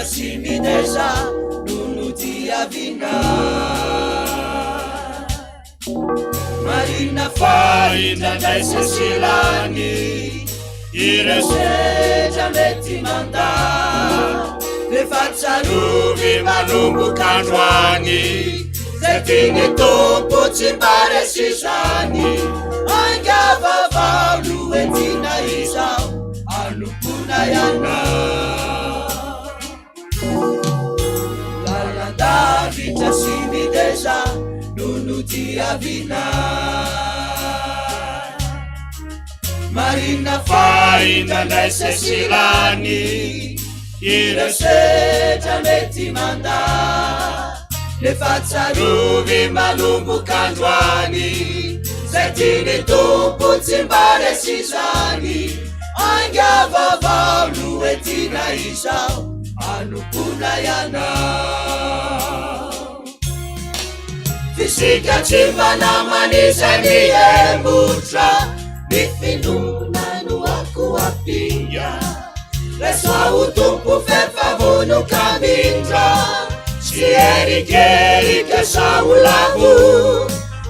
Lalandavitra sy mideza no nodiavina. Marina fa indraindray sesilany ireo sedra mety mandà. Nefa tsarovy manomboka androany izay tian'ny Tompo tsy mba resy izany. Ainga vaovao no entina izao hanompoana ianao. Lalandavitra sy mideza no nodiavina. Marina fa indraindray sesilany ireo sedra mety mandà. Nefa tsarovy manomboka androany izay tian'ny Tompo tsy mba resy izany. Ainga vaovao no entina izao hanompoana ianao. F'isika tsy mba naman'izay mihemotra, ny finoana no akoampinga. Raiso ho Tompo f'efa vonon-kamindra, tsy erikerika sa ho lavo,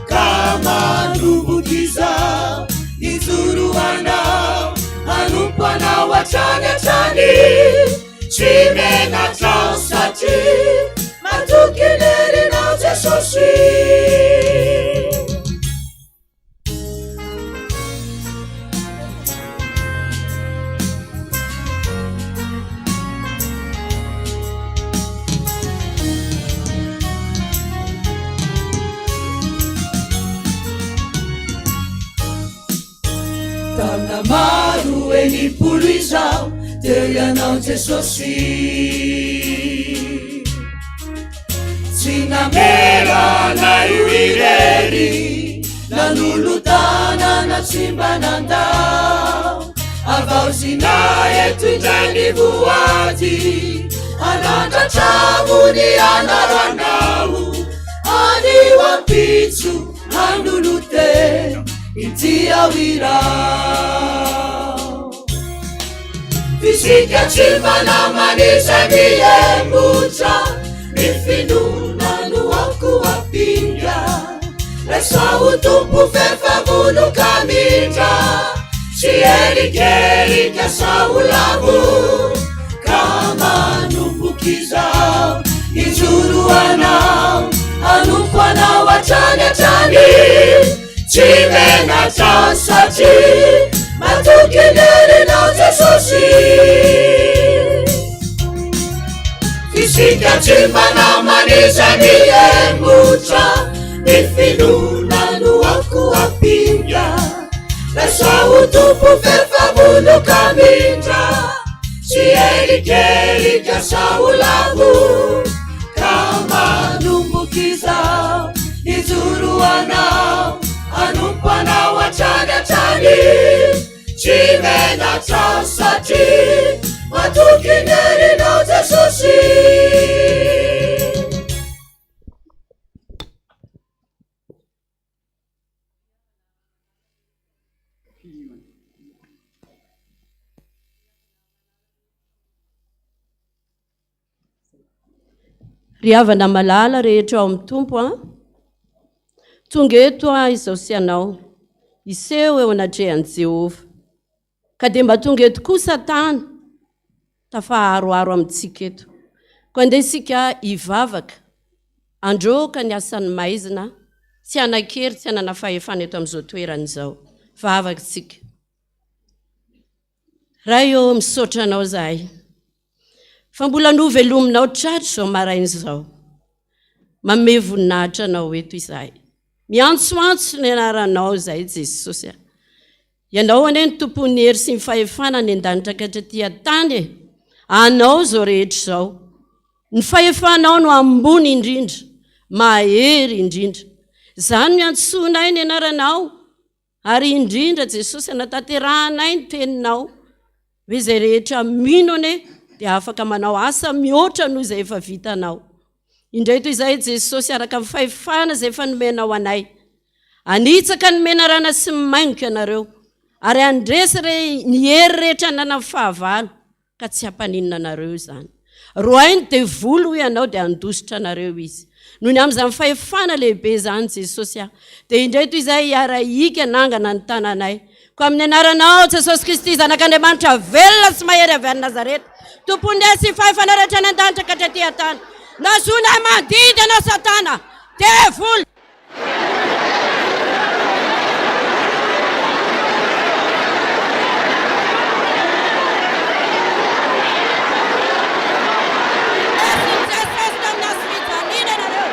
ka manomboka izao hijoro anao, hanompo anao hatrany hatrany. Tsy menatra aho satria matoky ny herinao Jesosy. Taona maro 60 izao teo ianao Jesosy. Tsy namela anay ho irery, nanolo-tanana tsy mba nandao. Havaozina eto indray ny voady, hanandratra ny anaranao. Anio ampitso Hanolotena ity aho irao. F'isika tsy mba naman'izay mihemotra, ny finoana no akoampinga. Raiso Tompo f'efa vonon-kamindra, tsy herikerika sa ho lavo, ka manomboka izao hijoro anao, hanompo anao hatrany hatrany, tsy menatra satria matoky ny herinao Jesosy. F'isika tsy mba naman'izay mihemotra, ny finoana no akoampinga. Raiso ho Tompo f'efa vonon-kamindra, tsy herikerika sa ho lavo, ka manomboka izao hijoro anao, hanompo anao hatrany hatrany, tsy menatra satria matoky ny herinao Jesosy. Ry havana malala rehetra ao amin'ny Tompo a, tonga eto aho izao sy ianao, hiseho eo anatrehan'i Jehovah. Ka dia mba tonga eto koa Satana, tafaharoharo amintsika eto. Koa andeha isika hivavaka, handroaka ny asan'ny maizina, tsy hanan-kery, tsy hanana fahefana eto amin'izao toerana izao. Vavaka isika. Ray ô, misaotra Anao izahay, fa mbola novelominao tratra izao maraina izao. Manome voninahitra Anao eto izahay. Miantsoantso ny anaranao izahay, Jesosy a. Ianao anie no tompon'ny hery sy ny fahefana any an-danitra ka hatraty an-tany e! Anao izao rehetra izao. Ny fahefanao no ambony indrindra, mahery indrindra. Izany no iantsoanay ny anaranao, ary indrindra Jesosy anatanterahanay ny teninao, hoe izay rehetra mino anie dia afaka manao asa mihoatra noho izay efa vitanao. Indreto izay Jesosy araka ny fahefana izay efa nomenao anay. Hanitsaka ny menarana sy ny maingoka ianareo, ary handresy re ny hery rehetra ananan'ny fahavalo, ka tsy hampaninona anareo izany. Roahy ny devoly hoy Ianao dia handositra anareo izy. Noho ny amin'izany fahefana lehibe izany Jesosy a, dia indreto izahay hiara-hiaka hanangana ny tananay. Koa amin'ny anaranao Jesosy Kristy Zanak'Andriamanitra velona sy mahery avy any Nazareta, Tompon'ny hery sy fahefana rehetra any an-danitra ka hatraty an-tany, nazoanay mandidy anao Satana, devoly, Resin'i Jesosy tamin'ny hazo fijaliana ianareo.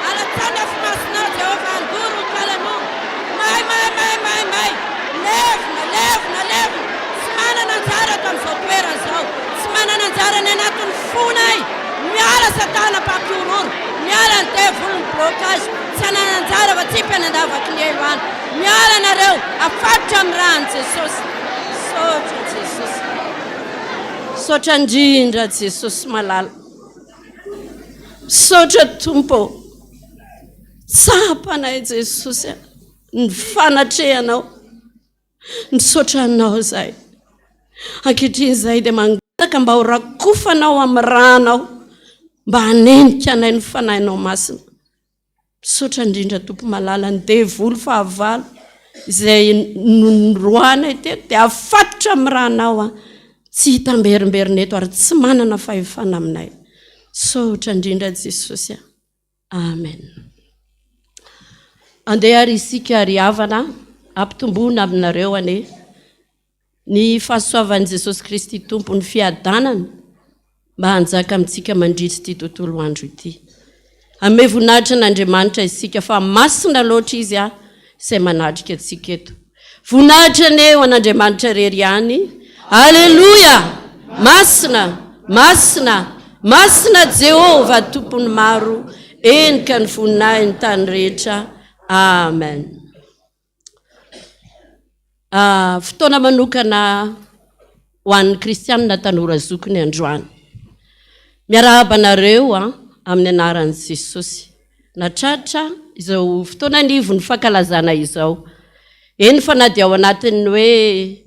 Alatsaho ny afomasinao, Jehovah, handoro ny taolan'omby. May, may, may, may, may. Levona, levona, levona. Tsy manana anjara ato amin'izao toerana izao. Tsy manana anjara any anatin'ny fonay. Miala Satana mpampihorohoro. Miala ny devoly ny blocage. Tsy hanana anjara fa tsipy any andavaky ny helo any. Miala nareo. Afatotra amin'ny ràn'i Jesosy. Misaotra Jesosy. Misaotra indrindra Jesosy malala. Misaotra Tompo ô. Tsapanay Jesosy a, ny fanatrehanao. Misaotra Anao izahay. Ankehitriny izahay dia mangataka mba ho rakofanao amin'ny rànao, mba hanenika anay ny Fanahinao Masina. Misaotra indrindra Tompo malala, ny devoly fahavalo izay noroahanay teto dia afatotra amin'ny rànao an, tsy hitamberimberina eto ary tsy manana fahefana aminay. Misaotra indrindra Jesosy a. Amen. Andeha ary isika ry havana, ampitomboina aminareo anie ny fahasoavan'i Jesosy Kristy Tompo, ny fiadanana mba hanjaka amintsika mandritra ity tontolo andro ity. Hanome voninahitra an'Andriamanitra isika fa masina loatra Izy a, izay manatrika antsika eto. Voninahitra anie ho an'Andriamanitra irery ihany. Aleloia! Masina, masina, masina Jehovah Tompon'ny maro, eny ka ny voninahiny tany rehetra. Amen. Ah, fotoana manokana ho an'ny kristianina tanora zokiny androany. Miarahaba anareo a, amin'ny anaran'i Jesosy. Natratra izao fotoana anivon'ny fankalazana izao. Eny fa na dia ao anatin'ny hoe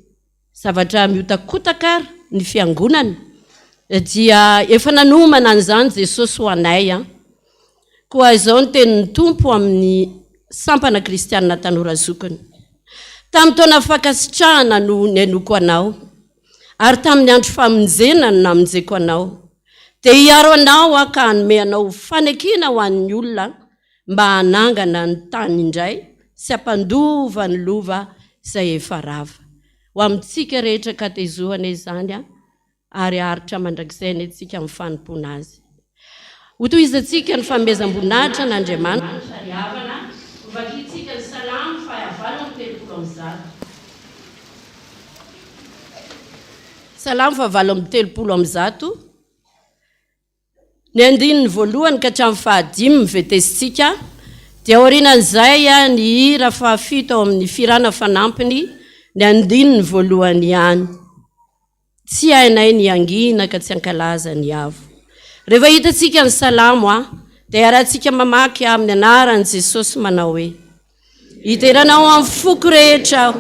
zavatra mihotakotaka ary ny fiangonana dia efa nanomana an'izany Jesosy ho anay an. Koa izao ny tenin'ny Tompo amin'ny sampana kristianina tanora zokiny. Tamin'ny taona fankasitrahana no nihainoako anao, ary tamin'ny andro famonjena no namonjeko anao. Dia hiaro anao Aho ka hanome anao ho fanekena ho an'ny olona mba hanangana ny tany indray sy hampandova ny lova izay efa rava. Ho amintsika rehetra katezo anie izany ary haharitra mandrakizay anie tsika amin'ny fanompoana Azy. Hotohizantsika ny fanomezam-boninahitra an'Andriamanitra ry havana, hovakintsika ny Salamo faha 138. Salamo faha 138, ny andininy voalohany ka hatramin'ny fahadimy ny vetesintsika, dia aorianan'izay ny hira fahafito ao amin'ny Fihirana Fanampiny, ny andininy voalohany ihany. Tsy hainay ny hangina ka tsy hankalaza ny Avo. Rehefa hitantsika ny Salamo a, dia iarahantsika mamaky amin'ny anaran'i Jesosy manao hoe, Hidera Anao amin'ny foko rehetra aho,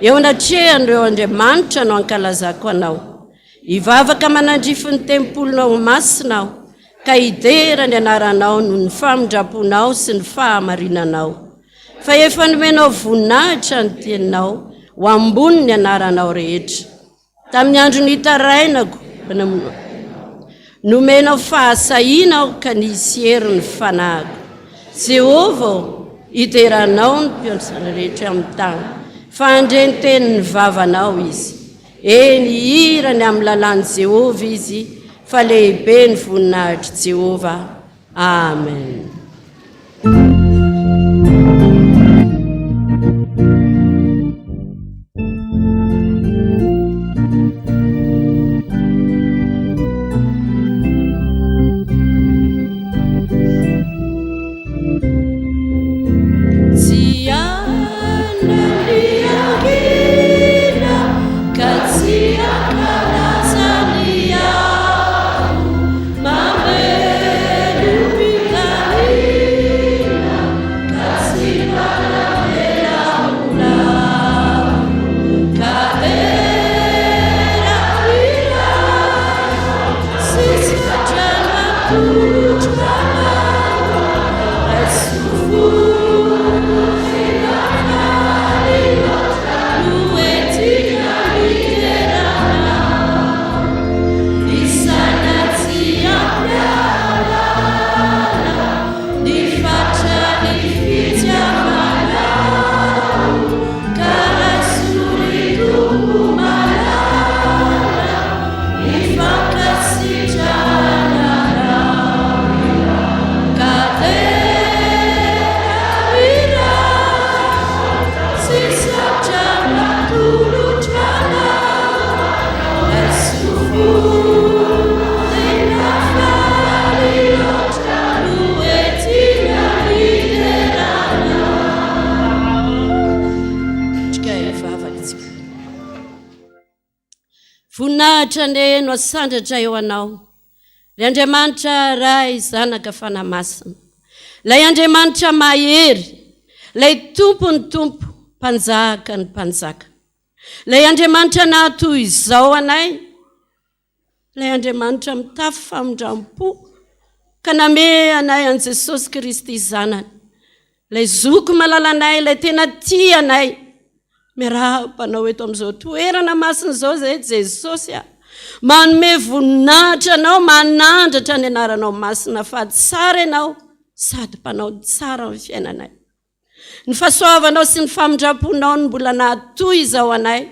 eo anatrehan'ireo andriamanitra no hankalazako Anao. Hivavaka manandrify ny tempolinao masina aho, ka hidera ny anaranao noho ny famindram-ponao sy ny fahamarinanao. Fa efa nomenao voninahitra ny teninao ho ambonin'ny anaranao rehetra. Tamin'ny andro nitarainako, nomenao fahasahiana aho ka nisy hery ny fanahiko. Jehovah ô, hidera Anao ny mpiantsana rehetra amin'ny tany, fa handre ny tenin'ny vavanao izy. Eny, hihira ny amin'ny lalàn'i Jehovah izy, fa lehibe ny voninahitr'i Jehovah. Amen. Tsy hanana ny hangina ka tsy hankalaza ny Avo. Voninahitra anie no asandratra eo Anao, ry Andriamanitra Ray, Zanaka, Fanahy Masina. Ilay Andriamanitra mahery, ilay Tompon'ny tompo, Mpanjakan'ny mpanjaka. Ilay Andriamanitra nahatoy izao anay, Ilay Andriamanitra mitafy famindram-po ka namehy anay an'i Jesosy Kristy Zanany. Ilay Zoky malalanay, ilay tena tia anay. Miarahaba anao eto amin'izao toerana masina izao izay Jesosy a. Manome voninahitra anao, manandratra ny anaranao masina fa tsara ianao sady mpanao ny tsara amin'ny fiainanay. Ny fahasoavanao sy ny famindram-ponao no mbola nahatoy izao anay.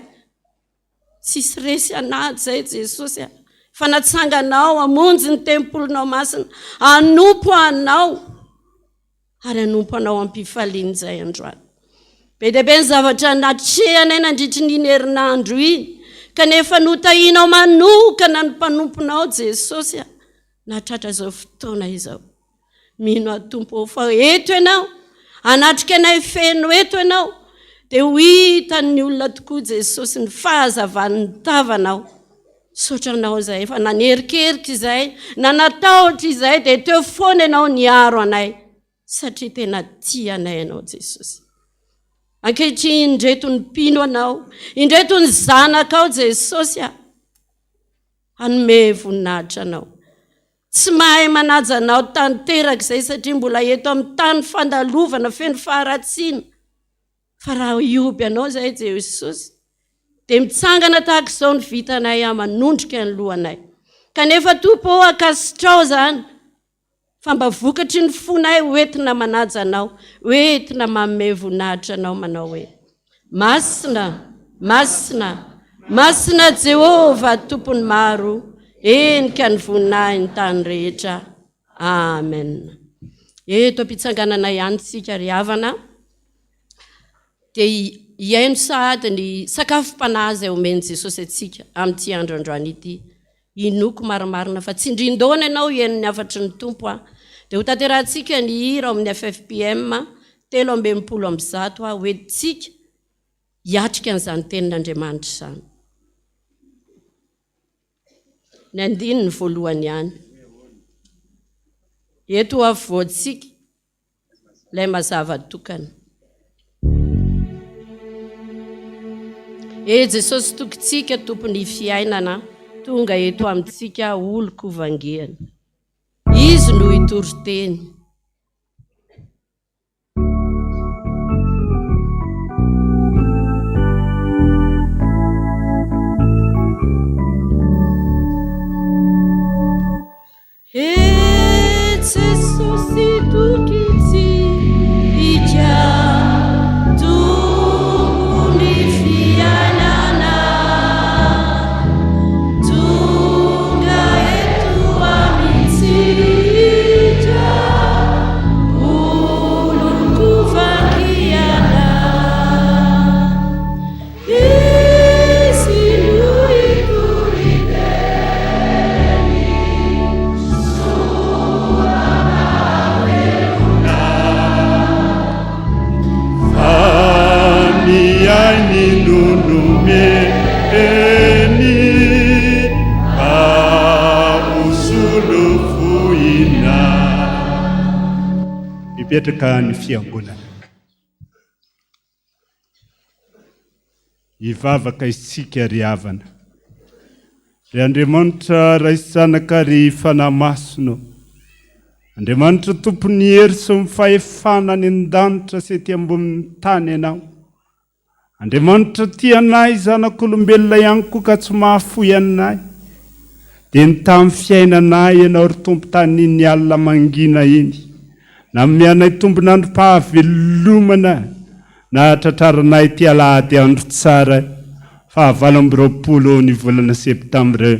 Tsisy resy an'ady izay Jesosy a. Fa natsanganao hamonjy ny tempolinao masina, hanompo anao ary hanompo anao am-pifaliana izay androany. Be dia be ny zavatra natrehanay nandritry ny iny herinandro iny, kanefa notahianao manokana ny mpanomponao Jesosy a, nahatratra izao fotoana izao. Mino aho Tompo ô fa eto Ianao, hanatrika anay feno eto Ianao, dia ho hitan'ny olona tokoa Jesosy ny fahazavan'ny tavanao. Misaotra Anao izay efa nanerikerika izay, na natahotra izay, dia teo foana Ianao niaro anay, satria tena tia anay Ianao Jesosy. Ankehitriny indreto ny mpino Anao, indreto ny zanakao Jesosy a, hanome voninahitra Anao. Tsy mahay manaja anao tanteraka izay satria mbola eto amin'ny tany fandalovana feno faharatsiana. Fa raha hihoby anao izahay Jesosy, dia mitsangana tahaka izao ny vitanay amanondrika ny lohanay. Kanefa Tompo ô, ankasitrao izany fa mba vokatry ny fonay hoentina manaja anao, hoentina manome voninahitra anao manao hoe, Masina, masina, masina Jehovah Tompon'ny maro, henika ny voninahiny tany rehetra. Amen. Eto am-pitsanganana ihany tsika ry havana, dia hihaino sahady ny sakafom-panahy izay omen'i Jesosy antsika amin'ity andro androany ity. Inoako marimarina fa tsindrin-daona ianao hihaino ny hafatry ny Tompo aho. Dia ho tanterahantsika ny hira ao amin'ny ffpm 163 aho hoentintsika hiatrika an'izany tenin'Andriamanitra izany. Ny andininy voalohany ihany. Eto afovoantsika. Ilay mazava tokana. E Jesosy Tokintsika, Tompon'ny fiainana, tonga eto amintsika olon-ko vangiana. Izy no hitory teny. E Jesosy Tokintsika, Tompon'ny fiainana, tonga eto amintsika, olon-kovangiana. Izy no hitory teny soa mahavelona. Fa ny ainy no nomeny mba ho solofoina. Mipetraka ny fiangonana. Hivavaka isika ry havana. Ry Andriamanitra Ray sy Zanaka ary Fanahy Masina ô. Andriamanitra Tompon'ny hery sy ny fahefana any an-danitra sy ety ambonin'ny tany Ianao. Andriamanitra tia anay zanak'olombelona ihany koa ka tsy mahafoy anay. Dia nitaha ny fiainanay Ianao ry Tompo tanin'iny alina mangina iny. Nanome anay tombon'androm-pahavelomana nahatratraranay ity alahady andro tsara faha 28 ny volana septambra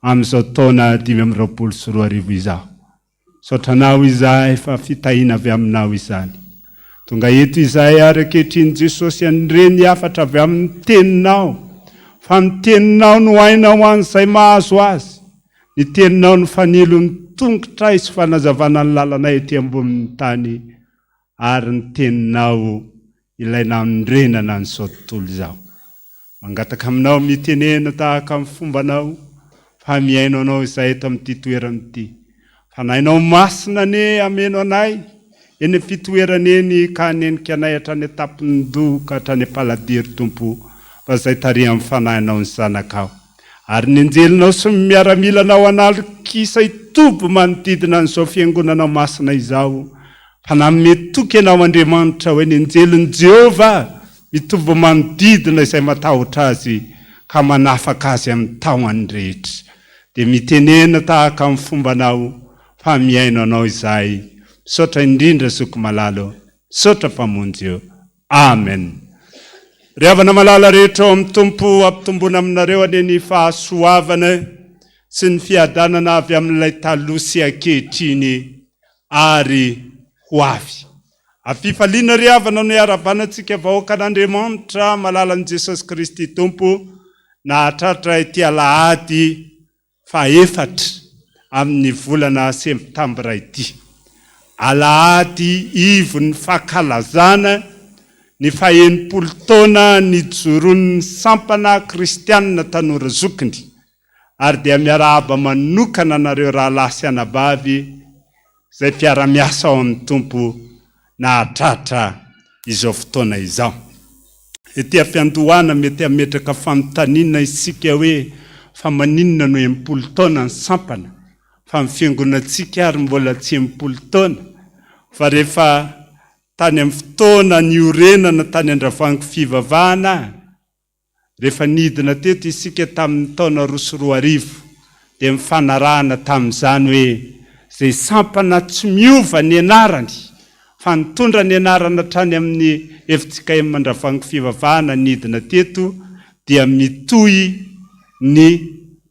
amin'izao taona 2025 izao. Misaotra Anao izahay fa fitahiana avy Aminao izany. Tonga eto izahay ary ankehitriny Jesosy handre ny hafatra avy amin'ny Teninao, fa ny Teninao no aina ho an'izay mahazo azy. Ny Teninao no fanilon'ny tongotray sy fanazavana ny lalanay ety ambonin'ny tany, ary ny Teninao ilay nanorenana an'izao tontolo izao. Mangataka Aminao mitenena tahaka ny fombanao. fa mihaino Anao izahay eto amin'ity toerana ity. Fanahinao Masina anie hameno anay eny am-pitoerana eny ka hanenika anay hatrany an-tampon-doha ka hatrany am-paladiry, Tompo, fa izay tarihan'ny Fanahinao ny zanakao. Ary ny anjelinao sy ny miaramilanao an'alin-kisa hitoby manodidina an'izao fiangonanao masina izao, fa nanome toky Ianao Andriamanitra hoe ny anjelin'i Jehovah mitoby manodidina izay matahotra Azy ka manafaka azy amin'ny tahony rehetra. Dia mitenena tahaka ny fombanao fa mihaino anao izahay. Misaotra indrindra zoky malala ô. Misaotra Mpamonjy ô. Amen. Ry havana malala rehetra ao amin'ny Tompo, ampitomboina aminareo anie ny fahasoavana sy ny fiadanana avy amin'ilay taloha sy ankehitriny ary ho avy. Afifaliana ry havana no iarahabana antsika vahoakan'Andriamanitra malalan'i Jesosy Kristy Tompo nahatratra ity alahady fahefatra amin'ny volana semptambra ity. Alahady ivon'ny fankalazana ny fahenimpolo taona nijoroan'ny sampana kristianina tanora zokiny ary dia miarahaba manokana anareo rahalahy sy anabavy izay mpiara-miasa ao amin'ny Tompo nahatratra izao fotoana izao. Ety am-piandohana mety hametraka fanontaniana isika hoe fa maninona no 60 taona ny sampana fa ny fiangonantsika ary mbola tsy 60 taona fa rehefa tany amin'ny fotoana niorenana tany Andravoahangy fivavahana Rehefa nidina teto isika tamin'ny taona 2002 dia nifanarahana tamin'izany hoe izay sampana tsy miova ny anarany fa nitondra ny anarana hatrany amin'ny fjkm Andravoahangy Fivavahana nidina teto dia mitohy ny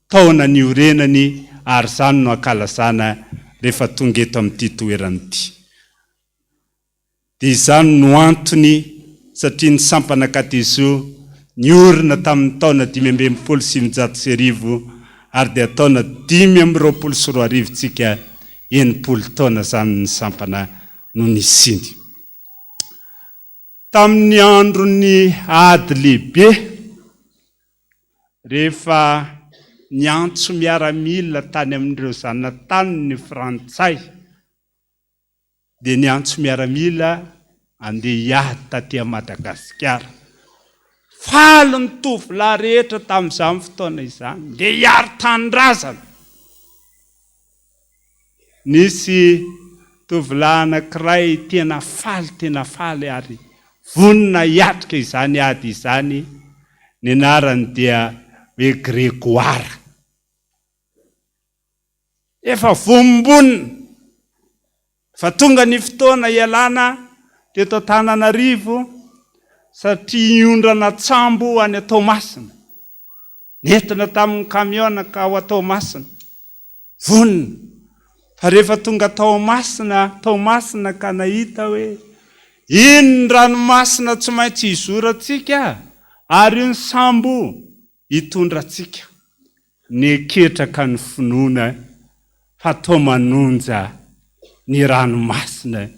taona niorenany ary izany no ankalazana rehefa tonga eto amin'ity toerana ity. Dia izany no antony satria ny sampana Katezo niorina tamin'ny taona 1965 ary dia taona 2025 tsika 60 taona izany ny sampana no nisiany. Tamin'ny andron'ny ady lehibe rehefa niantso miaramila tany amin'ireo zanataniny ny frantsay dia niantso miaramila andeha hiady taty Madagasikara. Faly ny tovolahy rehetra tamin'izany fotoana izany, ndeha hiaro tanindrazana. Nisy tovolahy anankiray tena faly tena faly ary vonona hiatrika izany ady izany, ny anarany dia hoe Grégoire. Efa vonombonona fa tonga ny fotoana hialana teto Antananarivo satria hiondrana an-tsambo any Toamasina. Nentina tamin'ny camion ka ao Toamasina. Vonona. Fa rehefa tonga tao Masina, Toamasina ka nahita hoe iny ny ranomasina tsy maintsy hizorantsika ary io ny sambo hitondra antsika. Neketraka ny finoana fa toa manonja ny ranomasina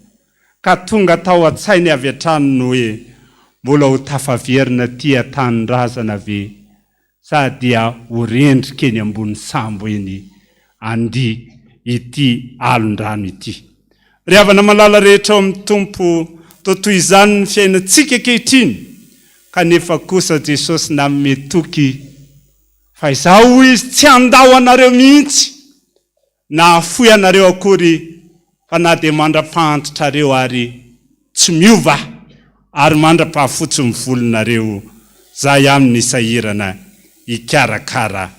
ka tonga tao an-tsainy avy hatrany ny hoe mbola ho tafaverina aty an-tanindrazana ve sa dia ho rendrika eny ambony sambo eny andia ity alon-drano ity. Ry havana malala rehetra ao amin'ny Tompo, toa toy izany ny fiainantsika ankehitriny, kanefa kosa Jesosy nanome toky Fa izaho, hoy izy, tsy handao anareo mihitsy, na hahafoy anareo akory, fa na dia mandra-pahantitrareo ary tsy miova aho, ary mandra-pahafotsy ny volonareo, izaho ihany no hisahirana hikarakara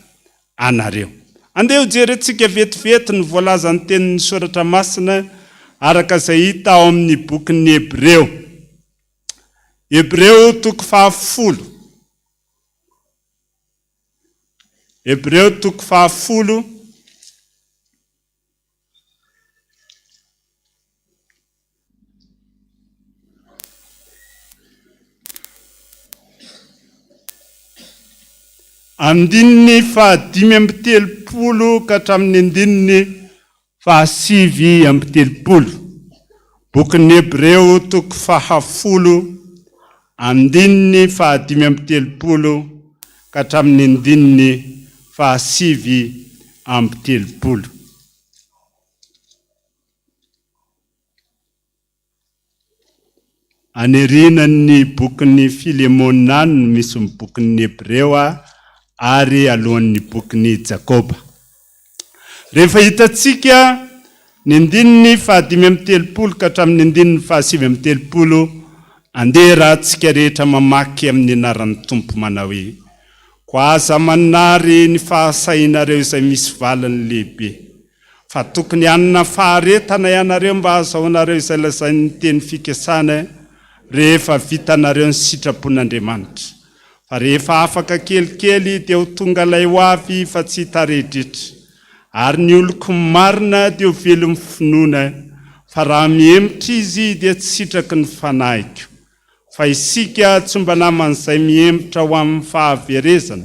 anareo. Andeha hojerentsika vetivety ny voalazan'ny tenin'ny Soratra Masina araka izay hita ao amin'ny bokin'ny Hebreo. Hebreo toko fahafolo. Hebreo toko fahafolo. Andininy faha-35 ka hatramin'ny andininy Faha-39. Bokin'ny Hebreo toko fahafolo, andininy fahadimy amby telopolo ka hatramin'ny andininy fahasivy. 30. Any aorianan'ny bokin'ny Filemona any no misy ny bokin'ny Hebreo ary alohan'ny bokin'i Jakoba. Rehefa hitantsika ny andininy faha-35 ka hatramin'ny andininy faha-39, andeha raha tsika rehetra mamaky amin'ny anaran'ny Tompo manao hoe, Koa aza manary ny fahasahinareo izay misy valiny lehibe. Fa tokony hanana faharetana ianareo mba hahazahoanareo izay lazain'ny teny fikasana rehefa vitanareo ny sitrapon'Andriamanitra. Fa rehefa afaka kelikely dia ho tonga ilay ho avy fa tsy hitaredretra. Ary ny oloko marina dia ho velon'ny finoana, fa raha mihemotra izy dia tsy sitraky ny fanahiko. Fa isika tsy mba naman'izay mihemotra ho amin'ny fahaverezana,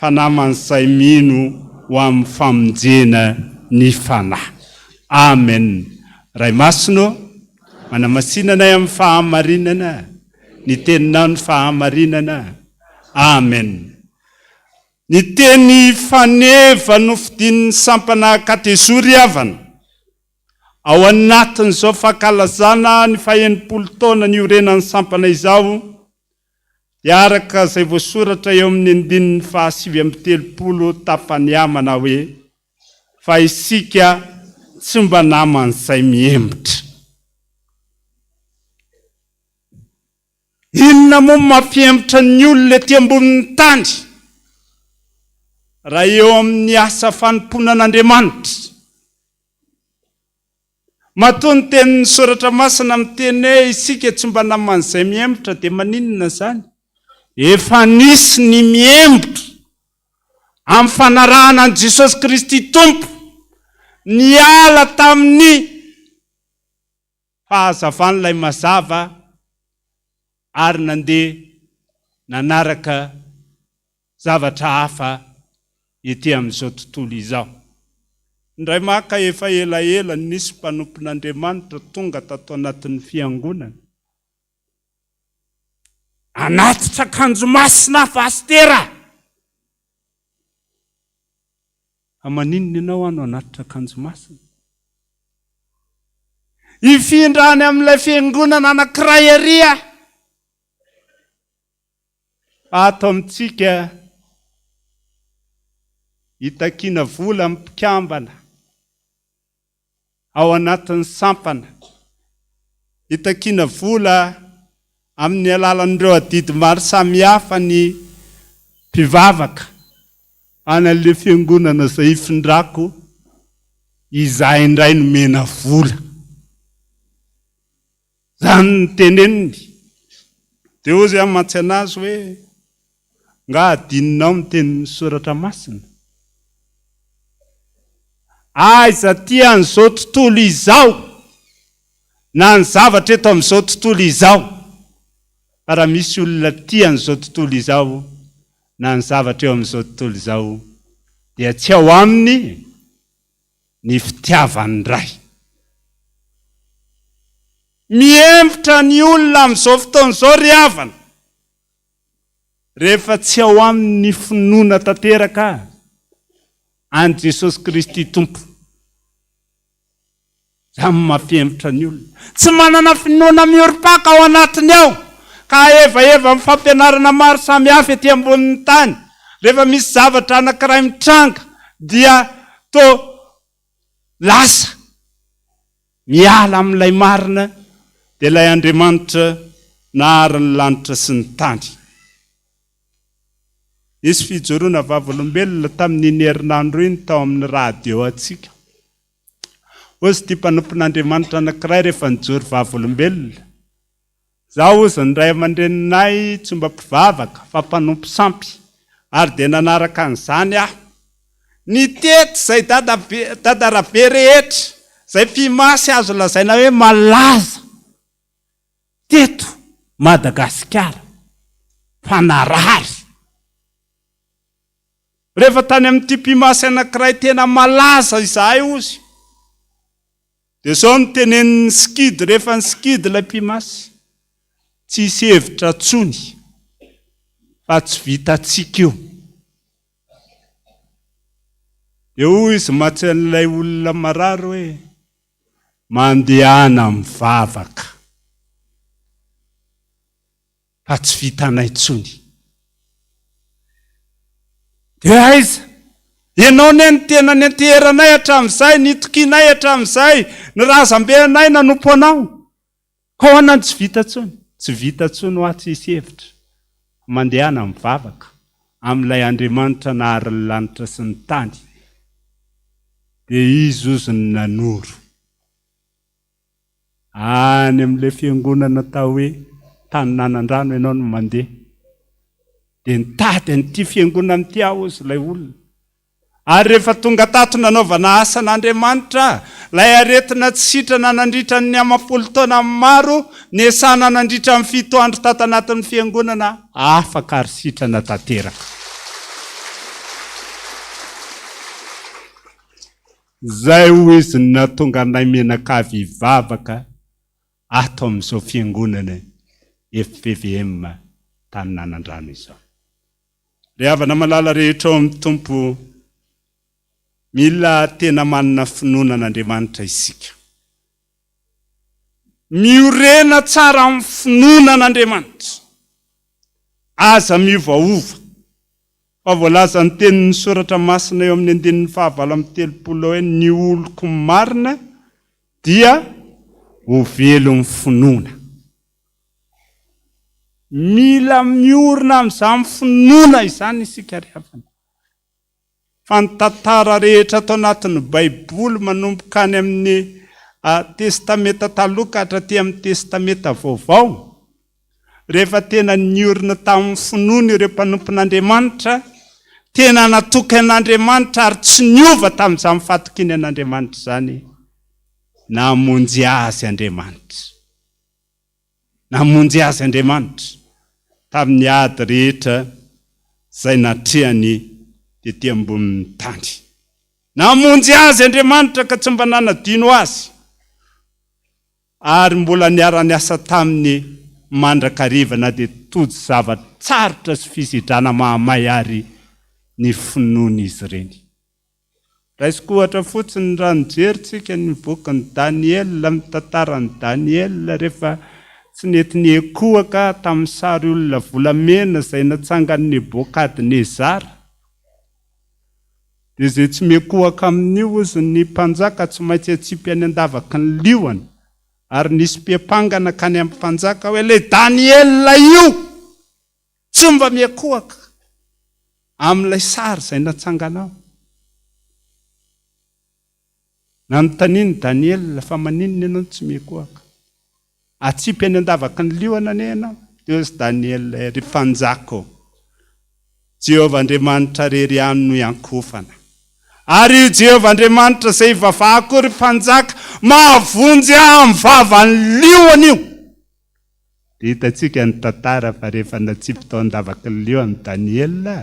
fa naman'izay mino ho amin'ny famonjena ny fanahy. Amen. Ray Masina ô, manamasina anay amin'ny fahamarinana, ny Teninao ny fahamarinana. Amen. Ny teny faneva nofidin'ny sampana Katezory havana. Ao anatin'izao fankalazana ny faha-60 taona niorenan'ny sampana izao dia araka izay voasoratra eo amin'ny andininy faha-39 tapany A manao hoe, Fa isika tsy mba naman'izay mihemotra. Inona moa no mampihemotra ny olona ety ambonin'ny tany raha eo amin'ny asa fanompoana an'Andriamanitra? Matoa ny tenin'ny Soratra Masina miteny hoe isika tsy mba naman'izay mihemotra dia maninona izany? Efa nisy ny mihemotra amin'ny fanarahana an'i Jesosy Kristy Tompo, niala tamin'ny fahazavan'ilay mazava ary nandeha nanaraka zavatra hafa ety amin'izao tontolo izao. Indray maka efa elaela nisy mpanompon'Andriamanitra tonga tato anatin'ny fiangonana. Hanatitra akanjo masina aho Pasitera! Fa maninona ianao aho no hanatitra akanjo masina? Hifindra any amin'ilay fiangonana anankiray ery aho. Ato amintsika, itakiana vola amin'ny mpikambana ao anatin'ny sampana, itakiana vola amin'ny alalan'ireo adidy maro samihafa ny mpivavaka any amin'ilay fiangonana izay ifindrako, izahay indray nomena vola. Zany no teneniny. Dia hozy aho mantsy anazy hoe, Nga adinonao ny tenin'ny soratra masina? Aiza aty an'izao tontolo izao na ny zavatra eto amin'izao tontolo izao fa raha misy olona tia an'izao tontolo izao na ny zavatra eo amin'izao tontolo izao dia tsy ao aminy ny fitiavan'ny Ray. Mihemotra ny olona amin'izao fotoana izao ry havana, rehefa tsy ao aminy ny finoana tanteraka an'i Jesosy Kristy Tompo. Izany no mampihemotra ny olona. Tsy manana finoana miorim-paka ao anatiny ao, ka ahevaheva amin'ny fampianarana maro samihafa ety ambonin'ny tany. Rehefa misy zavatra anankiray mitranga dia toa lasa miala amin'ilay marina, dia ilay Andriamanitra nahary ny lanitra sy ny tany. Nisy fijoroana vavolombelona tamin'iny herinandro iny tao amin'ny radio antsika. Hozy ity mpanompon'Andriamanitra anankiray rehefa nijoro vavolombelona, Izaho hozy ny ray aman-dreninay tsy mba mpivavaka fa mpanompo sampy ary dia nanaraka an'izany aho. Nitety izay dadabe, dadarabe rehetra, izay mpimasy azo lazaina hoe malaza teto Madagasikara fa narary. Rehefa tany amin'ity mpimasy anankiray tena malaza izahay hozy, dia izao no tenenin'ny sikidy rehefa nisikidy ilay mpimasy, tsy hisy hevitra intsony fa tsy vitantsika io. Dia hoy izy mantsy an'ilay olona marary hoe, Mandehana mivavaka fa tsy vitanay intsony. Dia aiza? Ianao anie no tena nianteheranay hatramin'izay, nitokianay hatramin'izay, ny razambe anay nanompo anao. Ka ahoana no tsy vita intsony? Tsy vita intsony hoa tsisy hevitra. Mandehana mivavaka amin'ilay Andriamanitra nahary ny lanitra sy ny tany. Dia izy ozy no nanoro. Any amin'ilay fiangonana atao hoe Taninanandrano ianao no mandeha. Dia nitady an'ity fiangonana ity aho ozy ilay olona. Ary rehefa tonga tato nanaovana asan'Andriamanitra, ilay aretina tsy sitrana nandritra ny amam-polo taona maro, niasana nandritra ny fito andro tato anatin'ny fiangonana, afaka ary sitrana tanteraka. Izay hoy izy no nahatonga anay mianakavy hivavaka ato amin'izao fiangonana FPVM Taninanandrano izao. Ry havana malala rehetra ao amin'ny Tompo, mila tena manana finoana an'Andriamanitra isika. Miorena tsara amin'ny finoana an'Andriamanitra. Aza miovaova. Fa voalazan'ny tenin'ny Soratra Masina eo amin'ny andininy fahavalo amby 30 hoe ny oloko marina dia ho velon'ny finoana. Mila miorina amin'izany finoana izany isika ry havana. Fa ny tantara rehetra ato anatin'ny Baiboly manomboka any amin'ny Testamenta Taloha ka hatraty amin'ny Testamenta Vaovao, rehefa tena niorina tamin'ny finoana ireo mpanompon'Andriamanitra, tena natoky an'Andriamanitra ary tsy niova tamin'izany fahatokiany an'Andriamanitra izany, namonjy azy Andriamanitra. Namonjy azy Andriamanitra tamin'ny ady rehetra izay natrehany tety ambonin'ny tany. Namonjy azy Andriamanitra ka tsy mba nanadino azy, ary mbola niara-niasa taminy mandrakariva na dia tojo zava-tsarotra sy fisedrana mahamay ary ny finoan'izy ireny. Raisiko ohatra fotsiny raha nijery tsika ny bokin'i Daniela, ny tantaran'i Daniela rehefa tsy nety niekohaka tamin'ny sary olona volamena izay natsangan'i Nebokadnezara. Dia izay tsy miekohaka amin'io hozy ny mpanjaka tsy maintsy atsipy any an-davaky ny liona. Ary nisy mpiampanga nankany amin'ny mpanjaka hoe ilay Daniela io! Tsy mba miakohaka amin'ilay sary izay natsanganao. Nanontanian'i Daniela fa maninona ianao no tsy miakohaka? Atsipy any an-davaky ny liona anie ianao. Dia hoy izy Daniela, Ry mpanjaka ô, Jehovah Andriamanitra irery ihany no iankohofana. Ary io Jehovah Andriamanitra izay ivavahako io, ry mpanjaka, mahavonjy ahy amin'ny vavan'ny liona io. Dia hitantsika ny tantara fa rehefa natsipy tao an-davaky ny liona Daniela,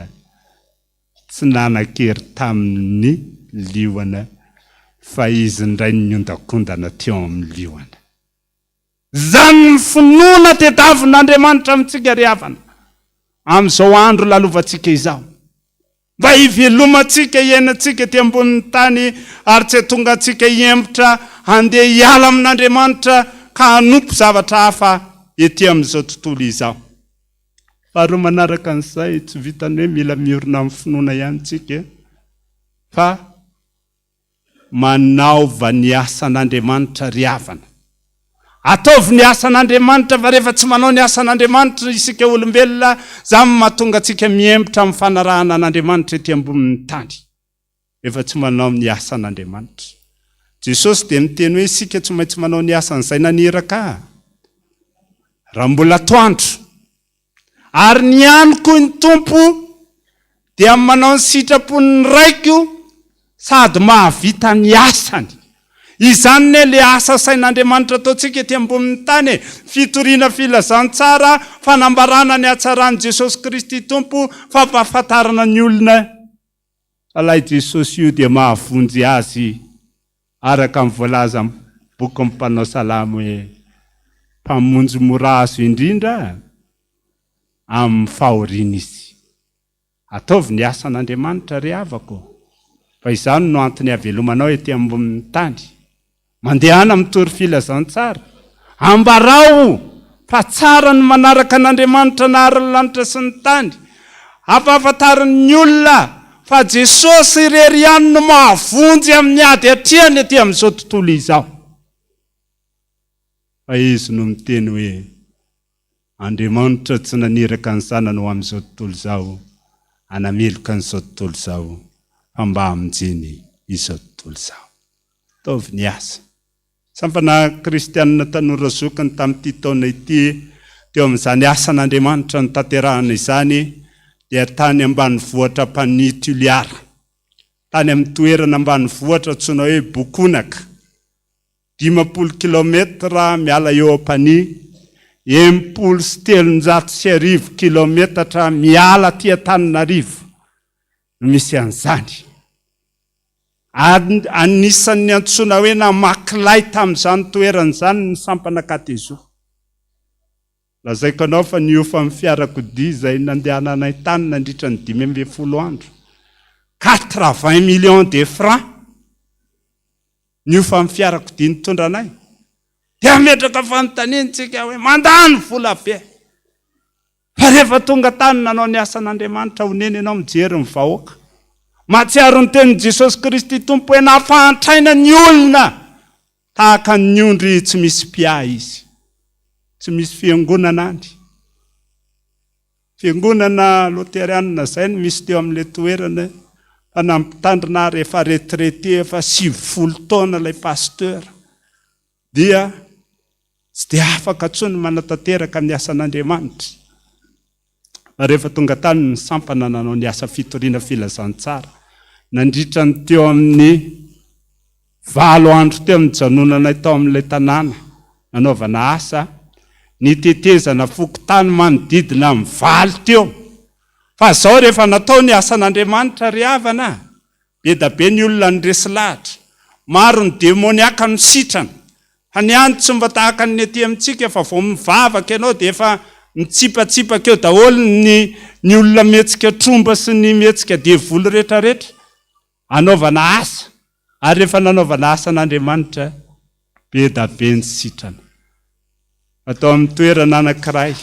tsy nanan-kery tamin'ny liona fa izy indray no niondakondana teo amin'ny liona. Izany ny finoana tediavin'Andriamanitra amintsika ry havana, amin'izao andro lalovantsika izao. Mba hivelomantsika, hiainantsika ety ambonin'ny tany ary tsy hahatonga antsika hihemotra handeha hiala amin'Andriamanitra ka hanompo zavatra hafa ety amin'izao tontolo izao. Faharoa manaraka an'izay, tsy vitan'ny hoe mila miorina amin'ny finoana ihany tsika fa Manaova ny asan'Andriamanitra ry havana. Ataovy ny asan'Andriamanitra fa rehefa tsy manao ny asan'Andriamanitra isika olombelona, izany no mahatonga antsika mihemotra amin'ny fanarahana an'Andriamanitra ety ambonin'ny tany. Rehefa tsy manao ny asan'Andriamanitra. Jesosy dia miteny hoe isika tsy maintsy manao ny asan'izay naniraka ahy. Raha mbola atoandro. Ary ny amiko hoy ny Tompo dia manao ny sitrapon'ny Raiko sady mahavita ny asany. Izany ne le asa asain'Andriamanitra ataontsika ety ambonin'ny tany e, fitoriana filazantsara, fanambarana ny hatsaran'i Jesosy Kristy Tompo, fampahafantarana ny olona fa ilay Jesosy io dia mahavonjy azy araka ny voalazan'ny bokin'ny mpanao salamo hoe, Mpamonjy mora azo indrindra amin'ny fahoriana izy. Ataovy ny asan'Andriamanitra ry havako ô! Fa izany no antony havelomanao ety ambonin'ny tany. Mandehana mitory filazantsara. Ambarao fa tsara ny manaraka an'Andriamanitra nahary ny lanitra sy ny tany. Ampahafantarin'ny olona fa Jesosy irery ihany no mahavonjy amin'ny ady atrehany ety amin'izao tontolo izao. Fa Izy no miteny hoe, Andriamanitra tsy naniraka ny Zanany ho amin'izao tontolo izao hanameloka an'izao tontolo izao, fa mba hamonjeny izao tontolo izao. Ataovy ny asa. Sampana kristianina tanora zokiny tamin'ity taona ity teo amin'izany asan'Andriamanitra notanterahana izany dia tany ambanivohitra Ampanihy Toliara, tany amin'ny toerana ambanivohitra antsoina hoe Bokonaka. 50 kilaometatra miala eo Ampanihy, 1360 kilaometatra miala aty Antananarivo no misy an'izany. Ary anisan'ny antsoina hoe namaky lay tamin'izany toerana izany ny sampana Katezo. Lazaiko anao fa nihofa amin'ny fiarakodia izay nandehananay tany nandritra ny 15 andro, quatre-vingts millions de francs, Nihofa amin'ny fiarakodia nitondra anay. Dia hametraka fanontaniana tsika hoe mandany vola be. Fa rehefa tonga tany nanao ny asan'Andriamanitra honena ianao mijery ny vahoaka. Mahatsiaro ny tenin'i Jesosy Kristy Tompo hoe nafahantraina ny olona tahaka ny ondry tsy misy mpiahy izy. Tsy misy fiangonana any. Fiangonana Loterianina izay no misy teo amin'ilay toerana fa nampitandrina ary efa retraité efa 90 taona ilay pasteur dia tsy dia afaka intsony manatanteraka ny asan'Andriamanitra. Fa rehefa tonga tany ny sampana nanao ny asa fitoriana filazantsara nandritra ny teo amin'ny Valo andro teo nijanonanay tao amin'ilay tanàna nanaovana asa, nitetezana fokontany manodidina amin'ny valo teo. Fa izao rehefa natao ny asan'Andriamanitra ry havana a, be da be ny olona niresy lahatra, maro ny demoniaka no sitrana. Fa ny any tsy mba tahaka ny aty amintsika fa vao mivavaka ianao dia efa mitsipatsipaka eo daholo ny ny olona mihetsika tromba sy ny mihetsika devoly rehetrarehetra. Anaovana asa, ary rehefa nanaovana asa an'Andriamanitra, be da be ny sitrana. Fa tao amin'ny toerana anankiray,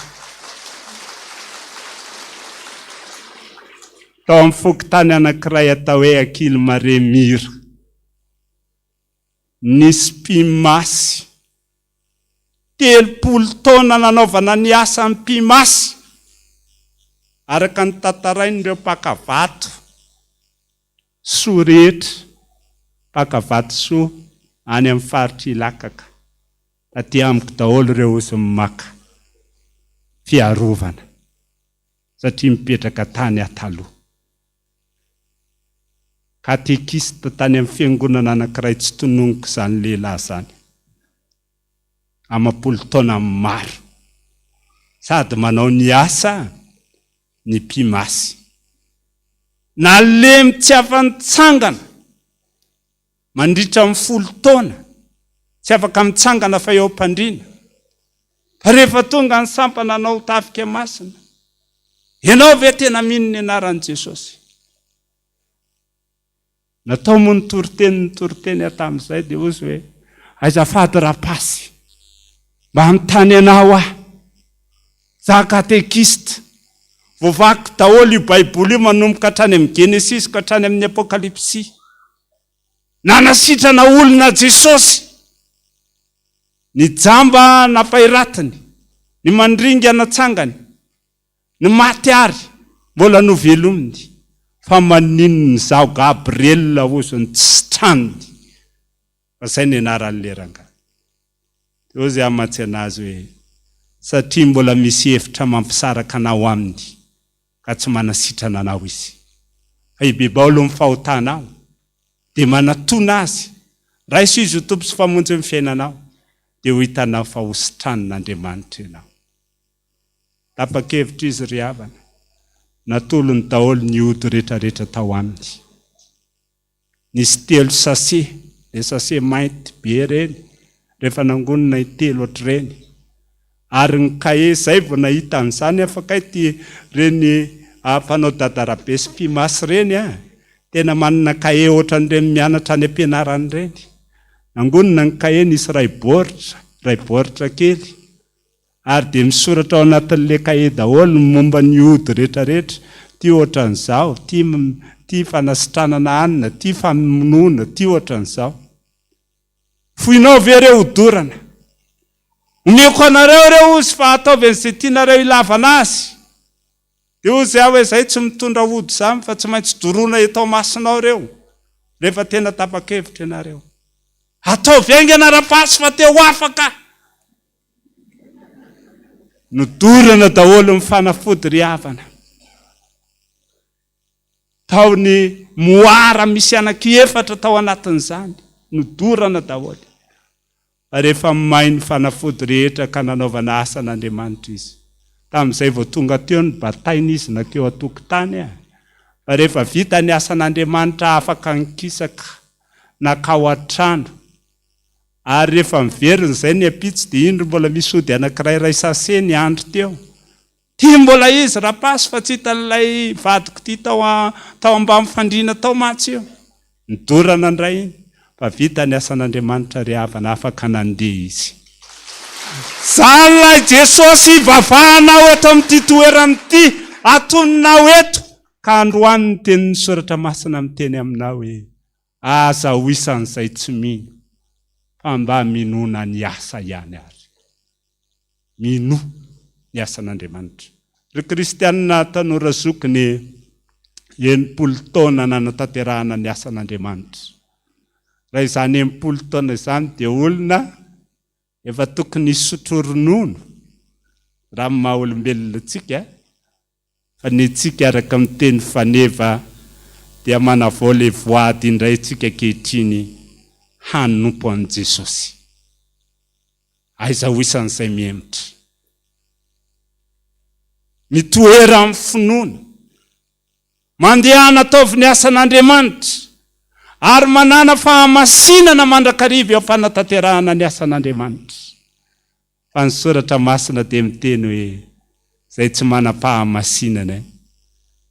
tao amin'ny fokontany anankiray atao hoe Ankilimaria Mira, nisy mpimasy 30 taona nanaovana ny asa mpimasy, araka ny tantarain'ireo mpaka vato soa rehetra, mpaka vatosoa any amin'ny faritr'i Ilakaka. Taty amiko daholo ireo osy maka fiarovana satria mipetraka tany aho taloha. Katekista tany amin'ny fiangonana anankiray tsy tononiko izany lehilahy izany. Amam-polo taona maro. Sady manao ny asa ny mpimasy. Nalemy tsy afa-nitsangana mandritra ny folo taona, tsy afaka mitsangana fa eo am-pandriana. Fa rehefa tonga ny sampana hanao tafika masina, ianao ve tena mino ny anaran'i Jesosy? Natao moa ny toriteny, ny toriteny aho tamin'izay dia hozy hoe, azafady rapasy, mba hanontany anao aho, za katekista, voavaky daholo io baiboly io manomboka hatrany amin'ny Genesisy ka hatrany amin'ny Apokalypsy. Nanasitrana olona Jesosy, ny jamba nampahiratiny, ny mandringa natsangany, Ny maty ary mbola novelominy fa maninona izaho Gabriel ozony tsy sitraniny fa zay ny anaran'le rangahy. De hozy aho mantsy anazy hoe satria mbola misy hevitra mampisaraka anao aminy ka tsy manasitrana anao izy fa ibebaho aloha ny fahotanao de manatona azy, raiso izy ho Tompo sy Mpamonjy ny fiainanao de ho hitanao fa ho sitranin'Andriamanitra ianao. Tapa-kevitra izy ry havana. Natolony daholo ny ody retraretra tao aminy. Nisy telo sachet, le sachet mainty be ireny, rehefa nangonina intelo ohatr'ireny. Ary ny kahie, zay vao nahita an'izany aho fa kay ty reny mpanao dadarabe sy mpimasy ireny an! Tena manana kahie ohatran'ireny mianatra any am-pianarana ireny. Nangonina ny kahie nisy iray baoritra, iray baoritra kely. Ary dia misoratra ao anatin'ilay kahie daholo ny momba ny ody rehetrarehetra, ity ohatran'izao, ity ity fanasitranana anona, ity famonoana, ity ohatran'izao. Foinao ve ireo hodorana? Omeko anareo ireo ozy fa ataovy an'izay tianareo ilavana azy. Dia hozy aho hoe zay tsy mitondra ody izany fa tsy maintsy doroana eto amasonao ireo rehefa tena tapa-kevitra ianareo. Ataovy haingana rapasy fa te ho afaka. Nodorana daholo ny fanafody ry havana. Tao ny moara misy anaky efatra tao anatin'izany. Nodorana daholo. Fa rehefa may ny fanafody rehetra ka nanaovana asan'Andriamanitra izy. Tamin'izay vao tonga teo ny bataina izy nankeo an-tokotany a! Fa rehefa vita ny asan'Andriamanitra afaka nikisaka nakao an-trano. Ary rehefa miverina izay ny ampitso dia indro mbola misy ody anankiray iray sachet niandry teo. Ty mbola izy rapasy fa tsy hitan'ilay vadiko ty tao tao ambany fandriana tao mantsy io. Nidorana indray iny fa vita ny asan'Andriamanitra ry havana afaka nandeha izy. Zany ilay Jesosy ivavahanao eto amin'ity toerana ity, atoninao eto ka androany ny tenin'ny soratra masina miteny aminao hoe aza ho isan'izay tsy mino fa mba minoana ny asa ihany ary. Minoa ny asan'Andriamanitra. Ry kristianina tanora zokiny, 60 taona nanatanterahana ny asan'Andriamanitra. Raha izany 60 taona izany dia olona efa tokony hisotro ronono raha amin'ny maha olombelona antsika, Fa ny antsika araka ny teny faneva dia manavao le voady indray tsika ankehitriny hanompo an'i Jesosy. Aiza ho isan'izay mihemotra. Mitoera amin'ny finoana. Mandehana ataovy ny asan'Andriamanitra. Ary manàna fahamasinana mandrakariva eo am-panatanterahana ny asan'Andriamanitra. Fa ny Soratra Masina dia miteny hoe, Izay tsy manam-pahamasinana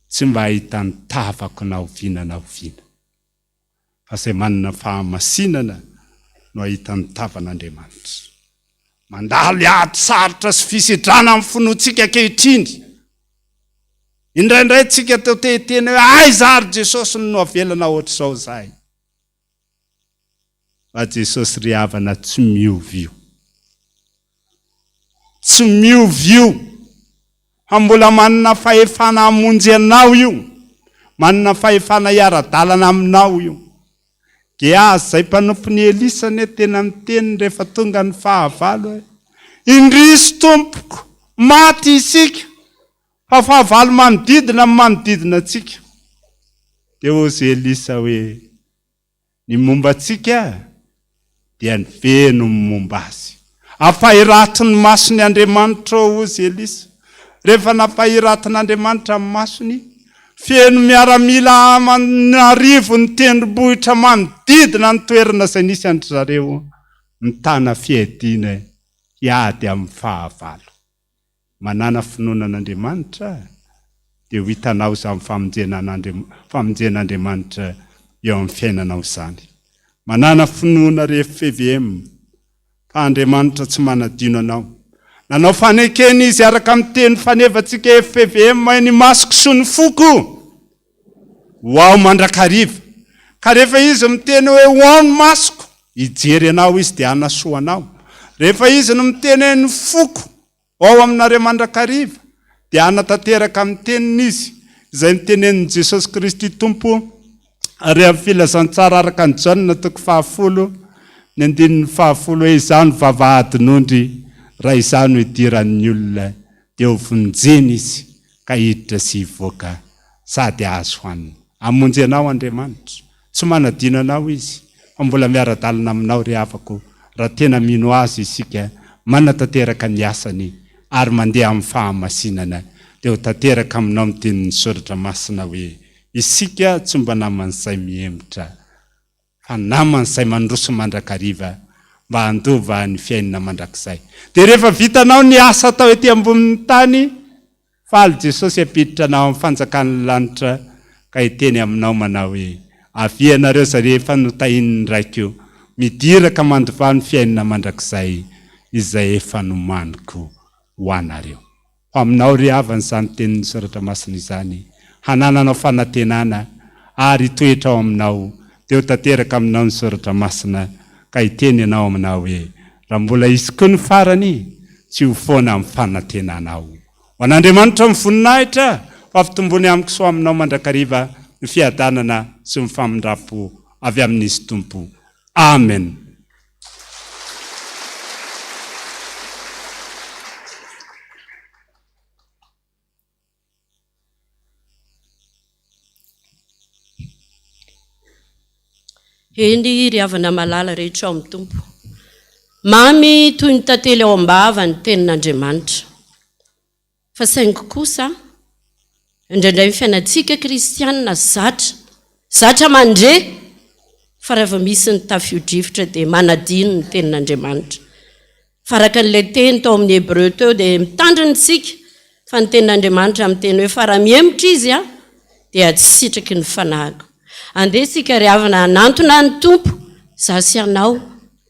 tsy mba hahita ny tavako na oviana na oviana. Fa izay manana fahamasinana no hahita ny tavan'Andriamanitra. Mandalo ady sarotra sy fisedrana amin'ny finoantsika ankehitriny. Indraindray tsika teo te hiteny hoe, Aiza ary Jesosy no noavelana ohatr'izao izahay? Fa Jesosy ry havana tsy miova io. Tsy miova io. Fa mbola manana fahefana hamonjy anao io. Manana fahefana hiara-dalana aminao io. Gehazy izay mpanompon'i Elisa anie tena niteny rehefa tonga ny fahavalo hoe, Indrisy tompoko, maty isika, fa fahavalo manodidina no manodidina antsika. Dia hozy Elisa hoe, Ny momba antsika dia ny feno ny momba azy. Ampahirato ny masony Andriamanitra ô, hozy Elisa. Rehefa nampahiratin'Andriamanitra ny masony, feno miaramila aman'arivo ny tendrombohitra manodidina ny toerana izay nisy an-dry zareo mitana fiadiana hiady amin'ny fahavalo. Manàna finoana an'Andriamanitra dia ho hitanao izany famonjena famonjen'Andriamanitra eo amin'ny fiainanao izany. Manàna finoana ry fpvm fa Andriamanitra tsy manadino anao. Nanao fanekena Izy araka ny teny fanevantsika fpvm hoe ny masoko sy ny foko ho ao mandrakariva. Ka rehefa Izy miteny hoe ho ao ny masoko, hijery anao Izy dia hanasoa anao. Rehefa Izy no miteny hoe ny foko ho ao aminareo mandrakariva, dia hanatanteraka ny teniny Izy, izay notenenin'i Jesosy Kristy Tompo ary amin'ny filazantsara araka an'i Jaona toko fahafolo, ny andininy fahafolo hoe Izaho no vavahadin'ondry, raha Izaho no idiran'ny olona, dia hovonjena izy ka hiditra sy hivoaka sady hahazo hanina. Hamonjy anao Andriamanitra. Tsy manadino anao Izy, fa mbola miara-dalana aminao ry havako, raha tena mino Azy isika, manatanteraka ny asany ary mandeha amin'ny fahamasinana, dia ho tanteraka aminao ny tenin'ny Soratra Masina hoe, Isika tsy mba naman'izay mihemotra. fa namany izay mandroso mandrakariva mba handova ny fiainana mandrakizay. Dia rehefa vitanao ny asa atao ety ambonin'ny tany, faly Jesosy hampiditra anao amin'ny fanjakan'ny lanitra. ka hiteny aminao manao hoe, Avia ianareo izay rehefa notahian'ny Raiko, midira ka mandovà ny fiainana mandrakizay izay efa nomaniko ho anareo. Ho aminao ry havana izany tenin'ny Soratra Masina izany, hanananao fanantenana ary hitoetra ao aminao, dia ho tanteraka aminao ny Soratra Masina ka hiteny ianao aminao hoe, Raha mbola hisy koa ny farany, tsy ho foana amin'ny fanantenanao. Ho an'Andriamanitra ny voninahitra, fa ampitombony amiko sy ho aminao mandrakariva ny fiadanana sy ny famindram-po avy amin'Izy Tompo. Amen. Eny ry havana malala rehetra ao amin'ny Tompo. Mamy toy ny tantely ao am-bava ny tenin'Andriamanitra. Fa saingy kosa, indraindray ny fiainantsika kristianina zatra, zatra mandre, fa raha vao misy ny tafio-drivotra dia manadino ny tenin'Andriamanitra. Fa araka an'ilay teny tao amin'ny Hebreo teo dia mitandrina isika fa ny tenin'Andriamanitra miteny hoe fa raha mihemotra izy dia tsy sitraky ny fanahiko. Andeha isika ry havana hanantona ny Tompo, izaho sy ianao.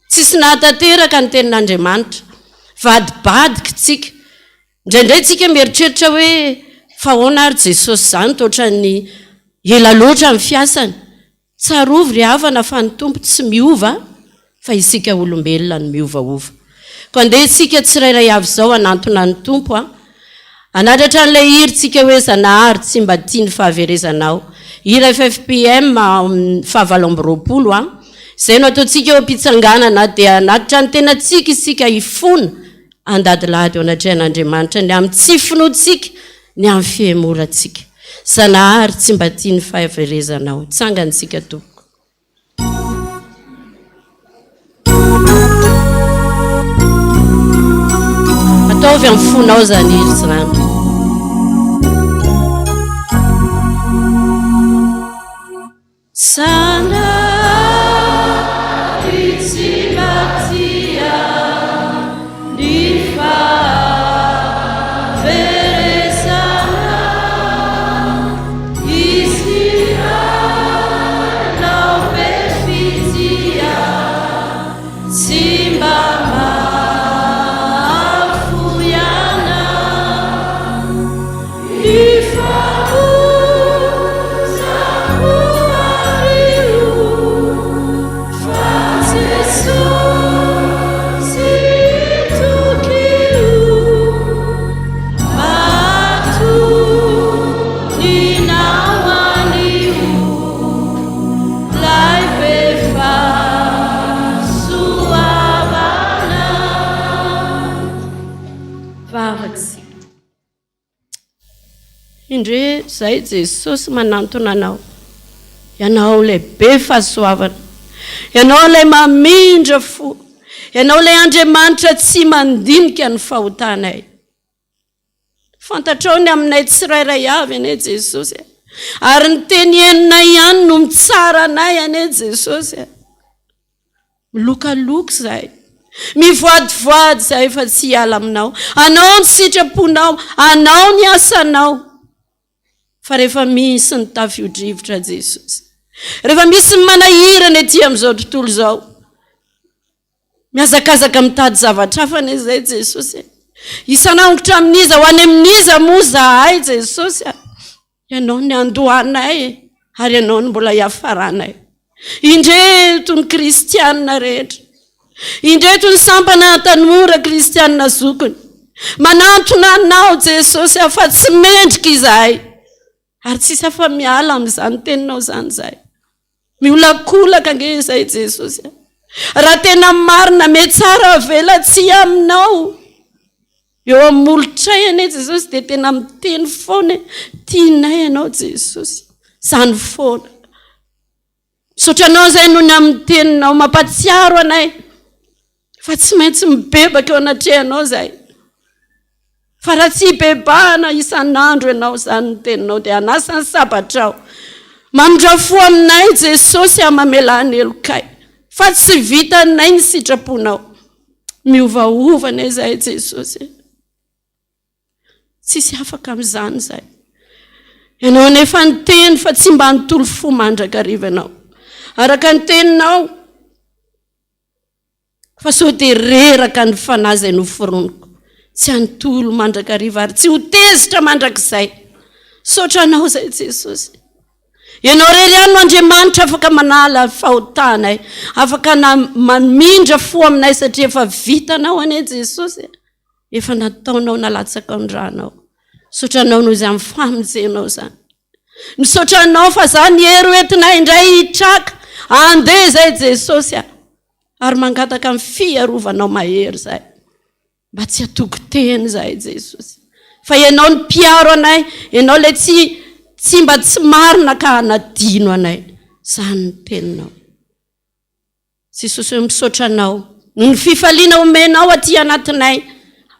Tsisy nahatanteraka ny tenin'Andriamanitra. Vadibadika tsika. Indraindray tsika mieritreritra hoe fa ahoana ary Jesosy izany toa ohatran'ny ela loatra ny fiasany. Tsarovy ry havana fa ny Tompo tsy miova fa isika olombelona no miovaova. Koa andeha isika tsirairay avy izao hanantona ny Tompo a. Hanandratra an'ilay hira tsika hoe Zanahary tsy mba tia ny fahaverezanao. Hira ffpm faha 28 a. Izay no ataontsika eo am-pitsanganana dia hanatitra ny tenantsika isika hifona handadilady eo anatrehan'Andriamanitra ny amin'ny tsy finoantsika, ny amin'ny fihemorantsika. Zanahary tsy mba tia ny fahaverezanao. Tsangana isika tompoko. Ataovy amin'ny fonao izany hira izany. Zanahary tsy mba tia ny fahaverezana. Izy Rainao be fitia tsy mba mahafoy anao. Ny famonjako anio fa Jesosy tokio. Matoninao anio lay be fahasoavana. Vavaka isika. Indre izay Jesosy manantona anao. Ianao ilay be fahasoavana. Ianao ilay mamindra fo. Ianao ilay Andriamanitra tsy mandinika ny fahotanay. Fantatrao ny aminay tsirairay avy anie Jesosy e. Ary ny teny henonay ihany no mitsara anay anie Jesosy e. Milokaloka izahay. Mivoadivoady izahay fa tsy hiala aminao. Anao ny sitraponao, anao ny asanao. Fa rehefa misy ny tafio-drivotra Jesosy, rehefa misy ny manahirana ety amin'izao tontolo izao, Mihazakazaka mitady zavatra hafa anie izay Jesosy e. Hisanangotra amin'iza ho any amin'iza moa zahay Jesosy a. Ianao ny andohanay e, ary ianao no mbola hiafaranay. Indreto ny kristianina rehetra. Indreto ny sampana tanora kristianina zokiny. Manantona anao Jesosy a fa tsy mendrika izahay. Ary tsisy afa-miala amin'izany teninao izany izahay. Miolakolaka ange izay Jesosy a. Raha tena marina metsara avela tsy aminao. Eo amin'ny molotray anie Jesosy dia tena miteny foana e, tianay ianao Jesosy. Izany foana. Misaotra anao izay noho ny amin'ny teninao mampatsiaro anay. Fa tsy maintsy mibebaka eo anatrehanao izay. Fa raha tsy hibebahana isan'andro ianao izany ny teninao dia hanasa ny sabatrao. Mamindra fo aminay Jesosy a mamelà ny helokay. Fa tsy vitanay ny sitraponao. Miovaova anie izahay Jesosy e. Tsisy afaka amin'izany izahay. Ianao anefa niteny fa tsy mba nitoly fo mandrakariva ianao. Araka ny teninao, fa sao dia reraka ny fanahy izay noforoniko. Tsy hanontolo mandrakariva ary tsy ho tezitra mandrakizay. Misaotra anao izay Jesosy. Ianao irery ihany no Andriamanitra afaka manala ny fahotanay, afaka na mamindra fo aminay satria efa vitanao anie Jesosy. Efa nataonao nalatsakao ny ranao. Misaotra anao noho izany famonjenao izany. Misaotra anao fa zany hery hoentinay indray hitraka. Andeha izay Jesosy a. Ary mangataka ny fiarovanao mahery izahay. Mba tsy hatoky tena izahay Jesosy. Fa Ianao no mpiaro anay, Ianao ilay tsy tsy mba tsy marina ka hanadino anay. Izany ny teninao. Jesosy ô misaotra Anao noho ny fifaliana omenao aty anatinay,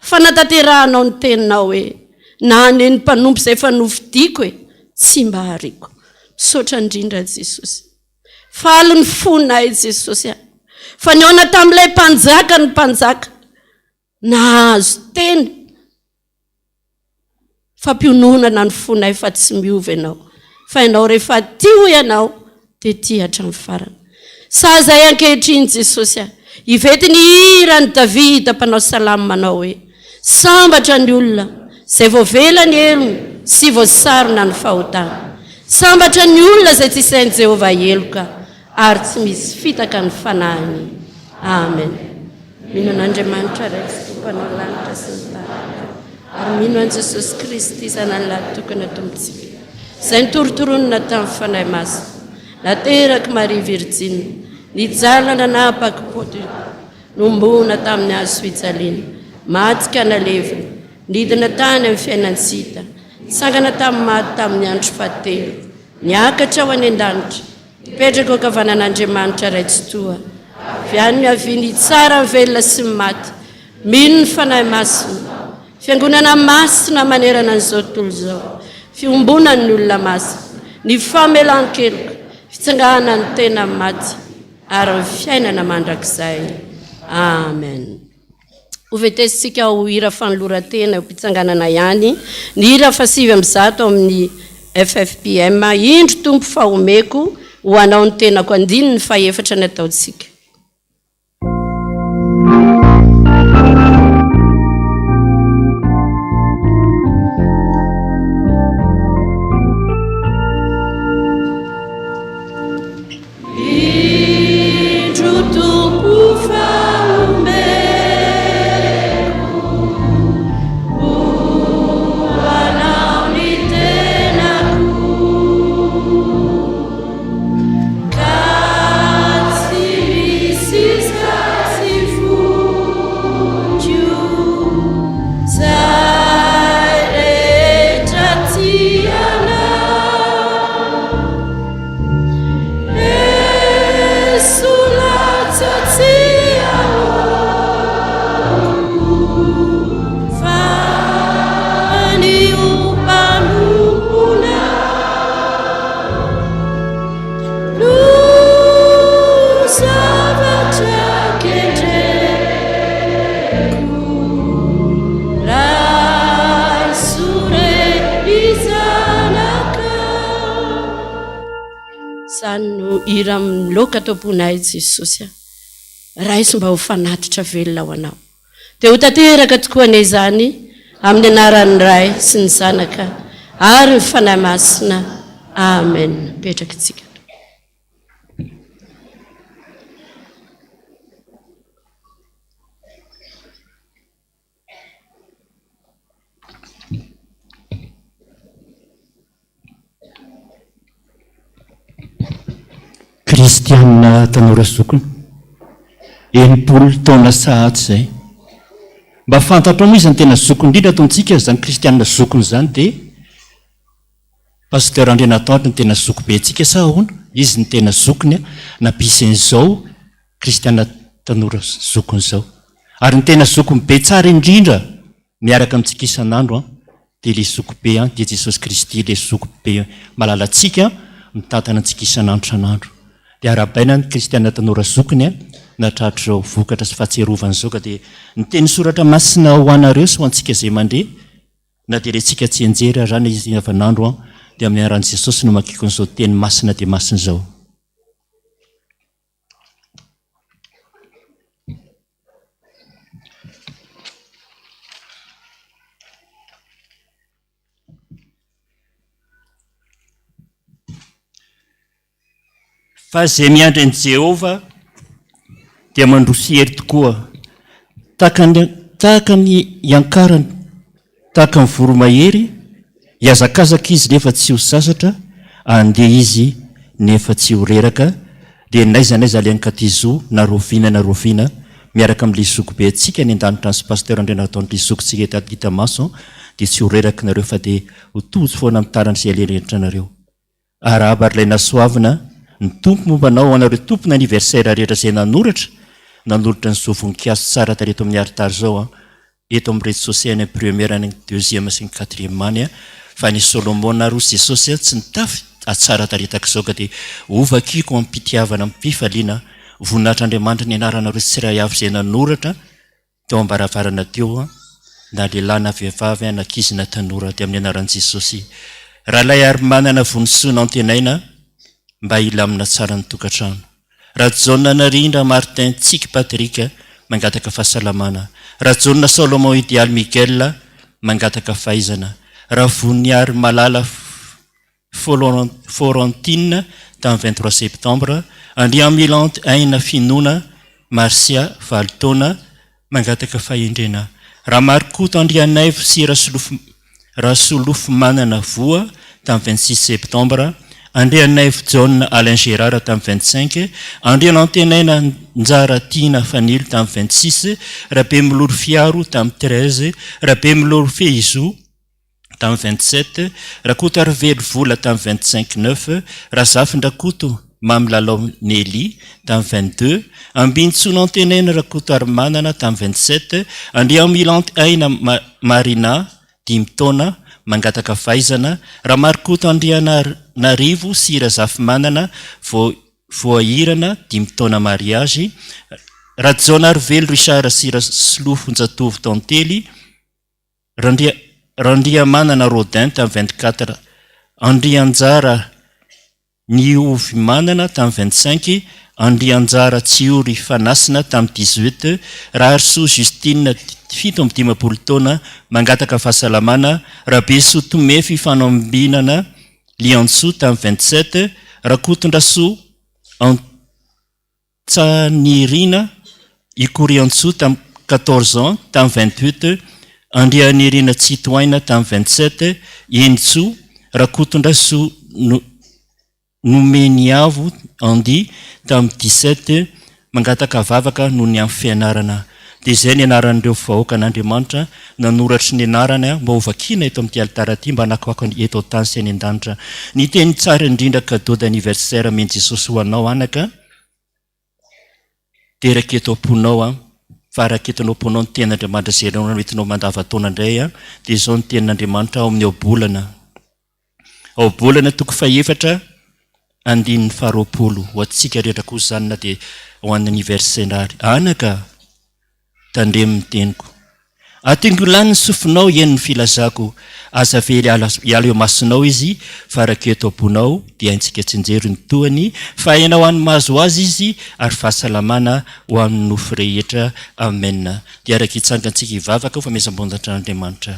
fanatanterahanao ny teninao hoe, na anie ny mpanompo izay efa nofidiko e, tsy mba hariako. Misaotra indrindra Jesosy. Faly ny fonay Jesosy a! Fa nihaona tamin'ilay mpanjaka ny mpanjaka, nahazo teny fampiononana ny fonay fa tsy miova ianao, fa ianao rehefa tia hoy ianao dia tia hatramin'ny farany. Saha izay ankehitriny Jesosy a! Hivety ny hiran'i Davida mpanao salamo manao hoe, Sambatra ny olona izay voavela ny helony sy voasarona ny fahotany. Sambatra ny olona izay tsy isain'i Jehovah heloka ary tsy misy fitaka ny fanahiny. Amen. Mino an'Andriamanitra Ray sy Tompo Mpanao lanitra sy ny tany, ary mino an'i Jesosy Kristy Zanany Lahitokana Tompontsika, izay nitorontoronina tamin'ny Fanahy Masina, naterak'i Maria Virjina, nijalina nanapaka Nohomboana tamin'ny hazo fijaliana, maty ka nalevina, nidina tany amin'ny fiainan-tsy hita, nitsangana tamin'ny maty tamin'ny andro fahatelo, niakatra ho any an-danitra, nipetraka eo ankavanan'Andriamanitra Ray Tsitoha, avy any no hiaviany hitsara ny velona sy ny maty, mino ny Fanahy Masina, Fiangonana masina manerana an'izao tontolo izao, fiombonan'ny olona masina, ny famelan-keloka, fitsanganan'ny tena amin'ny maty, ary ny fiainana mandrakizay. Amen. Hoventesintsika ho hira fanoloran-tena eo am-pitsanganana ihany ny hira fahasivy 190 amin'ny FFPM, Indro Tompo fa omeko ho Anao ny tenako andininy fahefatra nataontsika. Indro Tompo fa omeko ho Anao ny tenako Ka tsy misy ka tsy foiko Zay rehetra tianao. Izany no hira miloaka ato am-ponay Jesosy a! Raiso mba ho fanatitra velona ho Anao. Dia ho tanteraka tokoa anie izany amin'ny anaran'ny Ray sy ny Zanaka ary ny Fanahy Masina. Amen. Mipetraka isika. Kristianina tanora zokiny, 60 taona sahady izay. Mba fantatrao moa iza no tena zokiny indrindra ato amintsika izany kristianina zokiny izany dia Pasteur Andrianatoandro no tena zokibe antsika sa ahoana? Izy no tena zokiny nampisy an'izao kristiana tanora zokiny izao. Ary ny tena zokiny be tsara indrindra miaraka amintsika isan'andro dia ilay zokibe dia Jesosy Kristy ilay zokibe malalantsika mitantana antsika isan'andro isan'andro. Dia arahabaina ny kristiana tanora zokiny nahatratra izao vokatra sy fahatsiarovana izao ka dia ny teny soratra masina ho anareo sy ho antsika izay mandre Na dia rentsika tsianjery ary izany izy havan'andro an, Dia amin'ny anaran'i Jesosy no makiko an'izao teny masina dia masina izao. Fa izay miandry an'i Jehovah dia mandroso hery tokoa, tahaka ny tahaka ny hiankarany, tahaka ny voromahery, hihazakazaka izy nefa tsy ho sasatra, handeha izy nefa tsy ho reraka, dia n'aiza n'aiza alehan'i Katizo na rahoviana na rahoviana, miaraka amin'ilay zokibe antsika any an-danitra any sy Pasteur Andrianaritaona ilay zokintsika hita hita maso dia tsy ho reraka nareo fa dia ho tojo foana amin'ny tarany izay aleha rehetra nareo. Arahaba ry ilay nasoavina ny Tompo momba anao ho anareo tompon anniversaire rehetra izay nanoratra nanolotra an'izao voninkazo tsara tarehy eto amin'ny alitara izao an, eto amin'ny rez-de-chaussée any amin'ny première any amin'ny deuxième sy ny quatrième any an, fa ny Solomona ary hozy Jesosy an tsy nitafy hatsara tarehy tahaka izao ka dia hovakiko amim-pitiavana amim-pifaliana voninahitr'Andriamanitra ny anaranareo tsirairay avy izay nanoratra teo am-baravarana teo na lehilahy na vehivavy na ankizy na tanora dia amin'ny anaran'i Jesosy Rahalahy ary manana vonisoa nantenaina mba hilamina tsara ny tokantrano Rajaona Narindra Martin Tsiky Patrick mangataka fahasalamana Rajaona Solomon Idealy Miguel mangataka fahaizana Ravoniary Malala Florentine tamin'ny 23 septambra, Andriamilanty Aina Finoana Marcia, valo taona, mangataka fahendrena. Ramarikoto Andrianaivo sy Rasolofomanana Voa tamin'ny 26 septambra, Andrianaivo Jaona Alain Gérard tamin'ny 25, Andrianantenaina Njara Tiana Fanilo tamin'ny 26, Rabemiloro Fiaro tamin'ny 13, Rabemiloro Fehizo, tamin'ny 27, Rakotoarivelo Vola tamin'ny 25 neuf, Razafindrakoto Mamy Lalao Nelly tamin'ny 22, Ambinintsoa Nantenaina Rakotoarimanana tamin'ny 27, Andriamilanty Aina Marina, dimy taona, mangataka fahaizana, Ramarikoto Andrianarivo sy Razafimanana Voahirana, dimy taona mariazy, Rajaonarivelo Richard sy Rasolofonjatovo Tantely, Randria Randriamanana Rodin tamin'ny 24, Andrianjara Nihovimanana tamin'ny 25, Andrianjara Tsiory Fanasina tamin'ny 18, Raharisoa Justine 57 taona mangataka fahasalamana, Rabesoa Tomefy Fanambinana Liantsoa tamin'ny 27, Rakotondrasoa Ant. Tsanirina, Ikoriantsoa tamin'ny 14 ans, tamin'ny 28, Andrianirina Tsitohaina tamin'ny 27, Henintsoa, Rakotondrasoa Nomeniavo Andy tamin'ny 17, mangataka vavaka noho ny amin'ny fianarana. Dia izay ny anaran'ireo vahoakan'Andriamanitra nanoratry ny anarany mba hovakiana eto amin'ity alitara ity mba hanakoako ny eto an-tany sy any an-danitra. Ny teny tsara indrindra cadeau d'anniversaire amen'i Jesosy ho anao anaka dia raketo am-ponao an, fa raketinao am-ponao ny tenin'Andriamanitra izay entinao mandavan-taona indray an, dia izao ny tenin'Andriamanitra ao amin'ny Ohabolana. Ohabolana toko fahefatra andininy faharoapolo. Ho antsika rehetra koa izany na dia ho an'ny anniversaire ary. Anaka, tandremo ny teniko. Atingolany ny sofinao hihaino ny filazako. Aza avela hiala eo imasonao izy, fa raketo am-ponao, dia haintsika tsinjero ny tohany, fa aina ho an'ny mahazo azy izy, ary fahasalamana ho an'ny nofo rehetra. Amen. Dia araka hitsangantsika hivavaka ho famehezam-boninahitr'Andriamanitra.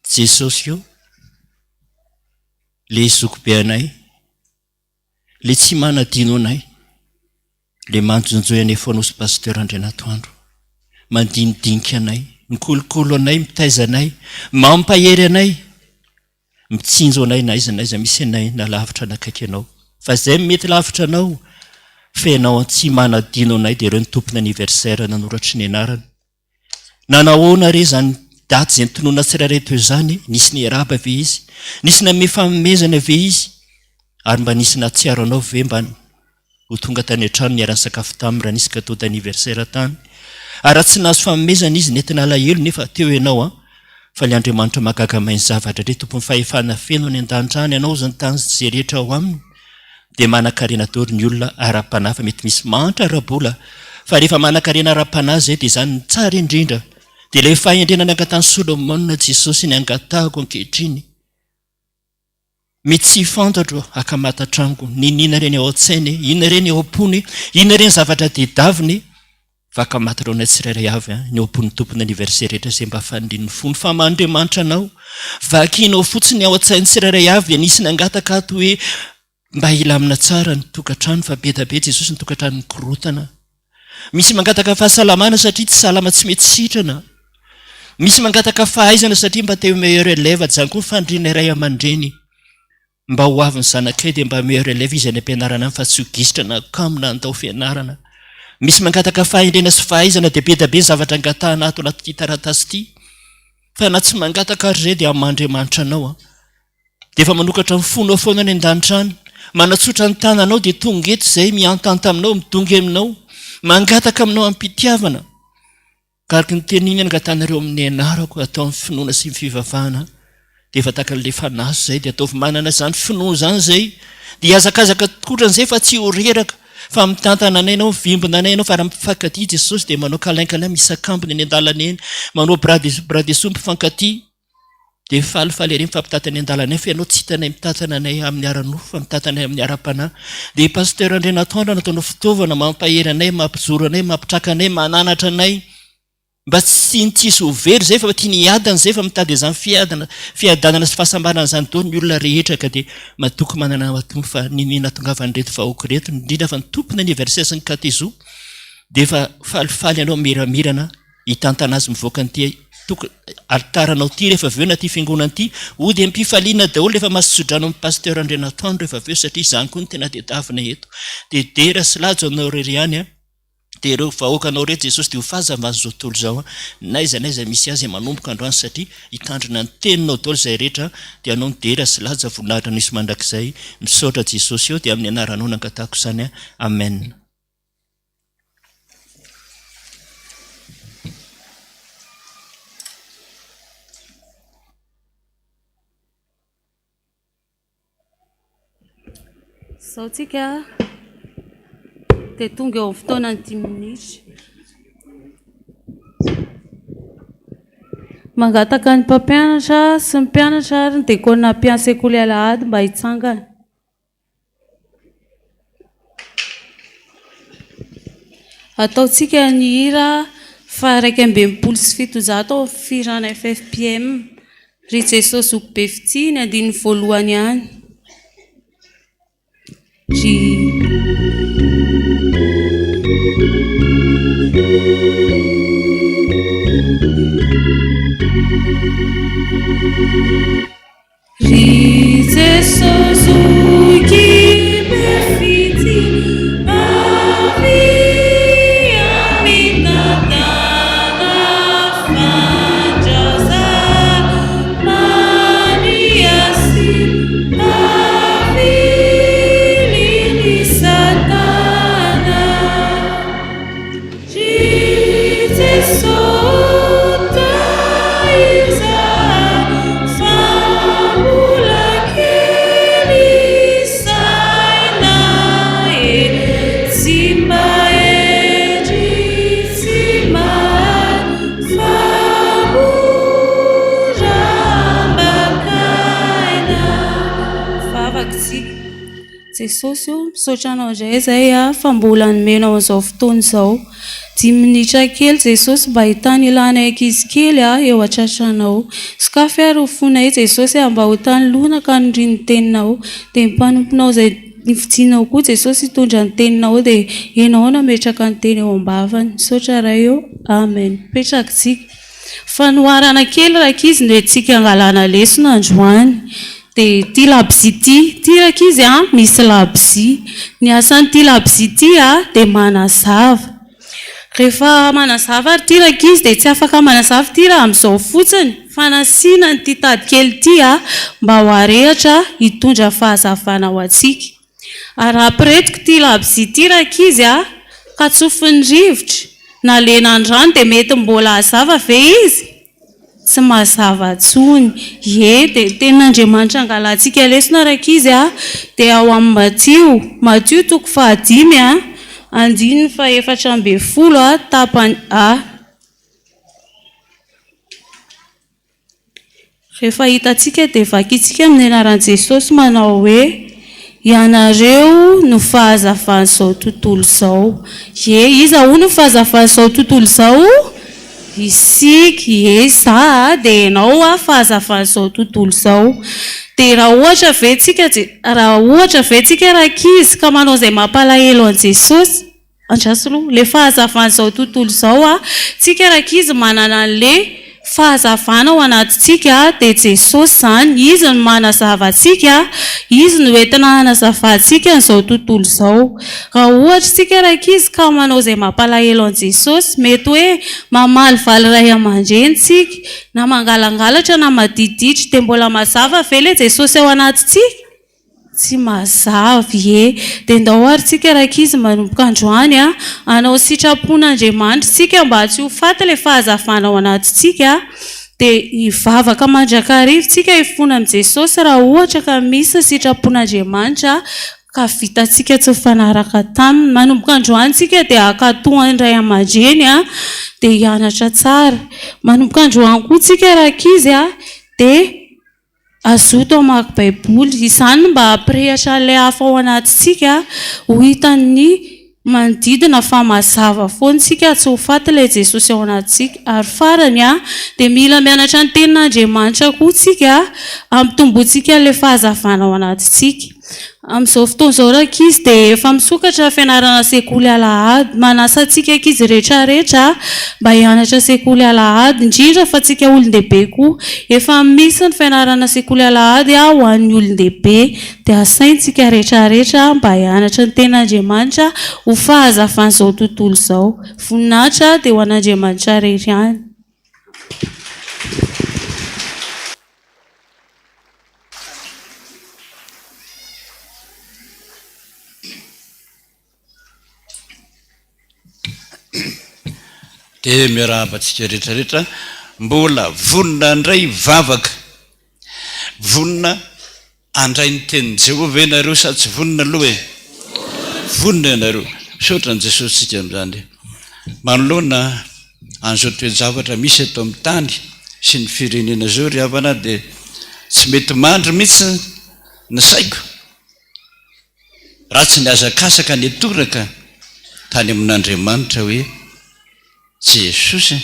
Jesosy o, le zokibe anay, le tsy manadino anay, le manjonjoy anay foana osy Pasteur Andrianatoandro, mandinidinika anay, mikolokolo anay, mitaiza anay, mampahery anay, mitsinjo anay na aiza na aiza misy anay na lavitra na akaiky anao, fa zay mety lavitra anao, fa ianao tsy manadino anay dia ireo ny tompon'anniversaire nanoratry ny anarany. Nanahoana re izany daty izay nitonona tsirairay teo izany? Nisy niarahaba ve izy? Nisy nanome fanomezana ve izy? Ary mba nisy nahatsiaro anao ve mba ho tonga tany an-trano niara-nisakafo taminy raha nisy cadeau d'anniversaire tany? Ary raha tsy nahazo fanomezana izy, nentina alahelo nefa teo ianao an! Fa ilay Andriamanitra mahagaga mahay ny zavatra rehetra, Tompon'ny fahefana feno any an-danitra any, Anao izany tany sy izay rehetra ao aminy, dia manankarena daholo ny olona ara-panahy fa mety misy mahantra ara-bola fa rehefa manankarena ara-panahy izay dia izany ny tsara indrindra. Dia ilay fahendrena nangatahan'i Solomona Jesosy ny angatahako ankehitriny. Mety tsy fantatro akamata amiko n'inona ireny ao an-tsainy, inona ireny ao am-pony, inona ireny zavatra tedaviny, fa akamata anay tsirairay avy ny ao am-pon'ny tompon'ny anniversaire rehetra izay mba fanirian'ny fony fa maha-Andriamanitra anao. Vakianao fotsiny ao an-tsain'ny tsirairay avy dia nisy nangataka ato hoe mba hilamina tsara ny tokantrano fa be dia be Jesosy ny tokantrano mikorotana. Misy mangataka fahasalamana satria tsy salama tsy mety sitrana. Misy mangataka fahaizana satria mba te ho meilleur élève, izany koa ny fanirianay ray aman-dreny. Mba ho avy ny zanakay dia mba meilleur élève izy any am-pianarana any fa tsy ho gisitra na kamo na handao fianarana. Misy mangataka fahendrena sy fahaizana dia be dia be ny zavatra angatahana ato anatin'ity taratasy ity. Fa na tsy mangataka ary izay dia amin'Andriamanitra anao an. Dia efa manokatra ny fonao foana any an-danitra any. Manatsotra ny tananao dia tonga eto izay mihantanta aminao, midongy aminao, mangataka aminao amim-pitiavana. Ka araka ny teniny angatahanareo amin'ny anarako atao amin'ny finoana sy ny fivavahana dia efa tahaka an'ilay fanahy izay dia ataovy manana izany finoana izany izay dia hihazakazaka tokotrany izay fa tsy ho reraka fa mitantana anay ianao, mivimbina anay ianao fa raha mifankatia Jesosy dia manao câlin câlin misakambina eny an-dalana eny, manao bras de bras de soa mifankatia. Dia falifaly ery mifampitantana eny an-dalana eny fa ianao tsy hitanay mitantana anay amin'ny ara-nofo fa mitantana anay amin'ny ara-panahy. Dia Pasteur Andrianatoandro nataonao fitaovana mampahery anay, mampijoro anay, mampitraka anay, mananatra anay mba tsy ny tsisy ho very izay fa tiany hiadana izay fa mitady izany fiadana, fiadanana sy fahasambarana izany daholo ny olona rehetra ka dia matoky manana anao Tompo fa niniana nahatongavan'ireto vahoaka ireto indrindra fa ny tompony anniversaire sy ny katezo dia efa falifaly ianao miramirana hitantana azy mivoaka an'ity toko alitaranao ity rehefa avy eo na ity fiangonana ity, hody am-pifaliana daholo rehefa mahazo tsodrano amin'ny Pasteur Andrianatoandro rehefa avy eo satria izany koa no tena tedavina eto. Dia dera sy laja ho anao irery ihany an! Dia ireo vahoakanao ireo Jesosy dia ho fahazavan'izao tontolo izao an! N'aiza n'aiza misy azy manomboka androany satria hitandrina ny teninao daholo izay rehetra dia anao ny dera sy laja voninahitra no hisy mandrakizay. Misaotra Jesosy ô dia amin'ny anaranao nangatahako izany an! Amen. Izao tsika dia tonga eo amin'ny fotoanan'ny dimy minitra. Mangataka ny mpampianatra sy ny mpianatra ary ny dekona mpian'ny sekoly alahady mba hitsangana. Ataontsika ny hira faha-761 ao amin'ny fihirana ffpm, Ry Jesosy Zoky be fitia, ny andininy voalohany ihany. Ry. Ry Jeso zoky be fitia, avia mitantana fandraza mania sy avilin'i Satana. Ry Jeso taiza fa mbola kely saina e Tsy mahendry tsy mahay fa mora ambakaina. Vavaka isika. Jesosy o, misaotra anao indray izay aho fa mbola nomenao an'izao fotoana izao. Dimy minitra kely Jesosy mba hitanilanay ankizy kely aho eo an-tratranao. Sokafy ary ny fonay Jesosy ah mba ho tanoloana ka hanirian'ny teninao. Dia ny mpanomponao izay nofidinao koa Jesosy hitondra ny teninao dia ianao nametraka ny teny eo am-bavany. Misaotra Ray o. Amen. Mipetraka tsika. Fanoharana kely rankizy no entintsika angalana lesona androany. Dia ity labozia ity, ity rankizy a, misy labozia. Ny asan'ity labozia ity a, dia manazava. Rehefa manazava ary ity rankizy dia tsy afaka manazava ity raha amin'izao fotsiny, fa nasiana an'ity tady kely ity a, mba ho arehitra hitondra fahazavana ho antsika. Ary raha ampiretiko ity labozia ity rankizy a, ka tsofin'ny rivotra, na lenan'ny rano dia mety mbola hazava ve izy? Tsy mazava intsony. Ie, dia ny tenin'Andriamanitra angalantsika lesona rankizy a, dia ao amin'ny Matio, Matio toko fahadimy a, andininy fahefatra ambin'ny folo a, tapany a. Rehefa hitantsika dia vakintsika amin'ny anaran'i Jesosy manao hoe, Ianareo no fahazavan'izao tontolo izao. Ie, iza hono no fahazavan'izao tontolo izao? Isika. Ie, izaho dia ianao aho fahazavan'izao tontolo izao. Dia raha ohatra ve tsika, raha ohatra ve tsika rankizy ka manao izay mampalahelo an'i Jesosy, Andraso aloha, le fahazavan'izao tontolo izao a, tsika rankizy manana an'le fahazavana ao anatintsika dia Jesosy izany, Izy no manazava antsika, Izy no entina hanazavantsika an'izao tontolo izao. Raha ohatra tsika rankizy ka manao izay mampalahelo an'i Jesosy, mety hoe mamalivaly ray aman-dreny tsika, na mangalangalatra na madididitra, dia mbola mazava ve le Jesosy ao anatintsika? Tsy mazava, ie. Dia ndao ary tsika rankizy manomboka androany a, hanao sitrapon'Andriamanitra tsika mba tsy ho faty ilay fahazavana ao anatintsika, dia hivavaka mandrakariva tsika hifona amin'i Jesosy raha ohatra ka misy ny sitrapon'Andriamanitra ka vitantsika tsy mifanaraka taminy. Manomboka androany tsika dia hankatò an'ny ray aman-dreny a, dia hianatra tsara. Manomboka androany koa tsika rankizy a, dia Hazoto hamaky Baiboly. Izany no mba hampirehatra an'ilay afo ao anatintsika, ho hitan'ny manodidina fa mazava foana isika, tsy ho faty ilay Jesosy ao anatintsika. Ary farany, dia mila mianatra ny Tenin'Andriamanitra koa isika, hampitomboantsika an'ilay fahazavana ao anatintsika. Amin'izao fotoana izao rankizy dia efa misokatra fianarana sekoly alahady. Manasa antsika ankizy rehetra rehetra mba hianatra sekoly alahady, indrindra fa antsika olon-dehibe koa. Efa misy ny fianarana sekoly alahady ho an'ny olon-dehibe. Dia asaintsika rehetra rehetra mba hianatra ny tenin'Andriamanitra ho fahazavan'izao tontolo izao. Voninahitra dia ho an'Andriamanitra irery ihany. Dia miarahaba antsika rehetra rehetra mbola vonona handray vavaka. Vonona handray ny tenin'i Jehovah ve ianareo sa tsy vonona aloha e? Vonona ianareo. Misaotra an'i Jesosy tsika amin'izany. Manoloana an'izao toe-javatra misy eto amin'ny tany sy ny firenena izao ry havana dia tsy mety mandry mihitsy ny saiko raha tsy nihazakazaka nitoraka tany amin'Andriamanitra hoe Jesosy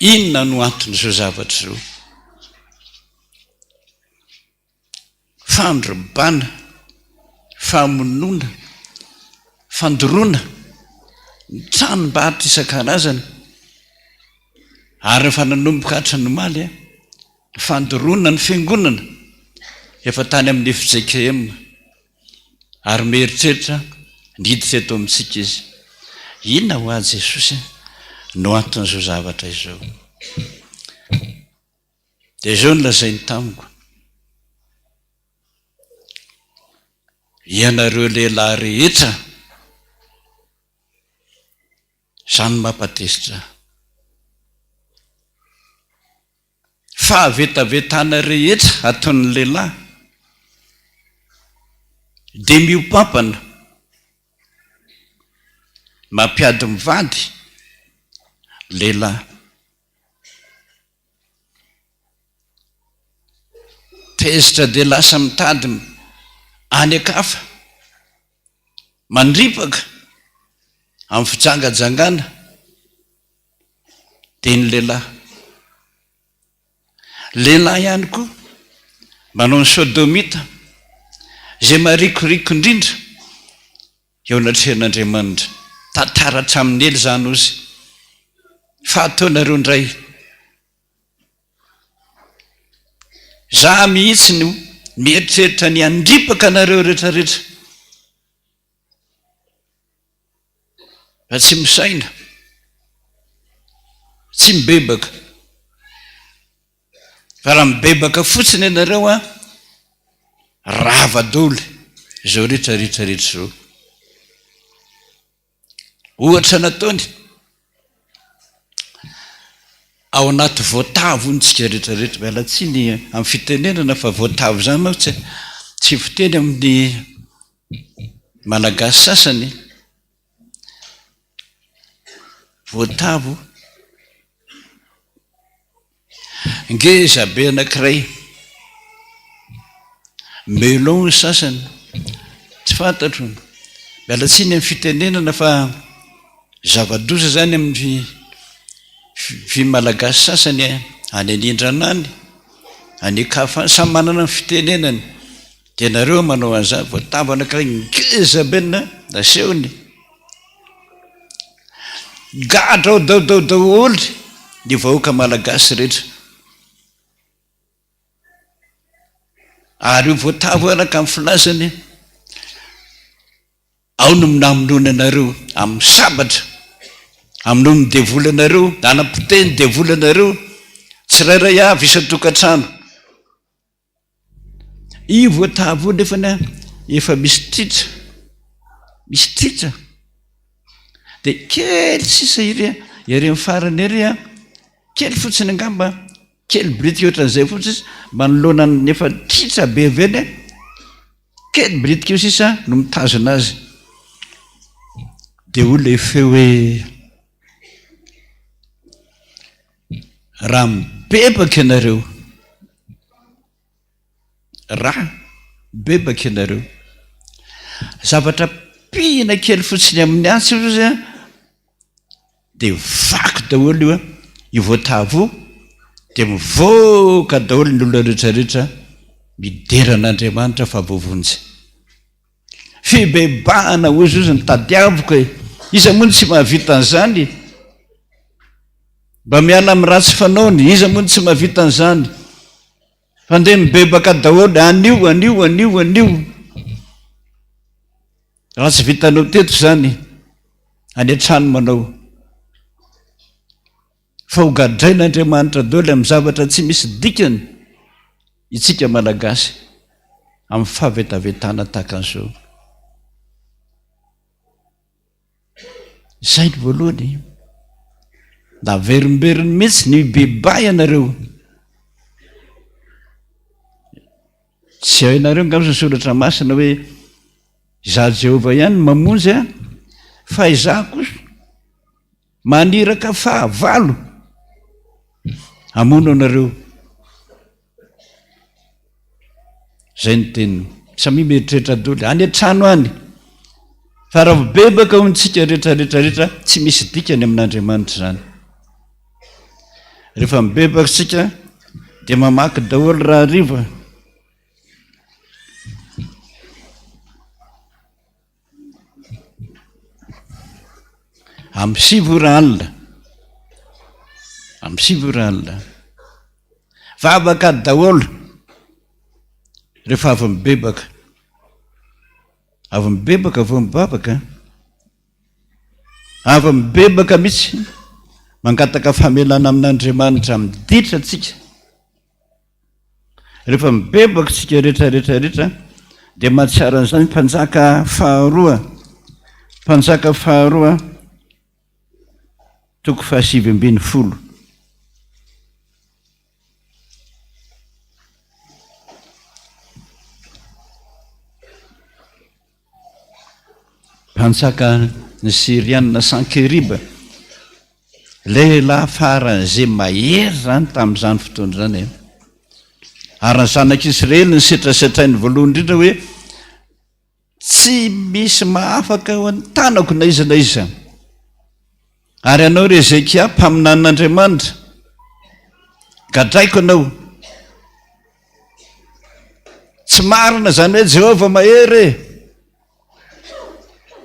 inona no anton'izao zavatra izao? Fandrobana, famonoana, fandoroana ny tranombarotra isan-karazany ary efa nanomboka hatry ny omaly ny fandoroana ny fiangonana efa tany amin'ny fjkm ary mieritreritra ny hiditra eto amintsika izy. Inona hoa Jesosy no anton'izao zavatra izao? Dia izao no lazainy tamiko, Ianareo lehilahy rehetra, izany no mampatezitra ahy. Fahavetavetana rehetra ataon'ny lehilahy dia miompampana, mampiady mivady lehilahy. Tezitra dia lasa mitady any an-kafa, mandripaka amin'ny fijangajangana dia ny lehilahy. Lehilahy ihany koa manao ny sodomita izay marikoriko indrindra eo anatrehan'Andriamanitra. Tantara hatramin'ny ela izany ozy. Fa ataonareo indray. Za mihitsy no mieritreritra ny handripaka anareo rehetra rehetra. Fa tsy misaina. Tsy mibebaka. Fa raha mibebaka fotsiny ianareo an, rava daholo izao rehetra rehetra rehetra izao. Ohatra nataony, ao anaty voatavo hono tsika rehetra rehetra, miala tsiny amin'ny fitenenana fa voatavo izany manko tsy tsy fiteny amin'ny Malagasy sasany, voatavo. Ngeza be anankiray. Melon ny sasany. Tsy fantatro. Miala tsiny amin'ny fitenenana fa zava-doza izany amin'ny fi malagasy sasany any anindrana any, any an-kafa any, samy manana ny fitenenany. Dia nareo manao an'izany, voatavo anankiray ngeza be ny nasehony. Gadra ao dao dao daholo ny vahoaka malagasy rehetra. Ary io voatavo io araka ny filazany, ao no namonoana anareo amin'ny sabatra, hamonoan'ny devoly anareo, hanapotehin'ny devoly anareo, tsirairay avy isan-tokantrano. Io voatavo io nefany an, efa misy tritra, misy tritra, dia kely sisa ery an, ery amin'ny farany ery an, kely fotsiny angamba, kely biritika ohatran'izay fotsiny sisa, manoloana ny efa tritra be avy eny an, kely biritika eo sisa no mitazona azy. Dia hoy ilay feo hoe, Raha mibebaka ianareo, raha mibebaka ianareo, zavatra pihina kely fotsiny amin'ny antsy ozy an, dia vaky daholo io an, io voatavo io, dia mivoaka daholo ny olona rehetra rehetra midera an'Andriamanitra fa voavonjy. Fibebahana ozy ozy ny tadiaviko e! Iza moa no tsy mahavita an'izany? Mba miala amin'ny ratsy fanaony, iza moa no tsy mahavita an'izany? Fa ndeha mibebaka daholo, anio, anio, anio, anio. Raha tsy vitanao teto izany, any an-trano manao. Fa ho gadrain'Andriamanitra daholo amin'ny zavatra tsy misy dikany itsika Malagasy amin'ny fahavetavetana tahaka an'izao. Izay ny voalohany. Naverimberiny mihitsy ny mibebaha ianareo. Tsy hainareo angamba ny soratra masina hoe izaho Jehovah ihany no mamonjy an, fa izaho kosa Maniraka fahavalo hamono anareo. Zay ny teniny. Samia mieritreritra doly. Any an-trano any. Fa raha mibebaka ho antsika rehetra rehetra rehetra, tsy misy dikany amin'Andriamanitra izany. Rehefa mibebaka isika dia mamaky daholo raha hariva. Amin'ny 9 ora alina. Amin'ny 9 ora alina. Vavaka daholo rehefa avy mibebaka. Avy mibebaka vao mivavaka. Avy mibebaka mihitsy. Mangataka famelana amin'Andriamanitra amin'ny ditra antsika. Rehefa mibebaka isika rehetra rehetra rehetra dia mahatsiaro an'izany mpanjaka faharoa, mpanjaka faharoa toko fahasivy ambin'ny folo. Mpanjaka ny Syriana Sankeriba, lehilahy faran'izay mahery izany tamin'izany fotoana izany e. Ary ny zanak'Israely nisetrasetrainy voalohany indrindra hoe tsy misy mahafaka eo an-tanako na iza na iza. Ary ianao ry Hezekia, mpaminanin'Andriamanitra, gadraiko ianao. Tsy marina izany hoe Jehovah mahery e.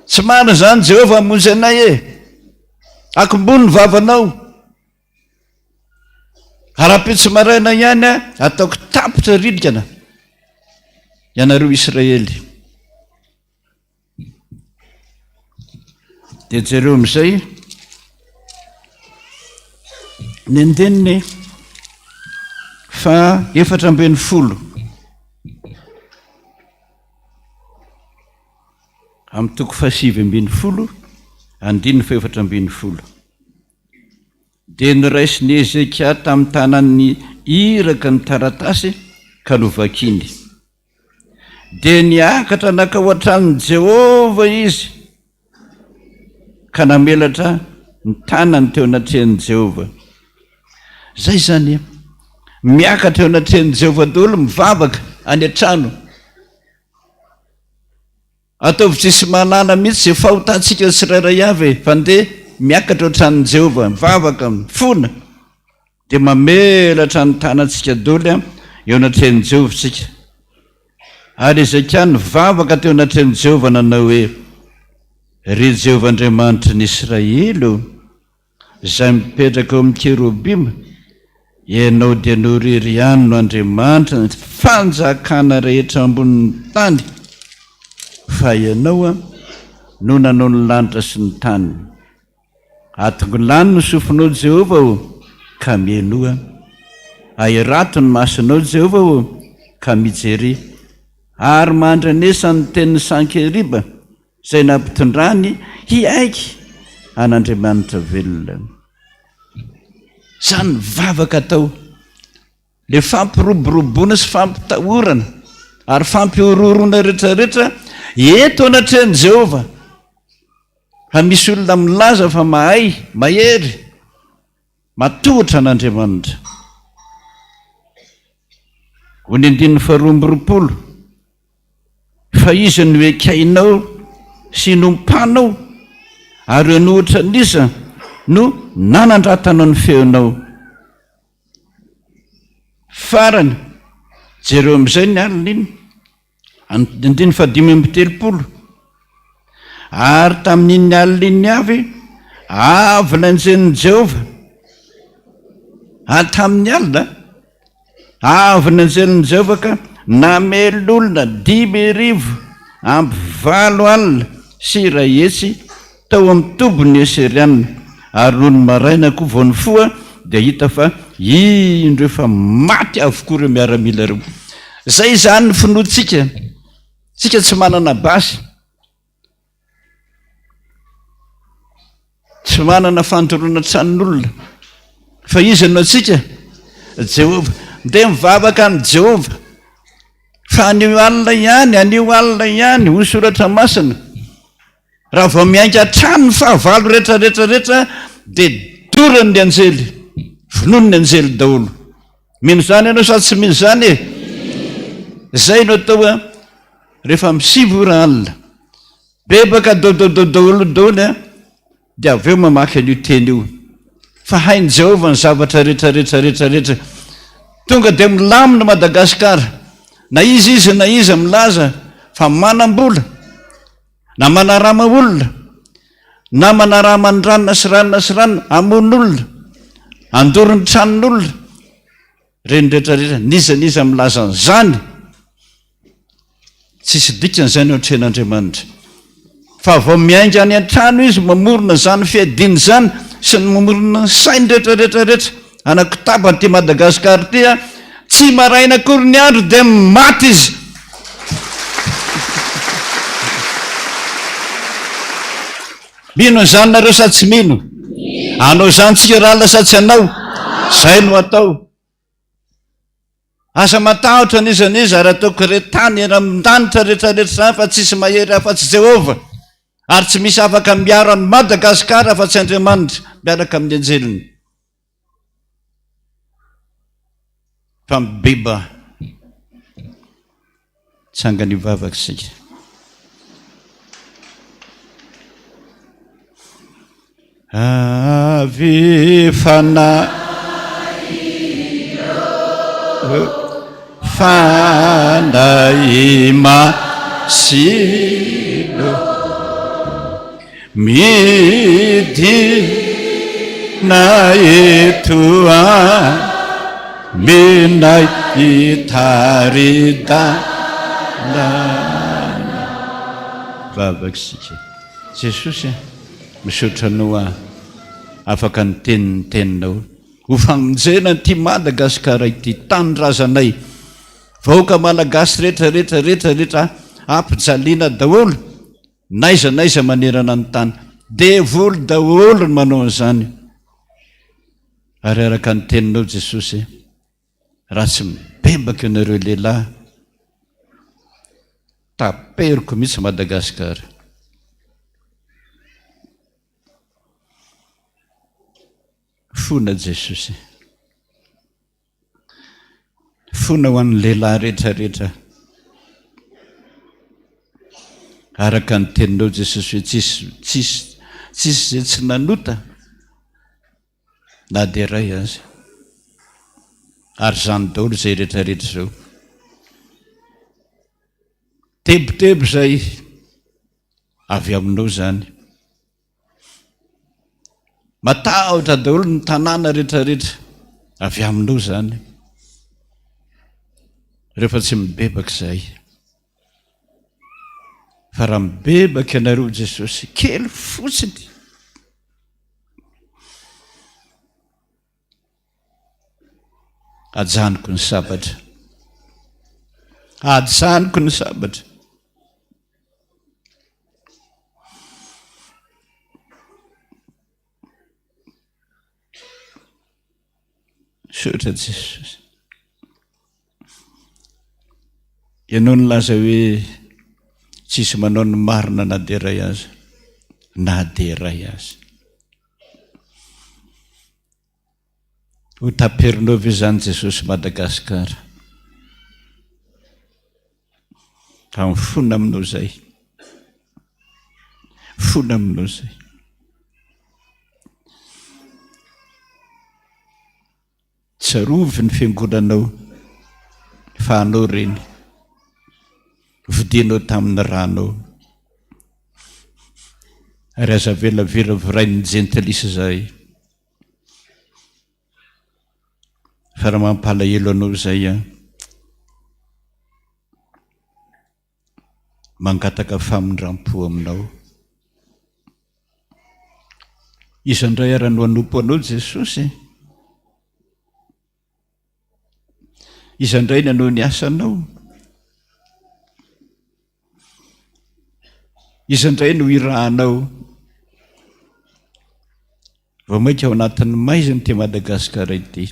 Tsy marina izany Jehovah hamonjy anay e. Akombony ny vavanao. Rahampitso maraina ihany ataoko tapitra rilkana ianareo Israely. Dia jereo amin'izay ny andininy fa 14 amin'ny toko faha-19 andininy faha-14. Dia noraisin'i Hezekia tamin'ny tanan'ny iraka ny taratasy ka novakiny. Dia niakatra nankao an-tranon'i Jehovah izy, ka namelatra ny tanany teo anatrehan'i Jehovah. Izay izany e! Miakatra eo anatrehan'i Jehovah daholo mivavaka any an-trano. Ataovy tsisy mahalala mihitsy izay fahotantsika tsirairay avy e, fa ndeha miakatra ao an-tranon'i Jehovah, mivavaka, mifona, dia mamelatra ny tanantsika daholo eo anatrehan'i Jehovah isika. Ary Hezekia nivavaka teo anatrehan'i Jehovah nanao hoe, Ry Jehovah Andriamanitry ny Israely ô, Izay mipetraka eo amin'ny kerobima, Ianao dia noriry ihany no Andriamanitra ny fanjakana rehetra ambonin'ny tany, fa Ianao no nanao ny lanitra sy ny tany. Atongilano ny sofinao, Jehovah ô, ka mihainoa. Ahirato ny masonao, Jehovah ô, ka mijeria. Ary mandrenesa ny tenin'i Sankeriba. Izay nampitondrany hiaiky an'Andriamanitra velona. Izany ny vavaka atao. Ilay fampiroboroboana sy fampitahorana ary fampihorohoroana rehetrarehetra eto anatrehan'i Jehovah. Fa misy olona milaza fa mahay, mahery, matohotra an'Andriamanitra. Hoy ny andininy faharoa amby 20. Fa iza no ekainao sy nompanao, ary an'ohatra an'iza no nanandratanao ny feonao? Farany, jereo amin'izay ny alina iny, andininy fahadimy amby 30. Ary tamin'iny alina iny avy, avy ilay anjelin'i Jehovah, ary tamin'ny alina, Avy ny anjelin'i Jehovah ka namely olona 185 100 tao amin'ny tobin'ny Asyriana, ary nony maraina koa vao nifoha dia hita fa indro efa maty avokoa ireo miaramila ireo. Izay izany ny finoantsika. Isika tsy manana basy. Tsy manana fandoroana tranon'olona. Fa iza no antsika? Jehovah. Ndeha mivavaka amin'i Jehovah. Fa anio alina ihany, anio alina ihany, hoy soratra masina. Raha vao miainga hatrany ny fahavalo rehetra rehetra rehetra dia dorany ny anjely. Vonoiny ny anjely daholo. Mino izany ianao sa tsy mino izany e? Izay no atao a. Rehefa amin'ny 9 ora alina, bebaka dodododolo daholo a, dia avy eo mamaky an'io teny io. Fa hain'i Jehovah ny zavatra rehetra rehetra rehetra rehetra. Tonga dia milamina Madagasikara. Na iza iza na iza milaza fa manam-bola, na manarama olona, na manarama ny ranona sy ranona sy ranona, hamono olona, handoro ny tranon'olona, ireny rehetra rehetra, n'iza n'iza milaza an'izany, Tsisy dikany izany eo antrehan'Andriamanitra. Fa vao miainga any an-trano izy mamorona izany fiadiana izany sy ny mamorona ny sainy rehetra rehetra rehetra hanakotaba an'ity Madagasikara ity a, tsy maraina akory ny andro dia maty izy. Mino an'izany nareo sa tsy mino? Hanao izany tsika rahalina sa tsy hanao? Izay no atao. Aza matahotra n'iza n'iza ary ataoko re tany eran-danitra rehetra rehetra izany fa tsisy mahery afa-tsy Jehovah ary tsy misy afaka miaro an'i Madagasikara afa-tsy Andriamanitra miaraka amin'ny anjeliny. Fa mibeba tsangana hivavaka isika. Avy fanahy Fanahy Masina Midina eto aminay hitari-dalana. Vavaka isika. Jesosy a, misaotra Anao aho afaka niteny ny teninao ho famonjena an'ity Madagasikara ity, tanindrazanay, vahoaka Malagasy rehetra rehetra rehetra rehetra ampijaliana daholo n'aiza n'aiza manerana ny tany. Devoly daholo ny manao an'izany. Ary araka ny teninao Jesosy, raha tsy mibebaka ianareo lehilahy, taperiko mihitsy Madagasikara. Fona Jesosy. Mifona ho an'ny lehilahy rehetra rehetra. Araka ny teninao Jesosy hoe tsisy tsisy tsisy izay tsy nanota na dia iray aza. Ary izany daholo izay rehetra rehetra izao. Tebiteby izay avy aminao izany. Matahotra daholo ny tanàna rehetrarehetra avy aminao izany. Rehefa tsy mibebaka izahay. Fa raha mibebaka ianareo Jesosy, kely fotsiny. Ajanoko ny sabatra. Ajanoko ny sabatra. Misaotra Jesosy. Ianao nilaza hoe tsisy manao ny marina na dia iray aza. Na dia iray aza. Ho taperinao ve izany Jesosy Madagascar? Raha mifona aminao izay. Mifona aminao izay. Tsarovy ny fiangonanao fa anao ireny. Vidianao tamin'ny ranao. Ary aza avela viravirain'ny jentilisa izahay. Fa raha mampalahelo anao izay an, mangataka famindram-po aminao. Iza indray ara no hanompo anao Jesosy? Iza indray ny hanao ny asanao? Iza indray no hirahanao? Vao mainka ao anatin'ny maizina ity Madagasikara ity.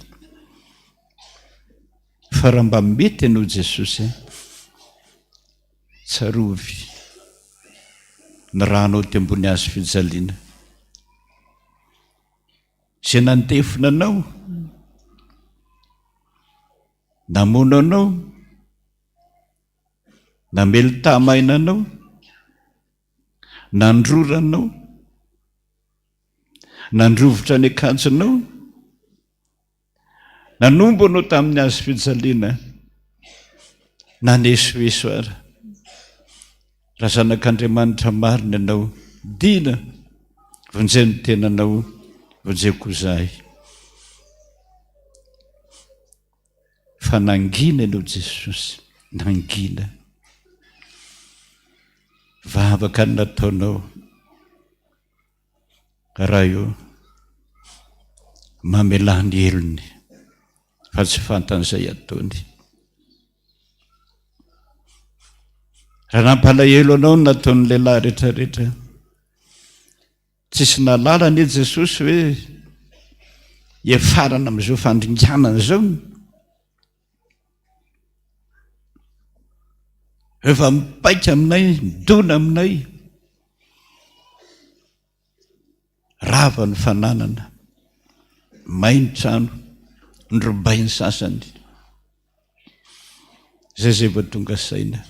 Fa raha mba mety ianao Jesosy, tsarovy ny ranao teo ambony hazo fijaliana. Izay nandefona anao, namono anao, namely tahamaina anao, nandrora anao, nandrovitra ny akanjonao, Nanombo anao tamin'ny hazo fijaliana, nanesoeso ary. Raha zanak'Andriamanitra marina ianao, dina, vonjeo ny tenanao, vonjeo koa izahay. Fa nangina ianao Jesosy, nangina. Vavaka ny nataonao. Ray o, mamelà ny helony fa tsy fantany izay ataony. Raha nampalahelo anao ny nataon'ny lehilahy rehetrarehetra, tsisy nahalala anie Jesosy hoe hiafarana amin'izao fandringanana izao. Efa mipaika aminay, midona aminay. Rava ny fananana, may ny trano, norobain'ny sasany. Izay izay vao tonga saina.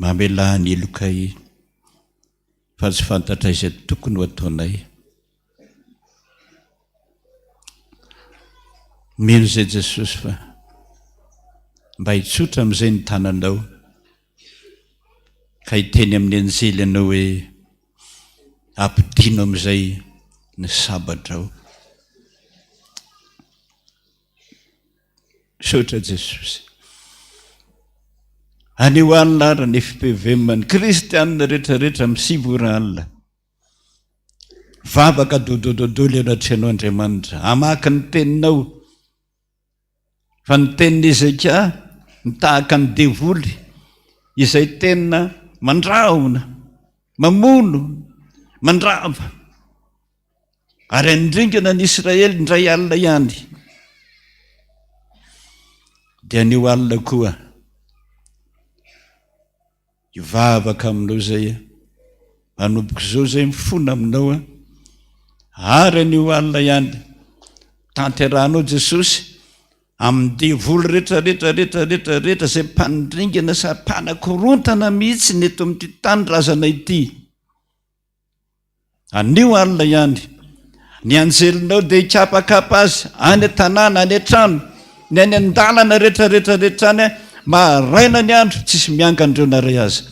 Mamelà ny helokay fa tsy fantatray izay tokony ho ataonay. Mino izay Jesosy fa mba hitsotra amin'izay ny tananao ka hiteny amin'ny anjely ianao hoe ampidino amin'izay ny sabatrao. Misaotra Jesosy. Anio alina ary ny FPVM ny kristianina rehetra rehetra amin'ny 9 ora alina. Vavaka dodododoly eo anatrehanao Andriamanitra. Hamaky ny teninao. Fa ny tenin'i Hezekia ny tahaka ny devoly izay tena mandrahona, mamono, mandrava ary handringana ny Israely indray alina ihany. Dia anio alina koa Hivavaka aminao izay aho. Manomboka izao izay mifona aminao aho. Ary anio alina ihany. Tanterahanao Jesosy amin'ny devoly rehetra rehetra rehetra rehetra rehetra izay mpandringana sy mpanakorontana mihitsy ny eto amin'ity tanindrazana ity. Anio alina ihany, ny anjelinao dia hikapakapa azy any an-tanàna, any an-trano, ny any an-dalana rehetra rehetra rehetra any, maraina ny andro, tsisy miangana ireo na iray aza.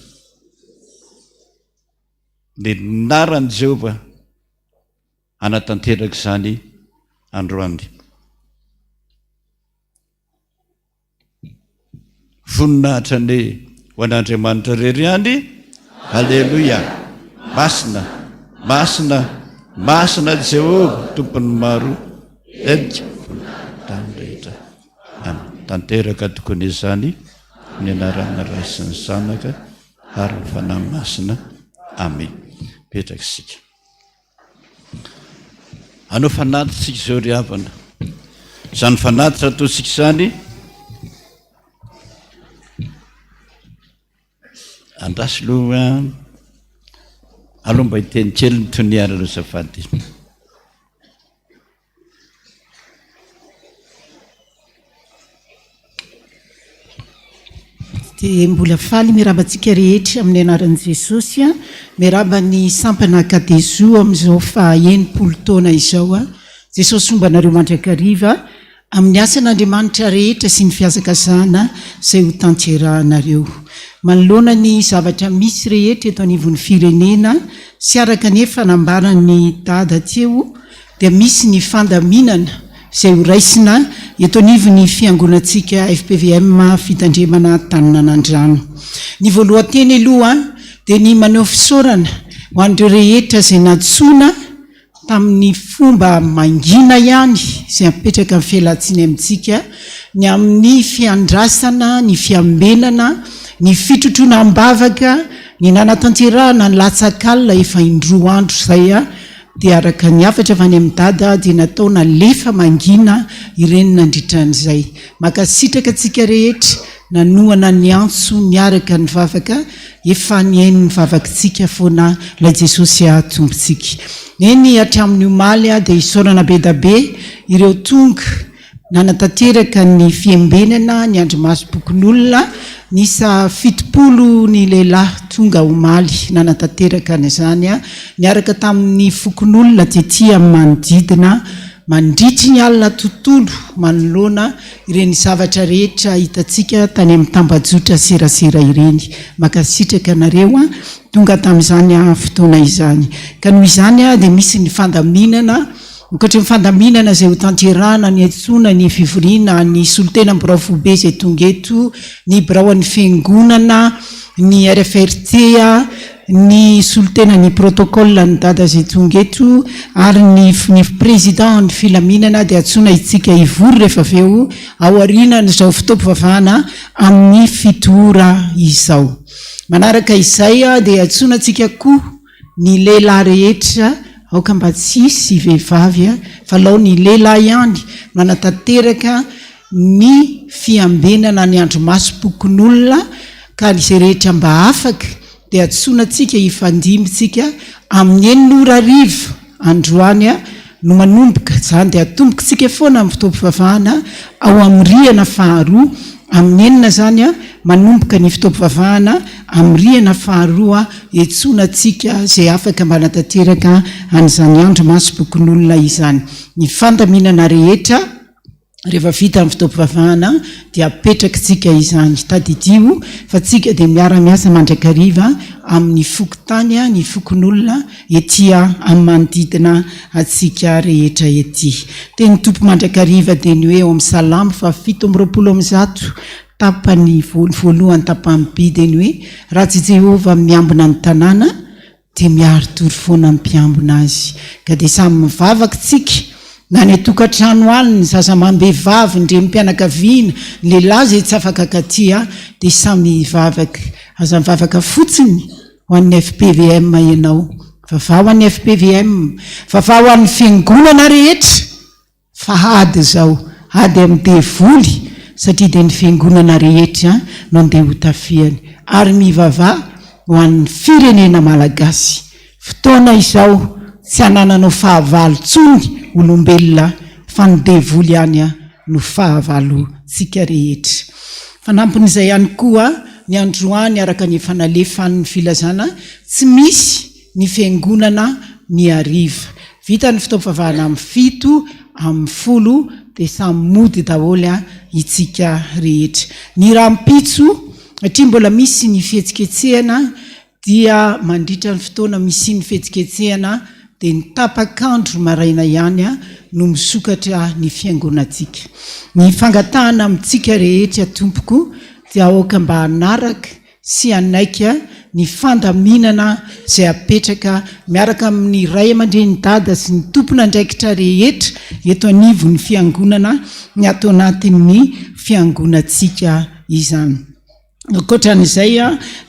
Ny anaran'i Jehovah hanatanteraka izany androany. Voninahitra anie ho an'Andriamanitra irery ihany. Aleloia! Masina, masina, masina Jehovah, Tompon'ny maro, henika tany rehetra. Amen. Tanteraka tokoa ny izany, ny anaran'ny Ray sy ny Zanaka ary ny Fanahy Masina. Amen. Petraka isika. Hanao fanatitra isika izao ry havana. Izany fanatitra ataontsika izany, andraso aloha, aloha mba hiteny kely ny tonia ary aloha azafady. Dia mbola faly miarahaba antsika rehetra amin'ny anaran'i Jesosy. Miarahaba ny sampana Kadezo amin'izao faha 60 taona izao. Jesosy homba anareo mandrakariva amin'ny asan'Andriamanitra rehetra sy ny fihazakazahana izay ho tanterahanareo. Manoloana ny zavatra misy rehetra eto anivon'ny firenena sy araka ny efa nambaran'i Dada teo dia misy ny fandaminana izay ho raisina eto anivon'ny fiangonantsika fpvm Fitandremana Taninanandrano. Ny voalohan-teny aloha dia ny maneho fisaorana ho an'ireo rehetra izay nantsoina tamin'ny fomba mangina ihany izay hapetraka ny fialantsiny amintsika ny amin'ny fiandrasana, ny fiambenana, ny fitrotroana am-bavaka, ny nanatanterahana ny latsak'alina efa indroa andro izay Dia araka ny hafatra avy any amin'i Dada dia natao nalefa mangina ireny nandritra an'izay. Mankasitraka antsika rehetra nanohana ny antso niaraka nivavaka, efa nihaino ny vavakitsika foana ilay Jesosy Tompontsika. Eny hatramin'ny omaly dia isaorana bedabe ireo tonga Nanatanteraka ny fiembenana ny andrimasom-pokonolona niisa 70 ny lehilahy tonga omaly nanatanteraka an'izany niaraka tamin'ny fokonolona tety amin'ny manodidina mandritry ny alina tontolo manoloana ireny zavatra rehetra hitantsika tany amin'ny tambajotra serasera ireny. Mankasitraka anareo tonga tamin'izany fotoana izany. Ka noho izany dia misy ny fandaminana. Ankoatry ny fandaminana izay hotanterahana niantsoana ny fivoriana ny solontenan'ny birao foibe izay tonga eto, ny biraon'ny fiangonana, ny RFRT, ny solontenan'ny protocole ny dada izay tonga eto ary ny ny président ny filaminana dia antsoina isika hivory rehefa avy eo aorianan'izao fotoam-pivavahana amin'ny fito ora izao. Manaraka izay dia antsoina antsika koa Ny lehilahy rehetra, aoka mba tsy hisy vehivavy fa alao ny lehilahy ihany no hanatanteraka ny fiambenana ny andrimasom-pokonolona ka izay rehetra mba afaka dia antsoina antsika hifandimby tsika amin'ny enina ora hariva androany no manomboka izany dia atombokitsika foana amin'ny fotoam-pivavahana ao amin'ny rihana faharoa amin'ny enina izany manomboka ny fotoam-pivavahana amin'ny rihana faharoa etsoina antsika izay afaka manatanteraka an'izany andro masom-pokonolona izany ny fandaminana rehetra Rehefa vita ny fotoam-pivavahana dia apetrakitsika izany. Tadidio fa tsika dia miara-miasa mandrakariva amin'ny fokontany, ny fokonolona ety amin'ny manodidina antsika rehetra ety. Tenin'ny Tompo mandrakariva dia ny hoe ao amin'ny Salamo faha 127 tapany voalohany tapany B dia ny hoe raha tsy Jehovah miambina ny tanàna Dia miari-tory foana ny mpiambina azy. Ka dia samy mivavaka tsika, na any an-tokantrano any, ny zaza amam-behivavy, ny renim-pianakaviana, ny lehilahy izay tsy afaka katy a, dia samy hivavaka. Aza mivavaka fotsiny ho an'ny fpvm ianao. Vavaha ho an'ny fpvm, vavaha ho an'ny fiangonana rehetra. Fa ady izao, ady amin'ny devoly, satria dia ny fiangonana rehetra no andeha ho tafihany. Ary mivavaha ho an'ny firenena malagasy. Fotoana izao tsy hanananao fahavalo intsony olombelona. fa ny devoly ihany no fahavalontsika rehetra. Fanampin'izay ihany koa, ny androany araka ny efa nalefan'ny filazana, tsy misy ny fiangonana ny hariva. Vita ny fotoam-pivavahana amin'ny fito, amin'ny folo dia samy mody daholo itsika rehetra. Ny rahampitso, satria mbola misy ny fihetsiketsehana dia mandritra ny fotoana misian'ny fihetsiketsehana dia ny tapak'andro maraina ihany no misokatra ny fiangonantsika. Ny fangatahana amintsika rehetra tompoko dia aoka mba hanaraka sy hanaiky ny fandaminana izay apetraka miaraka amin'ny ray aman-dreny dada sy ny tompon'andraikitra rehetra eto anivon'ny fiangonana ny ato anatin'ny fiangonantsika izany. Ankoatran'izay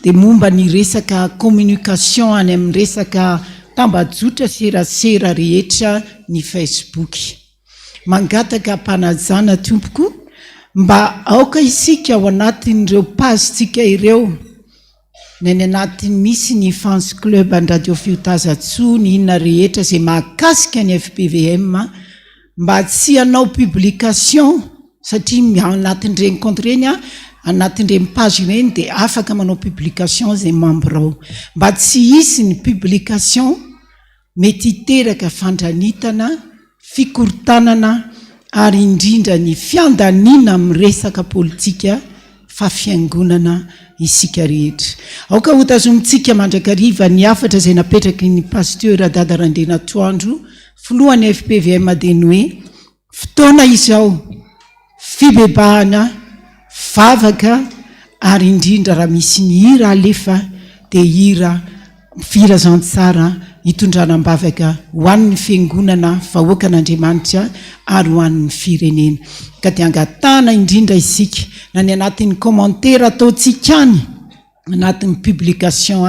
dia momba ny resaka communication any amin'ny resaka tambajotra serasera rehetra ny Facebook. Mangataka am-panajana tompoko mba aoka isika ao anatin'ireo page-tsika ireo, ny any anatin'ny misy ny fans club an'ny Radio Fiotazantsoa, ny inona rehetra izay mahakasika ny FPVM, mba tsy hanao publication satria ao anatin'ireny compte ireny an, anatin'ireny page ireny dia afaka manao publication izay membre ao. Mba tsy hisy ny publication mety hiteraka fandranitana, fikorontanana ary indrindra ny fiandaniana amin'ny resaka politika fa fiangonana isika rehetra. Aoka hotazomintsika mandrakariva ny hafatra izay napetraky ny Pasteur Dada Randrianatoandro, filohan'ny fpvm dia ny hoe, fotoana izao, fibebahana, vavaka ary indrindra raha misy ny hira alefa dia hira Filazantsara hitondrana am-bavaka ho an'ny Fiangonana, vahoakan'Andriamanitra ary ho an'ny firenena. Ka dia angatahana indrindra isika na ny anatin'ny commentaire ataontsika any anatin'ny publication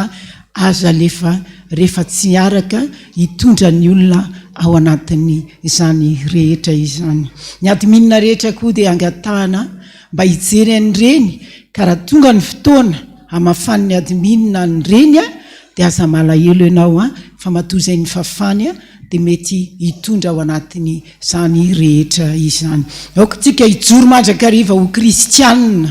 aza alefa rehefa tsy araka hitondra ny olona ao anatin'ny izany rehetra izany. Ny admin rehetra koa dia angatahana mba hijery an'ireny ka raha tonga ny fotoana hamafan'ny admin an'ireny dia aza malahelo ianao fa matoa izay nifafany dia mety hitondra ao anatin'ny izany rehetra izany. Aoka tsika hijoro mandrakariva ho kristianina,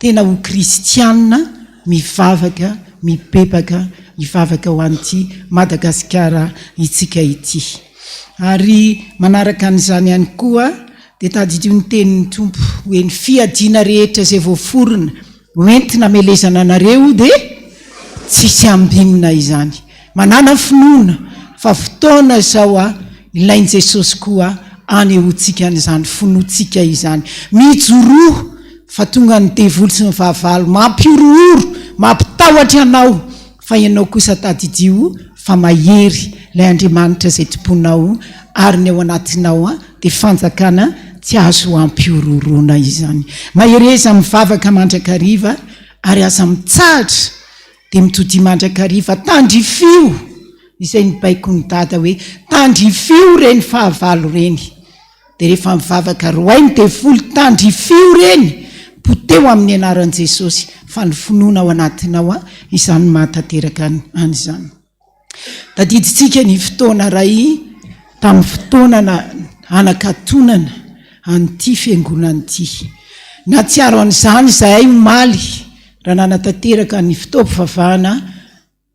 tena ho kristianina mivavaka, mibebaka, hivavaka ho an'ity Madagasikara itsika ity. Ary manaraka an'izany ihany koa Dia tadidio ny tenin'ny Tompo hoe ny fiadiana rehetra izay voaforona ho entina hamelezana anareo dia tsisy ambinina izany. Manàna finoana fa fotoana izao ilain'i Jesosy koa anehoantsika an'izany finoantsika izany. Mijoroa fa tonga ny devoly sy ny fahavalo mampihorohoro, mampitahotra anao Fa ianao kosa tadidio fa mahery ilay Andriamanitra izay tompoinao ary ny ao anatinao dia fanjakana tsy azo ampihorohoroana izany. Mahereza mivavaka mandrakariva ary aza mitsahatra dia mitodia mandrakariva tandrifio izay nibaikon'i Dada hoe tandrifio ireny fahavalo ireny. Dia rehefa mivavaka roay ny devoly tandrifio ireny, poteho amin'ny anaran'i Jesosy fa ny finoana ao anatinao a, izany no mahatanteraka an'izany. Tadidintsika ny fotoana iray tamin'ny fotoana hanakatonana an'ity fiangonana ity. Nahatsiaro an'izany izahay omaly raha nanatanteraka ny fotoam-pivavahana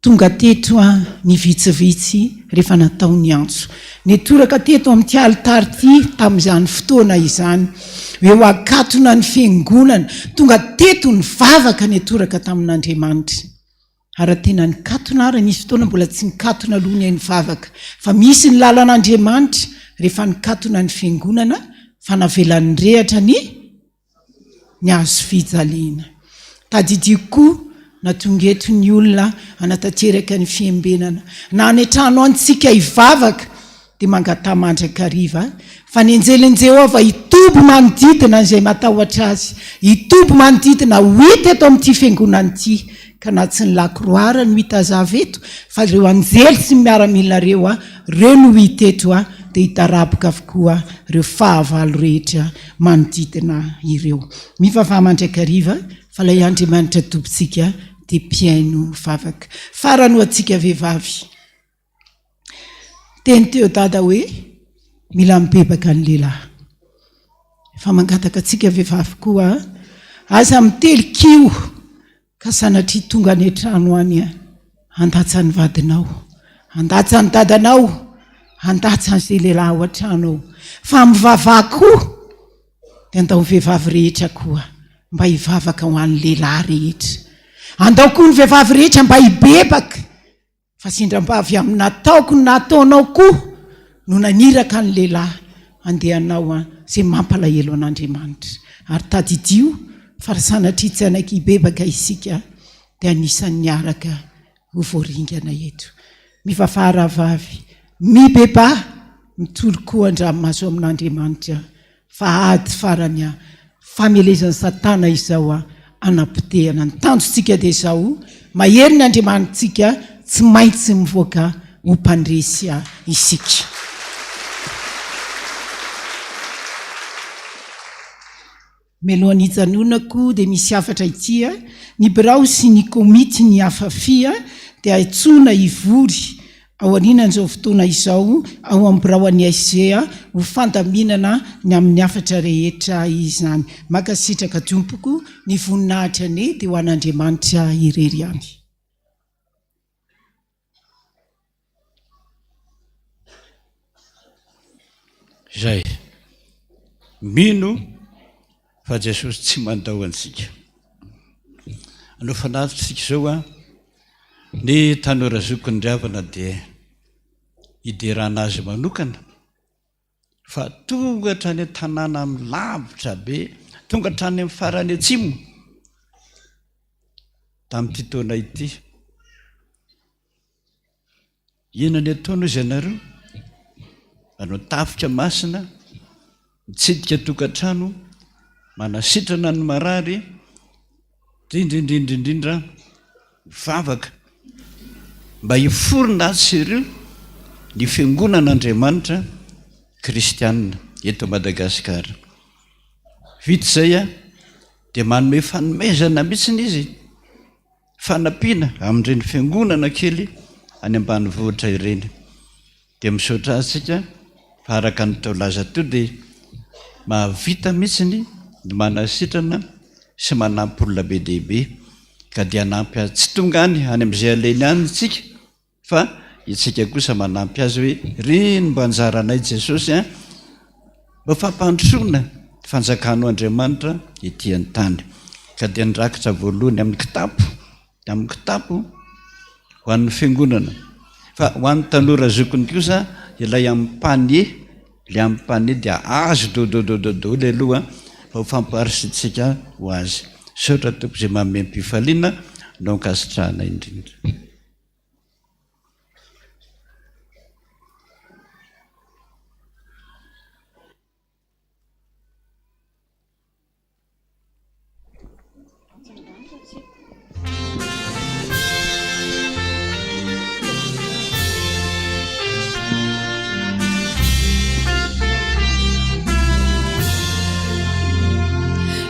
Tonga teto ny vitsivitsy rehefa natao ny antso. Nitoraka teto amin'ity alitara ity tamin'izany fotoana izany. Eo akatona ny fiangonana. Tonga teto nivavaka nitoraka tamin'Andriamanitra. Ary raha tena nikatona ary nisy fotoana mbola tsy nikatona aloha ny nivavaka. Fa misy ny lalan'Andriamanitra rehefa nikatona ny fiangonana fa navelany nirehatra ny ny hazo fijaliana. Tadidio koa na tonga eto ny olona hanatanteraka ny fiambenana, na any an-trano any tsika hivavaka, dia mangataha mandrakariva fa ny anjelin'i Jehovah hitoby manodidina an'izay matahotra azy, hitoby manodidina ho hita eto amin'ity fiangonana ity, ka na tsy ny lakroa ara no hita hazava eto, fa ireo anjely sy ny miaramila ireo, ireo no hita eto, dia hitaraboka avokoa ireo fahavalo rehetra manodidina ireo. Mivavaha mandrakariva fa ilay Andriamanitra Tompontsika dia mpihaino vavaka. Farany ho antsika vehivavy. Teny teo dada hoe. Mila mibebaka ny lehilahy. Fa mangataka antsika vehivavy koa, aza mitely kiho ka sanatria tonga any an-trano any handatsa ny vadinao, handatsa ny dadanao, handatsa an'izay lehilahy ao an-trano ao. Fa mivavaha koa, dia andao ny vehivavy rehetra koa mba hivavaka ho an'ny lehilahy rehetra. Andao koa ny vehivavy rehetra mba hibebaka. Fa sendra mba avy amin'ny nataoko ny nataonao koa no naniraka ny lehilahy handeha hanao an izay mampalahelo an'Andriamanitra. Ary tadidio fa raha sanatria tsy hanaiky hibebaka isika dia anisan'ny niaraka ho voaringana eto. Mivavaha rahavavy, mibebaha, mitoloko an-dranomaso amin'Andriamanitra Fa ady farany a, famelezan'i satana izao a, anapotehana. Ny tanjontsika dia izao, mahery ny Andriamanitsika, tsy maintsy mivoaka ho mpandresy a isika. Mialohan'ny hijanonako dia misy hafatra ity a, ny birao sy ny komity ny Afafi dia antsoina hivory Aorianan'izao fotoana izao, ao amin'ny biraon'ny SG ho fandaminana ny amin'ny hafatra rehetra izany. Mankasitraka tompoko, ny voninahitra anie dia ho an'Andriamanitra irery ihany. Izay mino fa Jesosy tsy mandao antsika. Anao fanatitsika izao an. Ny tanora zokiny ry havana dia hiderana azy manokana fa tonga hatrany an-tanàna amin'ny lavitra be, tonga hatrany amin'ny farany atsimo tamin'ity taona ity. Inona ny ataony hozy ianareo? Manao tafika masina, mitsidika tokantrano, manasitrana ny marary, indrindra indrindra indrindra mivavaka mba hiforona atsy sy ireo ny fiangonan'Andriamanitra kristianina eto Madagasikara. Vita izay dia manome fanomezana mihitsy izy. Fanampiana amin'ireny fiangonana kely any ambanivohitra ireny. Dia misaotra azy tsika fa araka ny teo laza teo dia mahavita mihitsy ny manasitrana sy manampy olona be dia be ka dia hanampy azy tsy tonga any any amin'izay alehiny any tsika Fa isika kosa manampy azy hoe, Ry ny mba anjaranay Jesosy a! Mba fampandrosoana ny fanjakanao Andriamanitra ety an-tany. Ka dia ny rakitra voalohany amin'ny kitapo, amin'ny kitapo ho an'ny fiangonana. Fa ho an'ny tanora zokiny kosa ilay amin'ny panier, ilay amin'ny panier dia azo dododododolo aloha fa ho famparisihintsika ho azy. Misaotra Tompo izay manome am-pifaliana no ankasitrahana indrindra.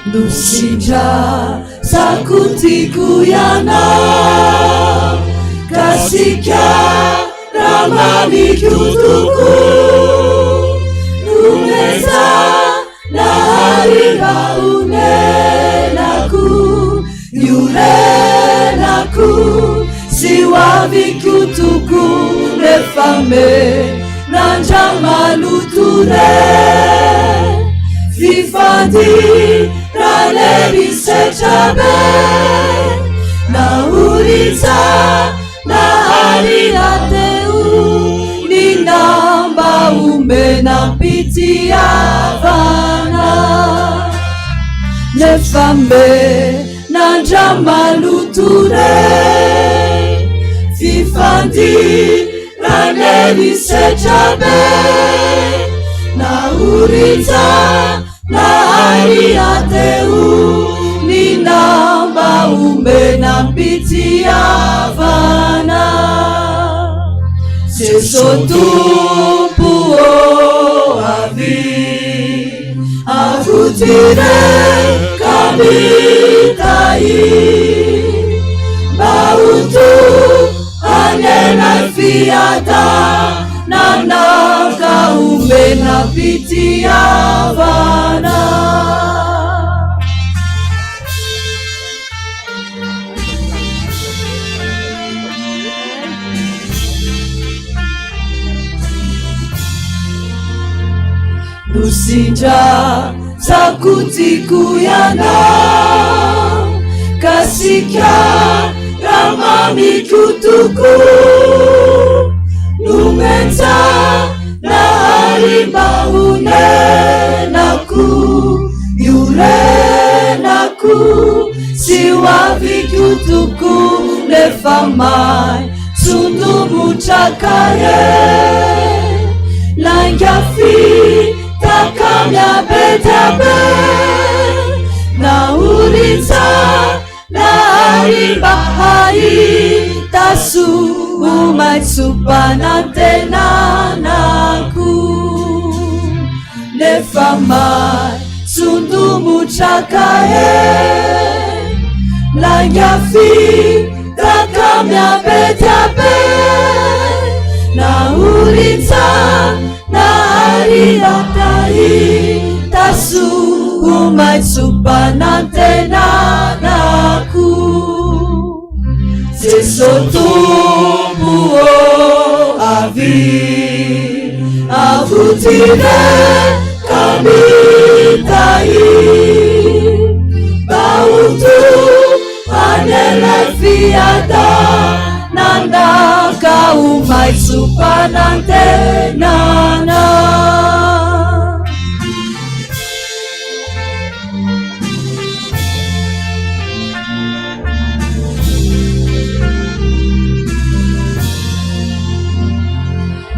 Nosindra tiako ianao Gasika raha mamiko tokoa Nomeza nahary mba honenako Iorenako sy ho aviko tokoa Nefa menandra-maloto re Fifandirana be Na oritsa na arina teo Ny namba omena am-pitiavana Nefa menandra-maloto re Fifandirana herisetra be Na oritsa na aria teo Ny namba omena am-pitiavana Jeso Tompo ô avia Avoty re ka mitahy Mba ho tohanenay fiadanana Ka ho. Nomena fitiavana. Nosindra sakotiko ianao Kasika raha mamiko tokoa Nomenja nahary mba honenako Iorenako sy ho aviko tokoa Nefa may Tsondomotraka e Lainga fitaka miabe dia be Naorin-tsa nahary mba hahita soa Ho maitsom-panantenana koa Nefa may tsondomotraka e Lainga fitaka miabe dia be Naorin-tsa nahary hahita soa Ho maitsom-panantenana koa Jeso Tompo ô avia Avoty re ka mitahy Mba ho tohan'ilay fiadanana Ka ho maitsom-panantenana.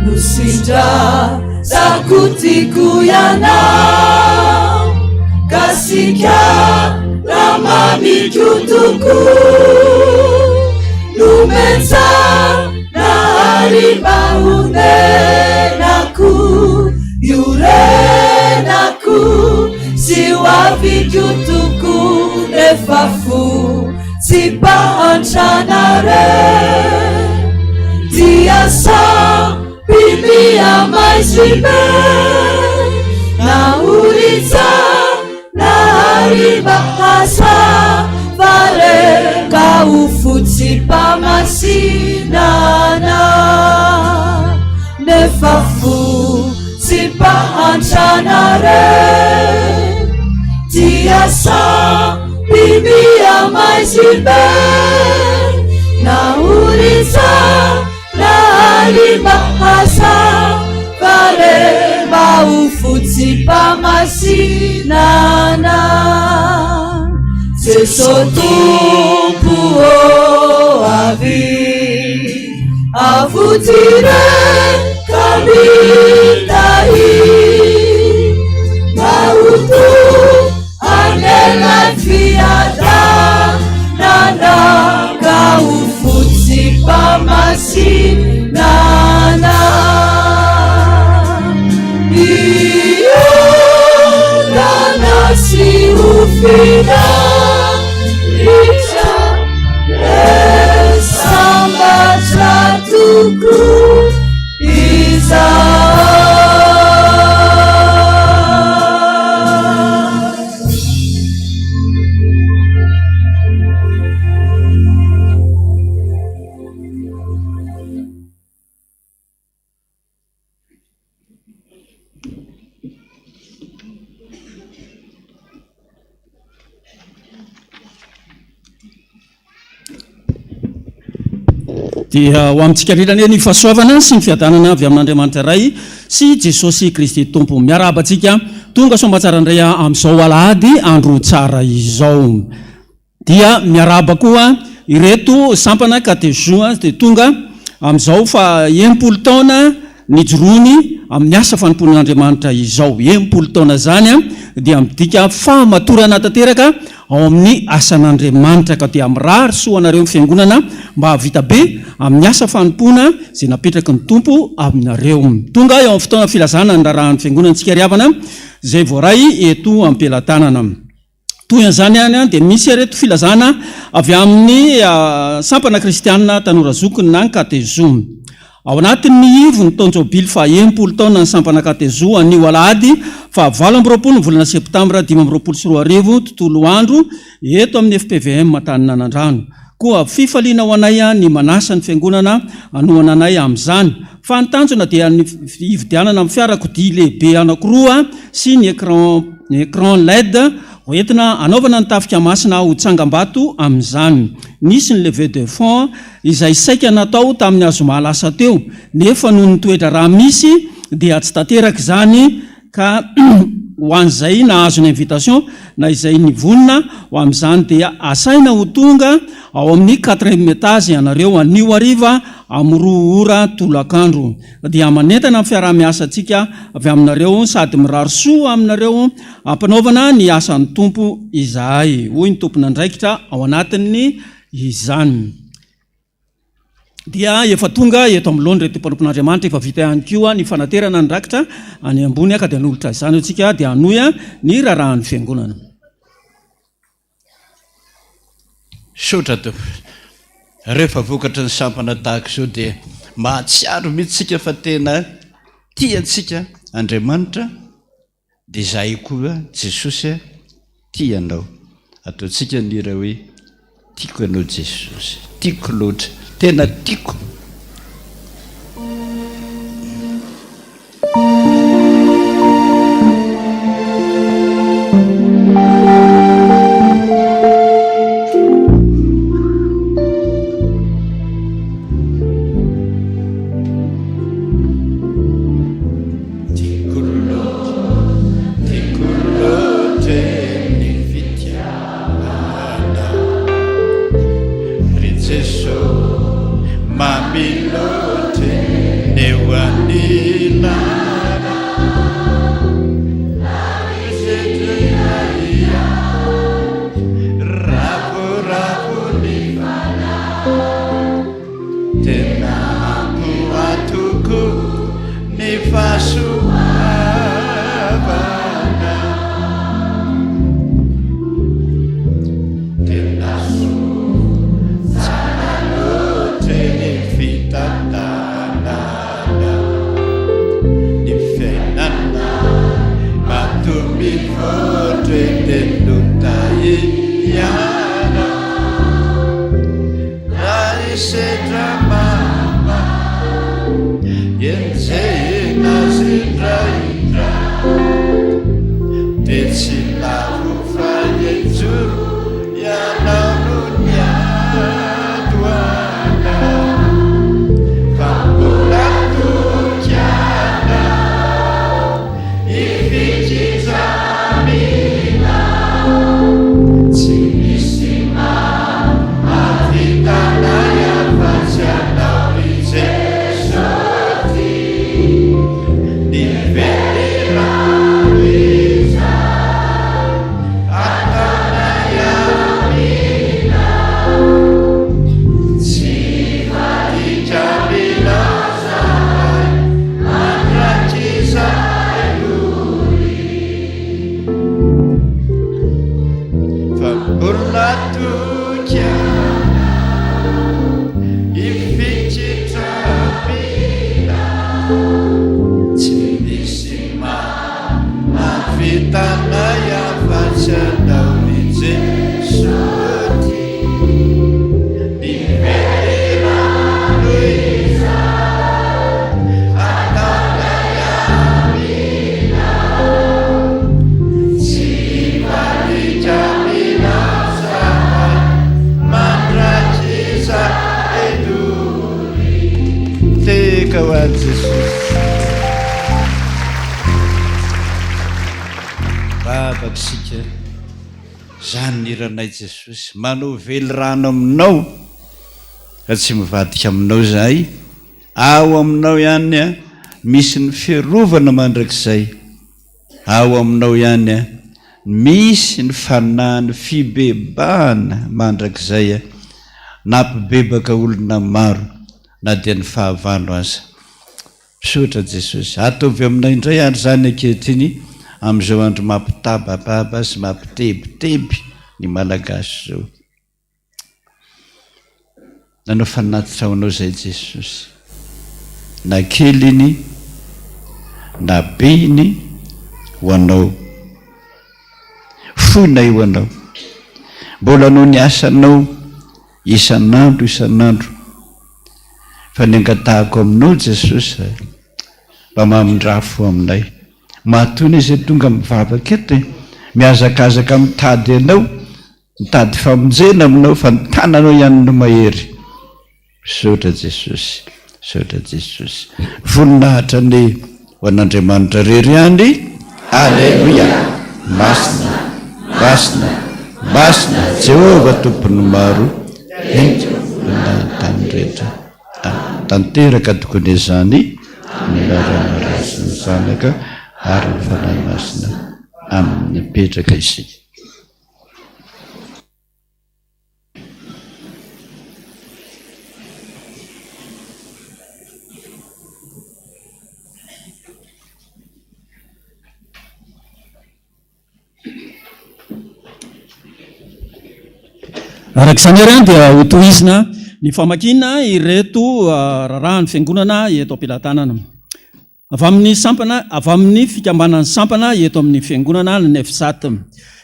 Nosindra zakotiko ianao Gasika raha mamiko tokoa Nomentsara ary mba honenako Iorenako sy ho aviko tokoa Nefa fo tsy mpahantrana re Dia sampy miha-maizina Na orin-tsara ary mba hazava re Ka ho fotsy-pahamasinana Nefa fo tsy mpahantrana re Dia sampy miha-maizina Na orin-tsara ary mba hazava re Mba ho fotsy-pahamasinana Jeso Tompo ô avia Avoty re ka mitahy Mba ho tohan'ilay fiadanana Ka ho fotsy-pahamasinana Hiodana sy ho finaritra Sambatra tokoa izahay. Dia ho amintsika rehetra anie ny fahasoavana sy ny fiadanana avy amin'Andriamanitra Ray sy Jesosy Kristy Tompo. Miarahaba antsika tonga soamantsara indray amin'izao alahady andro tsara izao. Dia miarahaba koa ireto sampana Katezoa dia tonga amin'izao fa 60 taona nijoroany amin'ny asa fanompoan'Andriamanitra izao. 60 taona izany dia midika fahamatorana tanteraka ao amin'ny asan'Andriamanitra ka dia mirary soa anareo ny fiangonana mba hahavita be amin'ny asa fanompoana izay napetraky ny Tompo aminareo. Tonga eo amin'ny fotoana filazana ny raharahan'ny fiangonana isika ry havana izay voaray eto am-pelatanana. Toy an'izany ihany dia misy ireto filazana avy amin'ny sampana kristiana tanora zokiny na ny Katezoa. Ao anatin'ny ivo ny taon-jobily faha 60 taonan'ny sampana Katezo anio alahady faha 28 ny volana septambra 2025 tontolo andro eto amin'ny fpvm Antaninanandrano. Koa fifaliana ho anay ny manasa ny fiangonana hanohana anay amin'izany. Fa ny tanjona dia ny hividianana amin'ny fiarakodia lehibe anankiroa sy ny écran écran led ho entina hanaovana ny tafika masina ho tsangambato amin'izany. Nisy ny levée de fonds izay saika natao tamin'ny azoma lasa teo nefa noho ny toe-draharaha misy dia tsy tanteraka izany ka ho an'izay nahazo ny invitation na izay nivonona ho amin'izany dia asaina ho tonga ao amin'ny quatrième étage ianareo anio hariva amin'ny roa ora tolakandro. Dia manentana ny fiaraha-miasantsika avy aminareo sady mirary soa aminareo ampanaovana ny asan'ny Tompo izahay, hoy ny tompon'andraikitra ao anatin'ny izany. Dia efa tonga eto amloany ireto mpanompon'Andriamanitra, efa vita ihany koa ny fanaterana ny rakitra any ambony ka dia hanolotra izany eo tsika dia hanohy ny raharahan'ny fiangonana. Misaotra Tompoko. Rehefa vokatry ny sampana tahaka izao dia mahatsiaro mihitsy isika fa tena tia antsika Andriamanitra. Dia izahay koa Jesosy a tia anao. Ataontsika ny hira hoe tiako ianao Jesosy, tiako loatra, tena tiako. Tiako loatra, tiako loatra ny fitiavanao Ry Jeso, mamy loatra ny eo anilanao Ravoravo ny fanahy Tena ampohatoko ny fahasoavana. Tena soa tsara loatra ny fitantanana ny fiainana. Matoa mivoatra dia notahiana. Raha hisedra mama, enjehina azy indraindray, dia tsy lavo fa hijoro, ianao no niady ho anay, fa mbola toky anao, hifikitra aminao, tsy misy Mahavitanay afa-tsy Anao ry Jesosy Ny velirano izay ataonay aminao Tsy hivadika aminao zahay mandrakizay doria Fa mbola toky anao Hifikitra aminao Tsy misy mahavita anay afa-tsy anao ry Jesoa tia Ny velirano izay ataonay aminao Tsy hivadika aminao zahay mandrakizay doria. Teka ho an'i Jesosy. Vavaka isika, zany ny hiranay Jesosy, manao velirano aminao fa tsy mivadika aminao izahay, ao aminao ihany misy ny fiarovana mandrakizay. Ao aminao ihany misy ny fanahin'ny fibebahana mandrakizay nampibebaka olona maro na dia ny fahavalo aza. Misaotra Jesosy. Ataovy aminay indray ary izany ankehitriny amin'izao andro mampitabababa sy mampitebiteby ny Malagasy izao. Nanao fanatitra ho anao izay Jesosy. Na kely iny na be iny ho anao. Foinay ho anao. Mbola noho ny asanao isan'andro isan'andro. Fa ny angatahako aminao Jesosy a, mba mamindrà fo aminay. Matoa anie izay tonga mivavaka eto e, mihazakazaka mitady anao, mitady famonjena aminao fa ny tananao ihany no mahery. Misaotra Jesosy, misaotra Jesosy. Voninahitra anie ho an'Andriamanitra rery ihany. Aleloia! Masina, masina, masina Jehovah Tompon'ny maro, henika na ny tany rehetra. Amen. Tanteraka tokoa anie izany, ny anaran'ny Ray sy ny Zanaka ary ny Fanahy Masina. Amen. Mipetraka isika. Araka izany ary dia hotohizina ny famakiana ireto raharahan'ny fiangonana eto am-pelatanana. Avy amin'ny sampana avy amin'ny fikambanan'ny sampana eto amin'ny fiangonana ny Nefsat.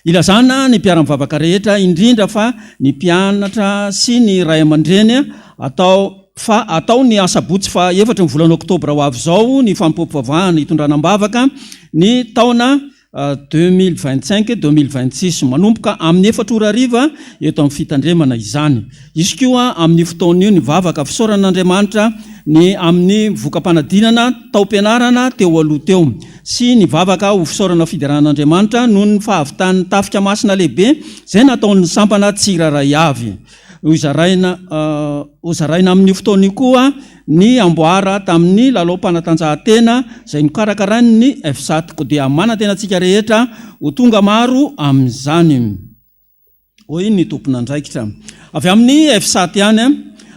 Ilazana ny mpiara-mivavaka rehetra, indrindra fa ny mpianatra sy ny ray aman-dreny, atao fa atao ny asabotsy faha efatry ny volana oktobra ho avy izao ny fanompoam-pivavahana hitondrana am-bavaka ny taona 2025 2026, manomboka amin'ny efatra ora hariva eto amin'ny fitandremana izany. Hisy koa amin'io fotoana io ny vavaka fisaorana an'Andriamanitra ny amin'ny voka-panadinana taom-pianarana teo aloha teo sy ny vavaka ho fisaorana fiderana an'Andriamanitra noho ny fahavitan'ny tafika masina lehibe izay nataon'ny sampana tsirairay avy. Hozaraina hozaraina amin'io fotoana io koa ny amboara tamin'ny lalaom-panatanjahantena izay nokarakarain'ny FSAT. Koa dia manantena antsika rehetra ho tonga maro amin'izany, hoy ny tompon'andraikitra. Avy amin'ny FSAT ihany,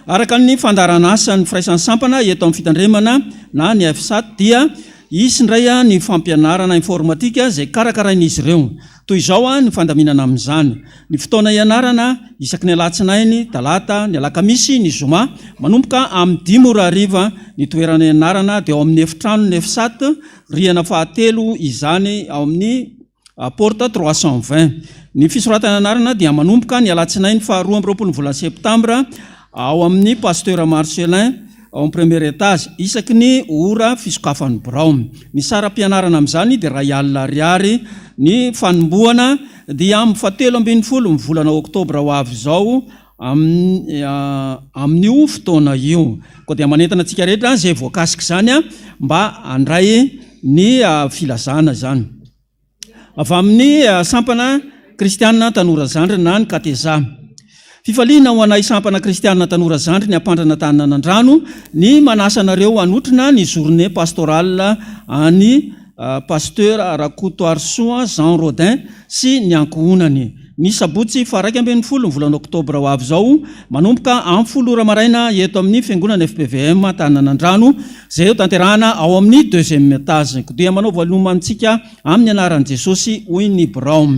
araka ny fandaharan'asan'ny firaisan'ny sampana eto amin'ny fitandremana na ny FSAT dia hisy indray ny fampianarana informatika izay karakarain'izy ireo. Toy izao ny fandaminana amin'izany. Ny fotoana ianarana, isaky ny alatsinainy, talata, ny alakamisy, ny zoma, manomboka amin'ny dimy ora hariva, ny toerana ianarana dia ao amin'ny efitranon'ny EFSAT, rihana fahatelo izany ao amin'ny porte 320. Ny fisoratana anarana dia manomboka ny alatsinainy faha 22 ny volana septambra ao amin'ny Pasteur Marcellin ao amin'ny premier étage, isaky ny ora fisokafan'ny birao. Ny saram-pianarana amin'izany dia iray alina ariary. Ny fanombohana dia amin'ny fahatelo ambin'ny folo ny volana oktobra ho avy izao amin'io fotoana io. Koa dia manentana antsika rehetra izay voakasik'izany mba handray ny filazana izany. Avy amin'ny sampana kristiana tanora zandriny na ny Kateza. Fifaliana ho anay sampana kristiana tanora zandriny Ampandrana Antananandrano ny manasa anareo hanotrona ny journée pastorale an'i Pasteur Rakotoarisoa Jean Rodin sy ny ankohonany. Ny sabotsy faha 11 ny volana oktobra ho avy izao, manomboka amin'ny folo ora maraina eto amin'ny Fiangonana fpvm Antananandrano, izay ho tanterahana ao amin'ny deuxième étage. Koa dia manao voaloma antsika amin'ny anaran'i Jesosy, hoy ny birao.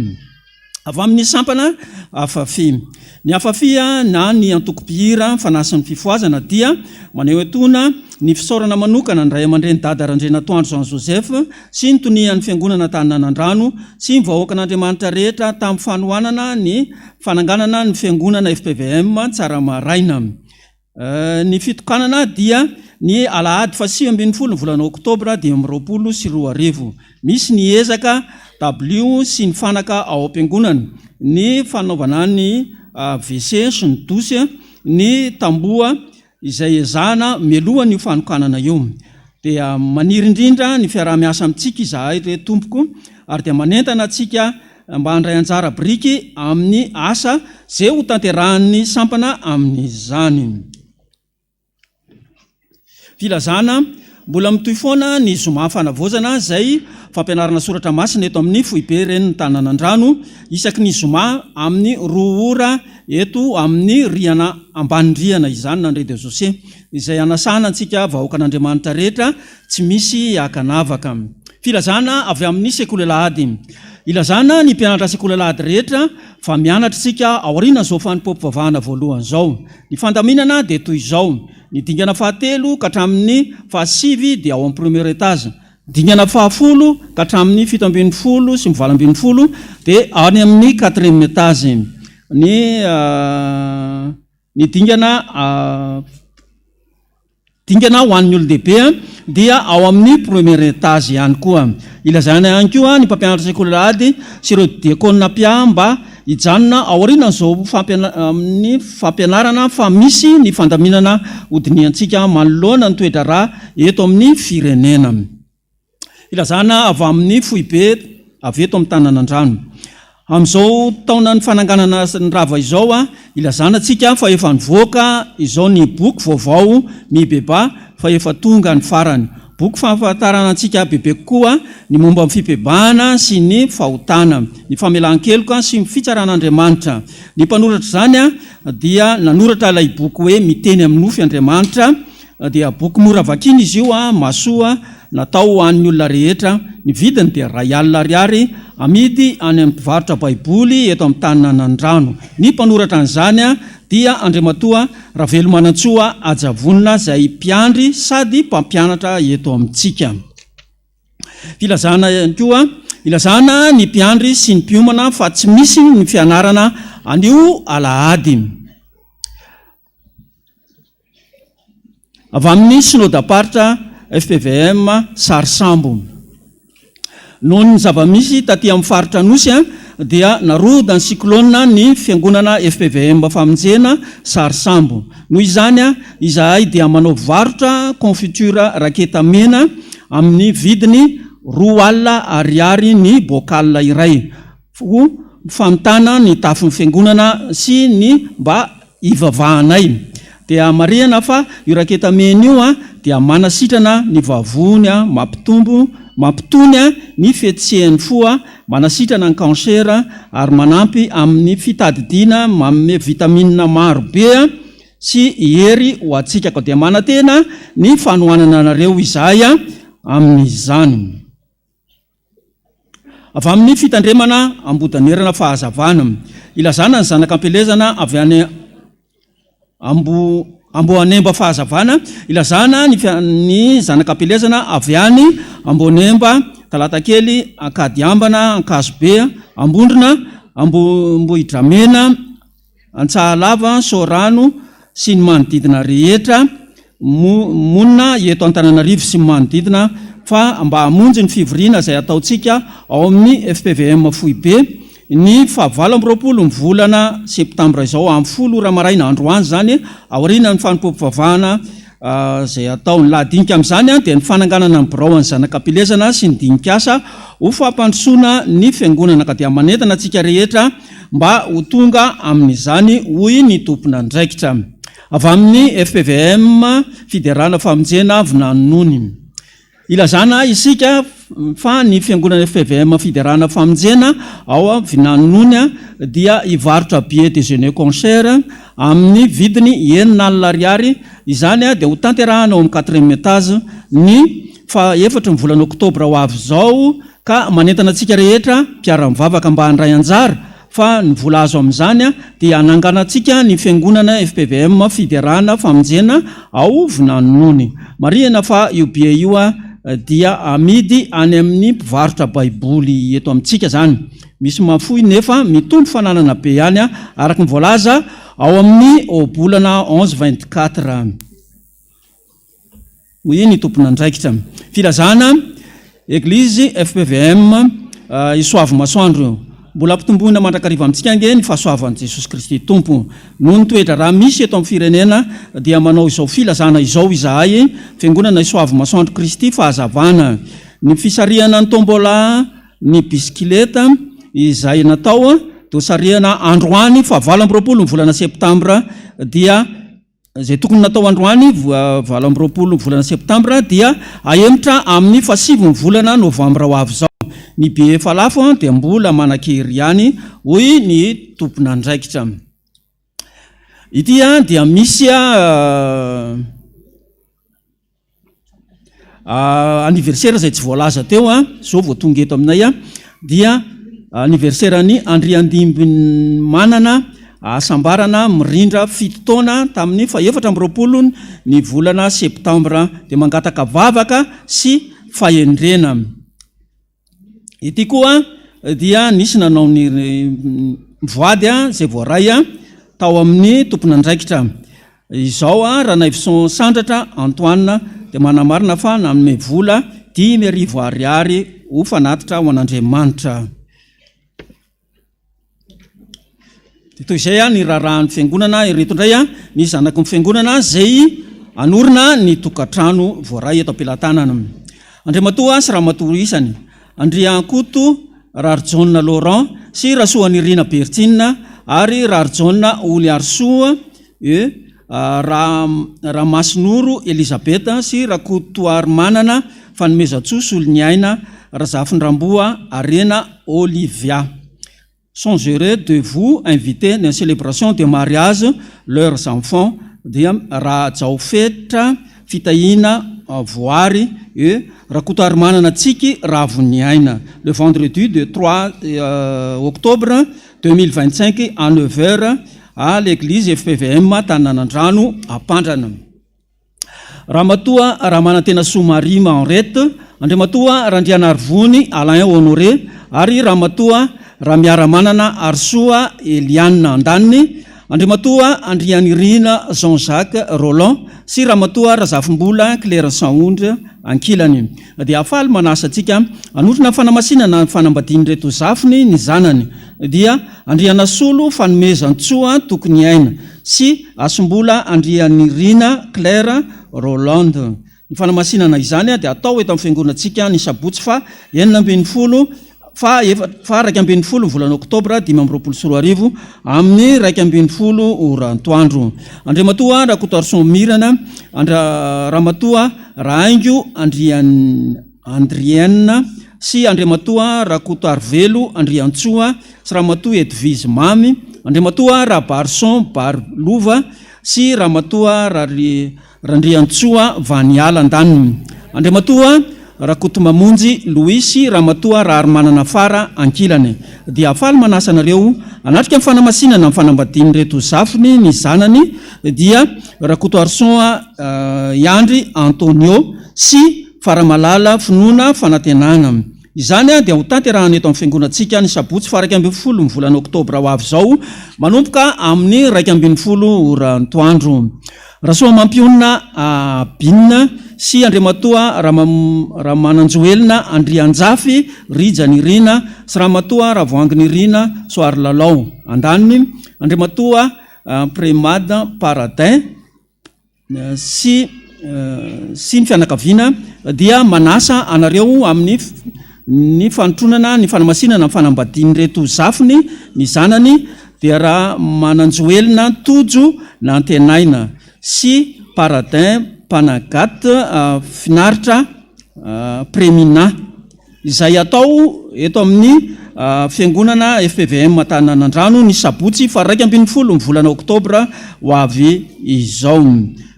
Avy amin'ny sampana Afafi. Ny Afafi na ny antoko mpihira Fanasin'ny Fifohazana dia maneho etoana ny fisaorana manokana ny Ray aman-dreny Dada Randrianatoandro Jean Joseph sy ny tonian'ny Fiangonana Antananandrano sy ny vahoakan'Andriamanitra rehetra tamin'ny fanohanana ny fananganana ny Fiangonana fpvm Tsaramaraina. Ny fitokanana dia ny alahady faha 19 ny volana oktobra 2025. Misy ny ezaka dabilio sy ny fanaka ao am-piangonana, ny fanaovana ny WC sy ny douche, ny tamboho izay ezahana mialohan'io fanokanana io. Dia maniry indrindra ny fiaraha-miasa amintsika izahay re tompoko ary dia manentana antsika mba handray anjara biriky amin'ny asa izay ho tanterahan'ny sampana amin'izany. Filazana, Mbola mitohy foana ny zoma fanavaozana izay fampianarana soratra masina eto amin'ny foibe renin'ny tanàn'Andrano isaky ny zoma amin'ny roa ora eto amin'ny rihana ambany rihana izany na ny rez-de-chaussée izay hanasana antsika vahoakan'Andriamanitra rehetra tsy misy ankanavaka. Filazana avy amin'ny Sekoly Alahady. Ilazana ny mpianatra sekoly alahady rehetra fa mianatra isika aorianan'izao fanompoam-pivavahana voalohany izao. Ny fandaminana dia toy izao, ny dingana fahatelo ka hatramin'ny fahasivy dia ao amin'ny premier étage, dingana fahafolo ka hatramin'ny 17 sy ny 18 dia any amin'ny quatrième étage. Ny ny dingana Dingana ho an'ny olon-dehibe dia ao amin'ny premier étage ihany koa. Ilazana ihany koa ny mpampianatra sekoly alahady sy ireo diakona mpiahy mba hijanona aorianan'izao amin'ny fampianarana fa misy ny fandaminana hodinihantsika manoloana ny toe-draharaha eto amin'ny firenena. Filazana avy amin'ny foibe avy eto amin'ny tanàn'Andrano. Amin'izao taonan'ny fananganana ny rava izao, ilazana antsika fa efa nivoaka izao ny boky vaovao Mibebaha fa efa tonga ny farany. Boky fampahafantarana antsika bebe kokoa ny momba ny fibebahana sy ny fahotana, ny famelan-keloka sy ny fitsaran'Andriamanitra. Ny mpanoratra izany dia nanoratra ilay boky hoe Miteny amin'ny nofy Andriamanitra. Dia boky mora vakiana izy io, mahasoa, natao ho an'ny olona rehetra. Ny vidiny dia 1000 ariary, amidy any amin'ny mpivarotra baiboly eto amin'ny tanin'Anandrano. Ny mpanoratra an'izany dia Andriamatoa Ravelomanantsoa Hajavonina izay mpiandry sady mpampianatra eto amintsika. Filazana ihany koa, ilazana ny mpiandry sy ny mpiomana fa tsy misy ny fianarana anio alahady. Avy amin'ny Synodam-paritra fpvm Sarisambo. Noho ny zava-misy taty amin'ny faritra Anosy dia narodan'ny cyclone ny fiangonana fpvm Famonjena Sarisambo. Noho izany izahay dia manao varotra confiture raketa mena amin'ny vidiny 20 ariary ny bocal iray ho famitana ny tafon'ny fiangonana sy ny mba ivavahanay. Dia marihana fa io raketamena io dia manasitrana ny vavony, mampitombo, mampitony ny fihetsehan'ny fo, manasitrana ny cancer ary manampy amin'ny fitadidiana, manome vitamine maro be sy hery ho antsika. Koa dia manantena ny fanohanana anareo izahay amin'izany. Avy amin'ny fitandremana Ambodanerana Fahazavana. Ilazana ny zanaka am-pielezana avy any Ambo Amboanemba Fahazavana. Ilazana ny ny zanaka am-pielezana avy any Amboanemba, Talatakely, Ankadiambana, Ankazobe, Ambondrona, Ambohidramena, Antsahalava, Soarano sy ny manodidina rehetra monina eto Antananarivo sy ny manodidina fa mba hamonjy ny fivoriana izay hataontsika ao amin'ny fpvm foibe ny faha 28 ny volana septambra izao amin'ny folo ora maraina androany izany aorianan'ny fanompoam-pivavahana Izay atao. Ny lahadinika amin'izany dia ny fananganana ny birao an'ny zanak'Ampilezana sy ny dinik'asa ho fampandrosoana ny fiangonana ka dia manentana antsika rehetra mba ho tonga amin'izany hoy ny tompon'andraikitra avy amin'ny fpvm Fiderana Famonjena Vinanonony. Ilazana isika fa ny Fiangonana fpvm Fiderana Famonjena ao Vinanonony dia hivarotra billet déjeuner concert amin'ny vidiny 60 ariary. Izany dia ho tanterahana ao amin'ny quatrième étage ny faha efatry ny volana oktobra ho avy izao ka manentana antsika rehetra mpiara-mivavaka mba handray anjara fa ny vola azo amin'izany dia hananganantsika ny fiangonana fpvm Fiderana Famonjena ao Vinanonony. Marihina fa io billet io dia amidy any amin'ny mpivarotra baiboly eto amintsika izany. Misy mahafoy nefa mitombo fananana be ihany araka ny voalaza ao amin'ny ohabolana 11 24. Hoy ny tompon'andraikitra. Filazana, Eglizy fpvm Isoavimasoandro. Mbola ampitomboina mandrakariva amintsika ange ny fahasoavan'i Jesosy Kristy Tompo. Noho ny toe-draharaha misy eto amin'ny firenena dia manao izao filazana izao izahay, Fiangonana Isoavimasoandro Kristy Fahazavana. Ny fisarihana ny tombola ny bisikileta izay natao dia hosarihana androany faha 28 ny volana septambra dia izay tokony natao androany 28 ny volana septambra dia ahemotra amin'ny faha-sivy ny volana novambra ho avy izao. Ny billet efa lafo dia mbola manan-kery ihany hoy ny tompon'andraikitra. Ity dia misy Anniversaire izay tsy voalaza teo, izao vao tonga eto aminay dia. anniversaire-n'i Andriandimbimanana Hasambarana mirindra fito taona tamin'ny fahefatra amby 20 ny volana septambra dia mangataka vavaka sy fahendrena. Ity koa dia nisy nanao ny voady izay voaray tao amin'ny tompon'andraikitra. Izao Ranaivoson Sandratra Antoine dia manamarina fa nanome vola 5000 ariary ho fanatitra ho an'Andriamanitra. Dia toy izay ny raharahan'ny fiangonana, ireto indray ny zanaky ny fiangonana izay hanorina ny tokantrano voaray eto am-pelatanana. Andriamatoa sy Ramatoa isany, Andriankoto Raharijaona Laurent sy Rasoanirina Bertine ary Raharijaona Oliarisoa E, Ramasinoro Elisabeth sy Rakotoarimanana Fanomezantsoa Soloniaina Razafindramboa Harena Olivia. Sont heureux de vous inviter ny célébration de mariage leurs enfants dia Rajaofetra Fitahiana Voary et Rakotoarimanana Tsiky Ravoniaina le vendredi de 3 octobre 2025 à 9 heures à l'église FPVM Tananandrano Ampandrana. Ramatoa Ramanantenasoa Marie Henriette, Andriamatoa Randrianarivony Alain Honoré ary Ramatoa Ramiaramanana Harisoa Eliane andaniny, Andriamatoa Andrianirina Jean Jacques Roland sy Ramatoa Razafimbola Claire Sahondra ankilany. Dia faly manasa antsika hanotrona ny fanamasinana ny fanambadian'ireto zafiny ny zanany dia Andrianasolo Fanomezantsoa Tokoniaina sy Hasombola Andrianirina Claire Rolland. Ny fanamasinana izany dia atao eto amin'ny fiangonantsika ny sabotsy faha 16 faha efa faha 11 ny volana oktobra 2025 amin'ny 11 ora antoandro. Andriamatoa Rakotoarison Mirana, Andra Ramatoa Rahaingo Andrian Andrienne sy Andriamatoa Rakotoarivelo Andriantsoa sy Ramatoa Edwige Mamy, Andriamatoa Rabarison Barilova sy Ramatoa Rari Randriantsoa Vaniala andaniny, Andriamatoa Rakotomamonjy Louis sy Ramatoa Raharimanana Fara ankilany dia faly manasa anareo hanatrika ny fanamasinana ny fanambadian'ireto zafiny ny zanany dia Rakotoarison Iandry Antonio sy Faramalala Finoana Fanantenana. Izany dia ho tanterahana eto amin'ny fiangonantsika ny sabotsy faha 11 ny volana oktobra ho avy izao manomboka amin'ny 11 ora antoandro. Rasoamampionona Abine sy Andriamatoa Ramananjoelina Andrianjafy Rija Nirina sy Ramatoa Ravoahanginirina Soarilalao. Andaniny, Andriamatoa Premad Paradin sy sy ny fianakaviana dia manasa anareo amin'ny ny fanotronana ny fanamasinana ny fanambadian'ireto zafiny ny zanany dia Ramananjoelina Tojo Nantenaina sy Paradin Panagat Finaritra Premina izay atao eto amin'ny Fiangonana fpvm Antananandrano ny sabotsy faha 11 ny volana oktobra ho avy izao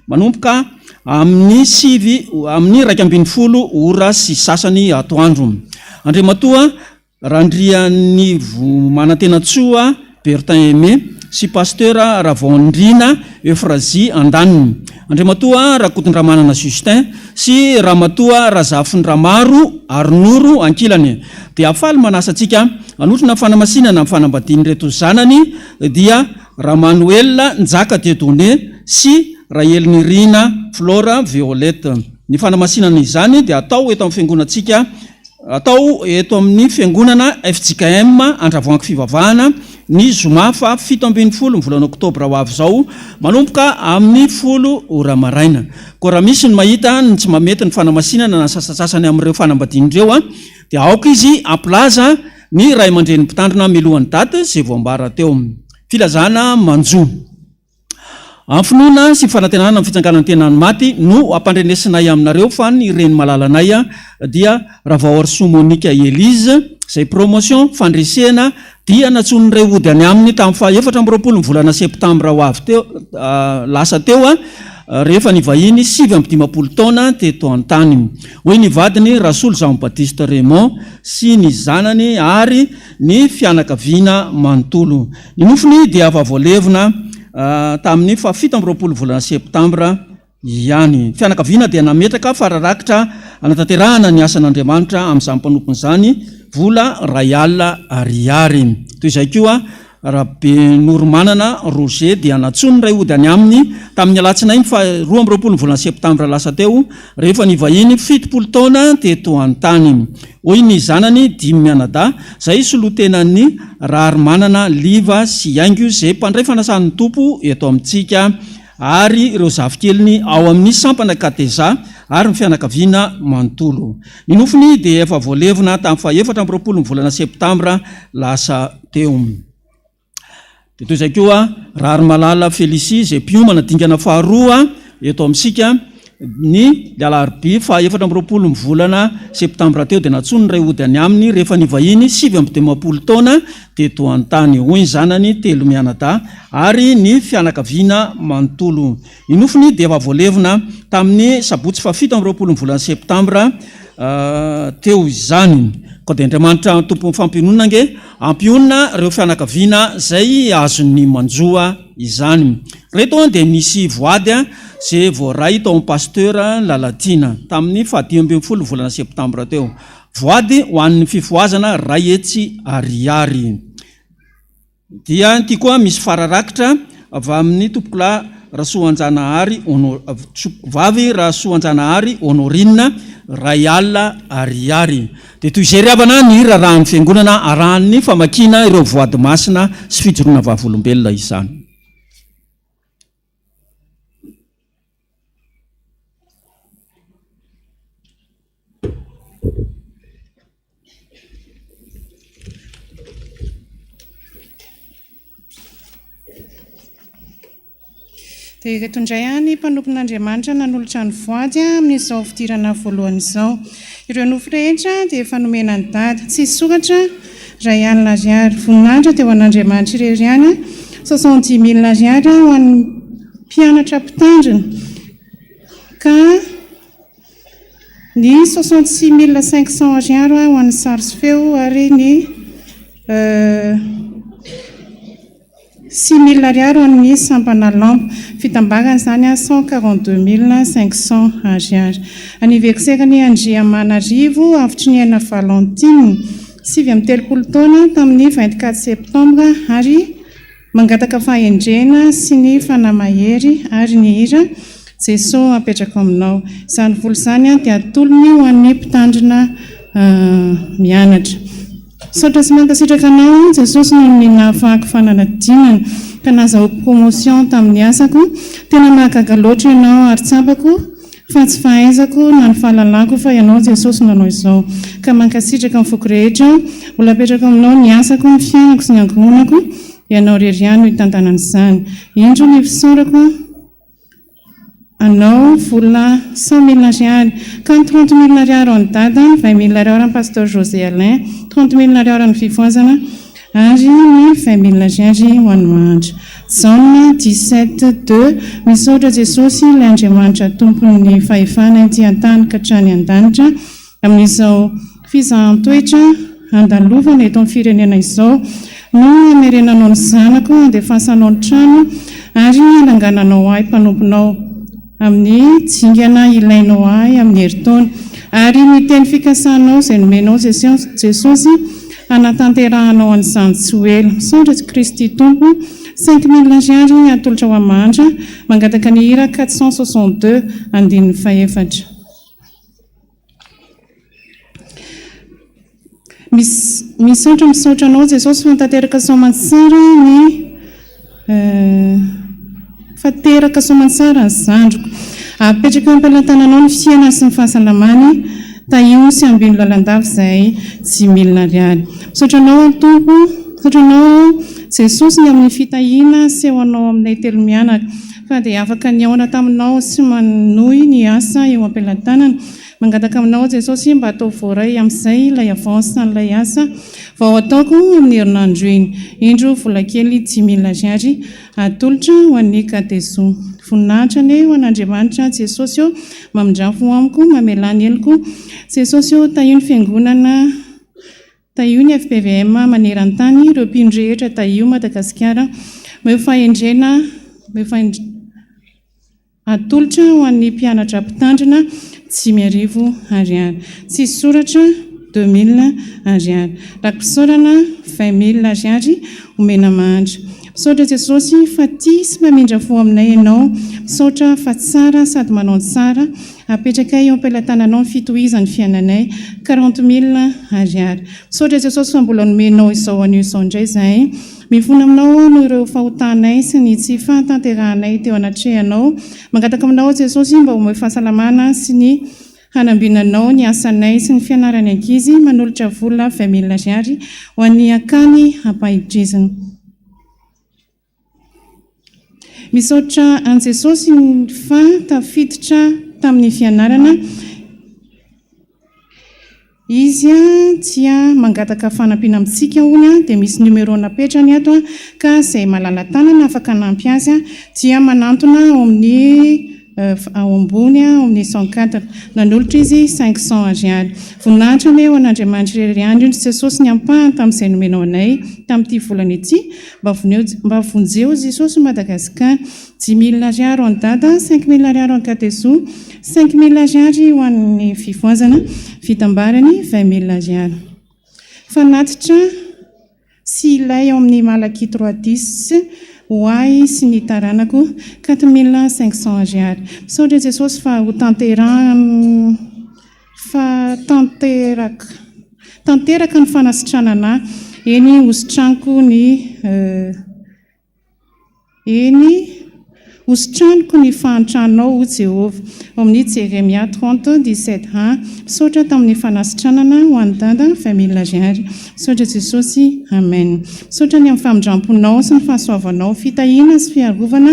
manomboka amin'ny sivy amin'ny 11 ora sy sasany atoandro. Andriamatoa Randrianivomanantenantsoa Bertin Aimé sy Pasteur Ravaonirina Euphrasie andaniny, Andriamatoa Rakotondramanana Justin sy Ramatoa Razafindramaro Arinoro ankilany dia faly manasa antsika hanotrona fanamasinana ny fanambadian'ireto zanany dia Ramanoelina Njaka Dieudonné sy Rahelinirina Flore Violette. Ny fanamasinana izany dia atao eto amin'ny fiangonantsika Atao eto amin'ny Fiangonana fjkm Andravoahangy Fivavahana ny zoma faha 17 ny volana oktobra ho avy izao manomboka amin'ny 10 ora maraina. Koa raha misy ny mahita ny tsy mamety ny fanamasinana na sasantsasany amin'ireo fanambadiana ireo dia aoka izy hampilaza ny ray aman-dreny mpitandrina mialohan'ny daty izay voambara teo. Filazana manjo. Amin'ny finoana sy fanantenana ny fitsanganan-tenan'ny maty no ampandrenesinay aminareo fa ny reny malalanay dia Ravaoarisoa Monica Elise izay promotion fandresena dia nantsoin'ny Ray hody any aminy tamin'ny faha 24 ny volana septambra ho avy teo lasa teo. rehefa nivahiny 59 taona teto an-tany. Hoy ny vadiny Rasolo Jean Baptiste Raymond sy ny zanany ary ny fianakaviana manontolo. Ny nofony dia efa voalevina tamin'ny faha 27 volana septambra ihany. Ny fianakaviana dia nametraka fararakitra hanatanterahana ny asan'Andriamanitra amin'izany mpanompony izany vola 1000 ariary. Toy izay koa, Rabenoromanana Roger dia nantsoin'ny ray hody any aminy tamin'ny alatsinainy faha 22 ny volana septambra lasa teo rehefa nivahiny 70 taona teto an-tany. Hoy ny zanany dimy mianadahy izay solontenan'ny Raharimanana Liva sy Haingo izay mpandray fanasan'ny Tompo eto amintsika ary ireo zafikeliny ao amin'ny sampana Kateza ary ny fianakaviana manontolo. Ny nofony dia efa voalevina tamin'ny faha 24 ny volana septambra lasa teo. Dia toy izay koa Raharimalala Félicie izay mpiomana dingana faharoa eto amintsika ny alarobia faha 24 ny volana septambra teo dia nantsoin'ny ray hody any aminy rehefa nivahiny 59 taona teto an-tany, hoy ny zanany telo mianadahy ary ny fianakaviana manontolo. Ny nofony dia efa voalevina tamin'ny sabotsy faha 27 ny volana septambra teo izany. Koa dia Andriamanitra Tompon'ny fampiononana ange hampionona ireo fianakaviana izay azon'ny manjo izany. Ireto dia nisy voady izay voaray tao amin'ny Pasteur Lalatiana tamin'ny faha 15 volana septambra teo. Voady ho an'ny fifohazana 100 ariary. Dia ity koa misy fara rakitra avy amin'ny tompokolahy Rasoanjanahary Hono, vavy Rasoanjanahary Honorine, 1000 ariary. Dia toy izay ry havana ny raharahan'ny fiangonana arahan'ny famakiana ireo voady masina sy fijoroana vavolombelona izany. Dia ireto indray ny mpanompon'Andriamanitra nanolotra ny voady amin'izao fidirana voalohany izao. Ireo nofo rehetra dia efa nomena an'i Dada. Tsy hisy soratra 1000 ariary. Voninahitra dia ho an'Andriamanitra irery ihany. Soixante-dix mille ariary ho an'ny mpianatra mpitandrina ka ny 66 500 ariary ho an'ny sary sy feo ary ny 6000 ariary ho an'ny sampana lampe. Fitambarany izany 142 500 ariary. Anniversaire-n'i Andriamanarivo Avotriniaina Valentine, 39 taona, tamin'ny 24 septembre ary Mangataka fahendrena sy ny fanahy mahery ary ny hira Jeso apetrako aminao. Izany vola izany dia atolony ho an'ny mpitandrina mianatra. Misaotra sy mankasitraka anao Jesosy noho ny nahafahako fananadinana ka nazahoako promotion tamin'ny asako. Tena mahagaga loatra ianao ary tsapako fa tsy fahaizako na ny fahalalako fa ianao Jesosy nanao izao. Ka mankasitraka ny foko rehetra aho. Mbola apetrako aminao ny asako, ny fiainako sy ny ankohonako. Ianao irery ihany no hitantana an'izany. Indro ny fisaorako anao vola 100 000 ariary. Ka ny 30 000 ariary ho an'i Dada, ny 20 000 ariary ho an'i Pasteur José Alain, 30 000 ariary ho an'ny fifohazana ary ny 20 000 ariary ho an'ny mahantra. Jaona 17, 2 Misaotra Jesosy ilay Andriamanitra Tompon'ny fahefana ety an-tany ka hatrany an-danitra amin'izao fizahan-toetra andalovana eto amin'ny firenena izao no hamerenanao ny zanako handefasanao ny trano ary hanangananao ahy mpanomponao amin'ny dingana ilainao ahy amin'ny herintaona ary ny teny fikasanao izay nomenao Jesosy hanatanterahanao an'izany tsy ho ela. Misaotra Kristy Tompo. 5000 ariary atolotra ho an'i Mangataka ny hira 462 andininy fahefatra. Misaotra misaotra anao Jesosy fa tanteraka soamantsara ny fa teraka soamantsara ny zandriko. Apetraka eo am-pelatananao ny fiainany sy ny fahasalamany, tahio sy ambino lalandava izay tsy milina ariary. Misaotra anao aho Tompo, misaotra anao Jesosy ny amin'ny fitahiana asehonao aminay telo mianaka. fa dia afaka nihaona taminao sy manohy ny asa eo am-pelatanana. Mangataka aminao Jesosy mba ataovy voaray amin'izay ilay avance an'ilay asa vao ataoko amin'ny herinandro iny. Indro vola kely 5000 ariary atolotra ho an'ny Katezo. Voninahitra anie ho an'Andriamanitra Jesosy ô, mamindrafo amiko, mamelà ny heloko. Jesosy ô, tahio ny fiangonana, tahio ny fpvm maneran-tany, ireo mpino rehetra tahio Madagasikara. Omeo fahendrena, omeo fahendrena. Atolotra ho an'ny mpianatra mpitandrina 5000 ariary. Tsisy soratra 2000 ariary. Raki-pisaorana 20000 ariary omena mahantra. Misaotra Jesosy fa tia sy mamindra fo aminay Ianao. Misaotra fa tsara sady manao ny tsara. Apetrakay eo am-pelatananao ny fitohizan'ny fiainanay. 40000 ariary. Misaotra Jesosy fa mbola nomenao izao anio izao indray izahay. Mifona aminao aho noho ireo fahotanay sy ny tsy fahatanterahanay teo anatrehanao. Mangataka aminao aho Jesosy mba omeo fahasalamana sy ny hanambinanao ny asanay sy ny fianaran'ny ankizy. Manolotra vola 20 mille ariary ho an'ny akany ampahidrizina. Misaotra an'i Jesosy fa tafiditra tamin'ny fianarana izy dia mangataka fanampiana amintsika hono dia misy numéro napetrany ato ka izay malala tanana afaka hanampy azy dia manantona ao amin'ny ao ambony ao amin'ny 104. Nanolotra izy 500 ariary. Voninahitra anie ho an'Andriamanitra irery ihany indro Jesosy ny ampahany tamin'izay nomenao anay tamin'ity volana ity. Mba voneo mba vonjeo Jesosy Madagascar. 5000 ariary ho an'i Dada, 5000 ariary ho an'i Katezo, 5000 ariary ho an'ny fifohazana, fitambarany 20000 ariary. Fanatitra sy ilay ao amin'ny Malakia trois dix ho ahy sy ny taranako, 4500 ariary. Misaotra Jesosy fa ho tanterahana fa tanteraka tanteraka ny fanasitranana ahy, eny hositraniko ny Eny, hositraniko ny fahantranao, hoy Jehovah. Ao amin'ny Jeremia 30, 17 ha. Misaotra tamin'ny fanasitranana ho an'i Dada, 20 mille ariary. Misaotra Jesosy. Amen. Misaotra ny amin'ny famindramponao sy ny fahasoavanao, fitahiana sy fiarovana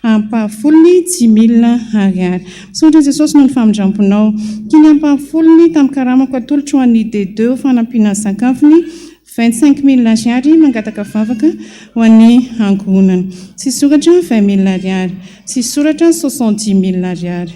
ampahafolony, 5000 ariary. Misaotra Jesosy noho ny famindramponao. Ity ny ampahafolony tamin'ny karamako atolotro ho an'ny D2 ho fanampiana ny sakafony. 25 mille ariary mangataka vavaka ho an'ny ankohonana. Tsy soratra 20 mille ariary. Tsy soratra 70 mille ariary.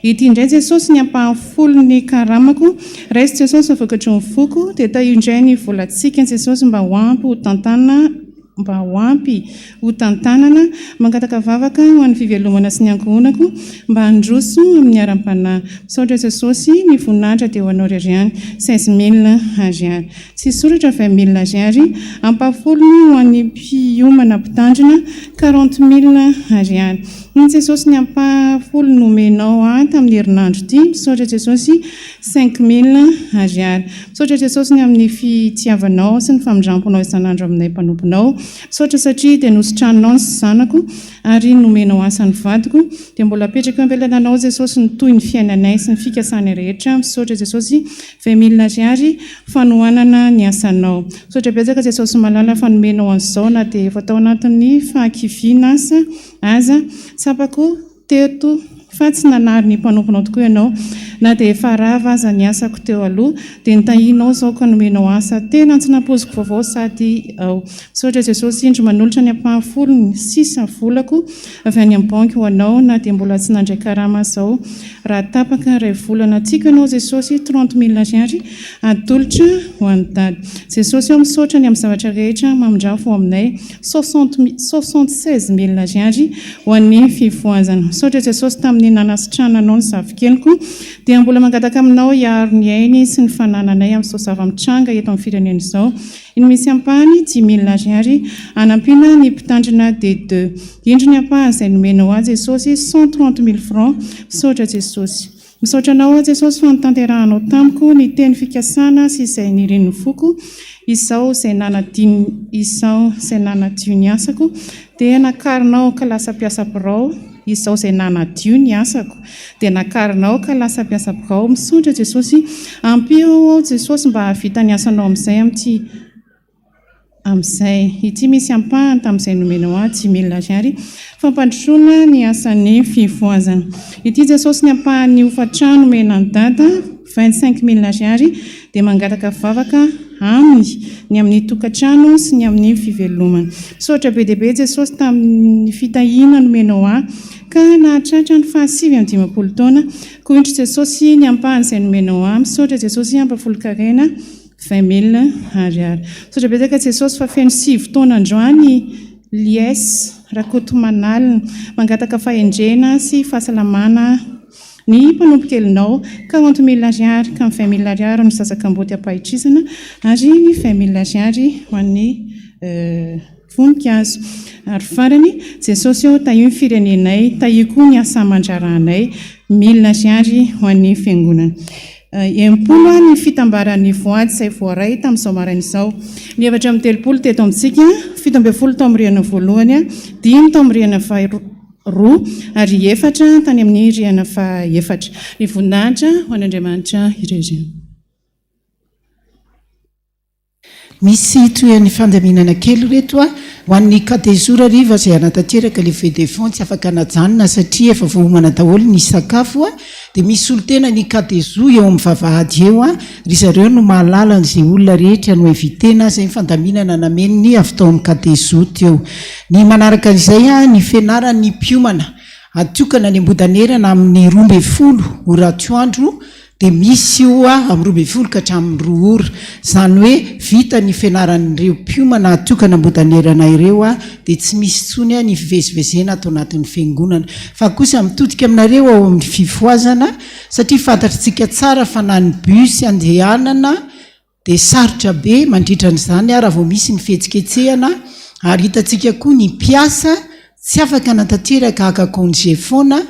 Ity indray Jesosy ny ampahafolon'ny karamako. Raiso Jesosy ny vokatry ny foko. Dia tahio indray ny volantsika Jesosy mba ho ampy ho tantanana mba ho ampy ho tantanana. Mangataka vavaka ho an'ny fivelomana sy ny ankohonako mba handroso amin'ny aram-panahy. Misaotra Jesosy, ny voninahitra dia ho anao irery ihany. 16 mille ariary. Tsy soratra 20 mille ariary. Ampahafolony ho an'ny mpiomana mpitandrina, 40 mille ariary. Iny Jesosy ny ampahafolony nomenao ahy tamin'ny herinandro ity. Misaotra Jesosy, 5000 ariary. Misaotra Jesosy ny amin'ny fitiavanao sy ny famindramponao isan'andro aminay mpanomponao. Misaotra satria dia nositraninao ny zanako ary nomenao asa ny vadiko. Dia mbola apetrako eo am-pelananao Jesosy ny tohin'ny fiainanay sy ny fikasanay rehetra. Misaotra Jesosy 20 mille ariary fanohanana ny asanao. Misaotra betsaka Jesosy malala fa nomenao an'izao na dia efa tao anatin'ny fahakiviana asa aza. Tsapako teto fa tsy nanary ny mpanomponao tokoa ianao. Na dia efa rava aza ny asako teo aloha dia nitahianao izao ka nomenao asa tena tsy nampoiziko vaovao sady ao. Misaotra Jesosy indro manolotra ny ampahafolony sisa volako avy any amin'ny banky ho anao na dia mbola tsy nandray karama zao raha tapaka iray volana tiako ianao Jesosy 30 mille ariary atolotra ho an'i dada Jesosy ô misaotra ny amin'ny zavatra rehetra mamindrafo ao aminay 76 mille ariary ho an'ny fifohazana misaotra Jesosy tamin'ny nanasitrananao ny zafikeliko dia mbola mangataka aminao hiaro ny ainy sy ny fanananay amin'izao zava-mitranga eto amin'ny firenena izao. Iny misy ampahany 5000 ariary hanampiana ny mpitandrina D2. Indro ny ampahany izay nomenao ahy Jesosy 130 mille francs. Misaotra Jesosy. Misaotra anao aho Jesosy fa notanterahanao tamiko ny teny fikasana sy izay nirin'ny foko, izao izay nanadino izao izay nanadio ny asako dia nakarinao ka lasa mpiasa birao, izao izay nanadio ny asako dia nakarinao ka lasa mpiasa birao. Misaotra Jesosy. Ampio aho Jesosy mba hahavita ny asanao amin'izay amin'ity. amin'izay. Ity misy ampahany tamin'izay nomenao ahy, 5000 ariary, fampandrosoana ny asan'ny fivoazana. Ity Jesosy ny ampahan'ny hofan-trano nomena an'i Dada, 25000 ariary, dia mangataka vavaka Aminy ny amin'ny tokantrano sy ny amin'ny fivelomana. Misaotra be dia be Jesosy tamin'ny fitahiana nomenao ahy ka nahatratra ny faha 59 taona. Koa indro Jesosy ny ampahany izay nomenao ahy. Misaotra Jesosy ampafolon-karena. 20000 ariary. Misaotra betsaka Jesosy fa feno sivy taona androany i Lies Rakotomanalina. Mangataka fahendrena sy fahasalamana ny mpanompo kelinao. 40000 ariary ka ny 20000 ariary ho an'ny zaza kamboty ampahitrisana ary ny 20000 ariary ho an'ny voninkazo. Ary farany, Jesosy ô tahio ny firenenay, tahio koa ny asa aman-draharahanay. 1000 ariary ho an'ny fiangonana. 60 ny fitambaran'ny voady izay voaray tamin'izao maraina izao. Ny 34 teto amintsika, 17 tao amin'ny rihana voalohany, dimy tao amin'ny rihana faharoa ary efatra tany amin'ny rihana fahaefatra. Ny voninahitra ho an'Andriamanitra irery ihany. Misy tohin'ny fandaminana kely reto a! Ho an'ny Kadezour hariva izay hanatanteraka le feu de fond tsy afaka najanona satria efa voaomana daholo ny sakafo a! Dia misy solontena ny Kadezoa eo amin'ny vavahady eo a! Ry zareo no mahalala an'izay olona rehetra no invitena, izay ny fandaminana namenony avy tao amin'ny Kadezoa teo. Ny manaraka an'izay a, ny fianaran'ny mpiomana atokana any Ambodanerana amin'ny 12 ora atoandro Dia misy io amin'ny 12 ka hatramin'ny roa ora. Izany hoe vita ny fianaran'ireo mpiomana atokana Ambodanerana ireo dia tsy misy intsony ny fivezivezena ato anatin'ny fiangonana. Fa kosa mitodika aminareo ao amin'ny fifohazana satria fantatritsika tsara fa na ny bus andehanana Dia sarotra be mandritra an'izany raha vao misy ny fihetsiketsehana ary hitantsika koa ny mpiasa tsy afaka hanatanteraka haka congé foana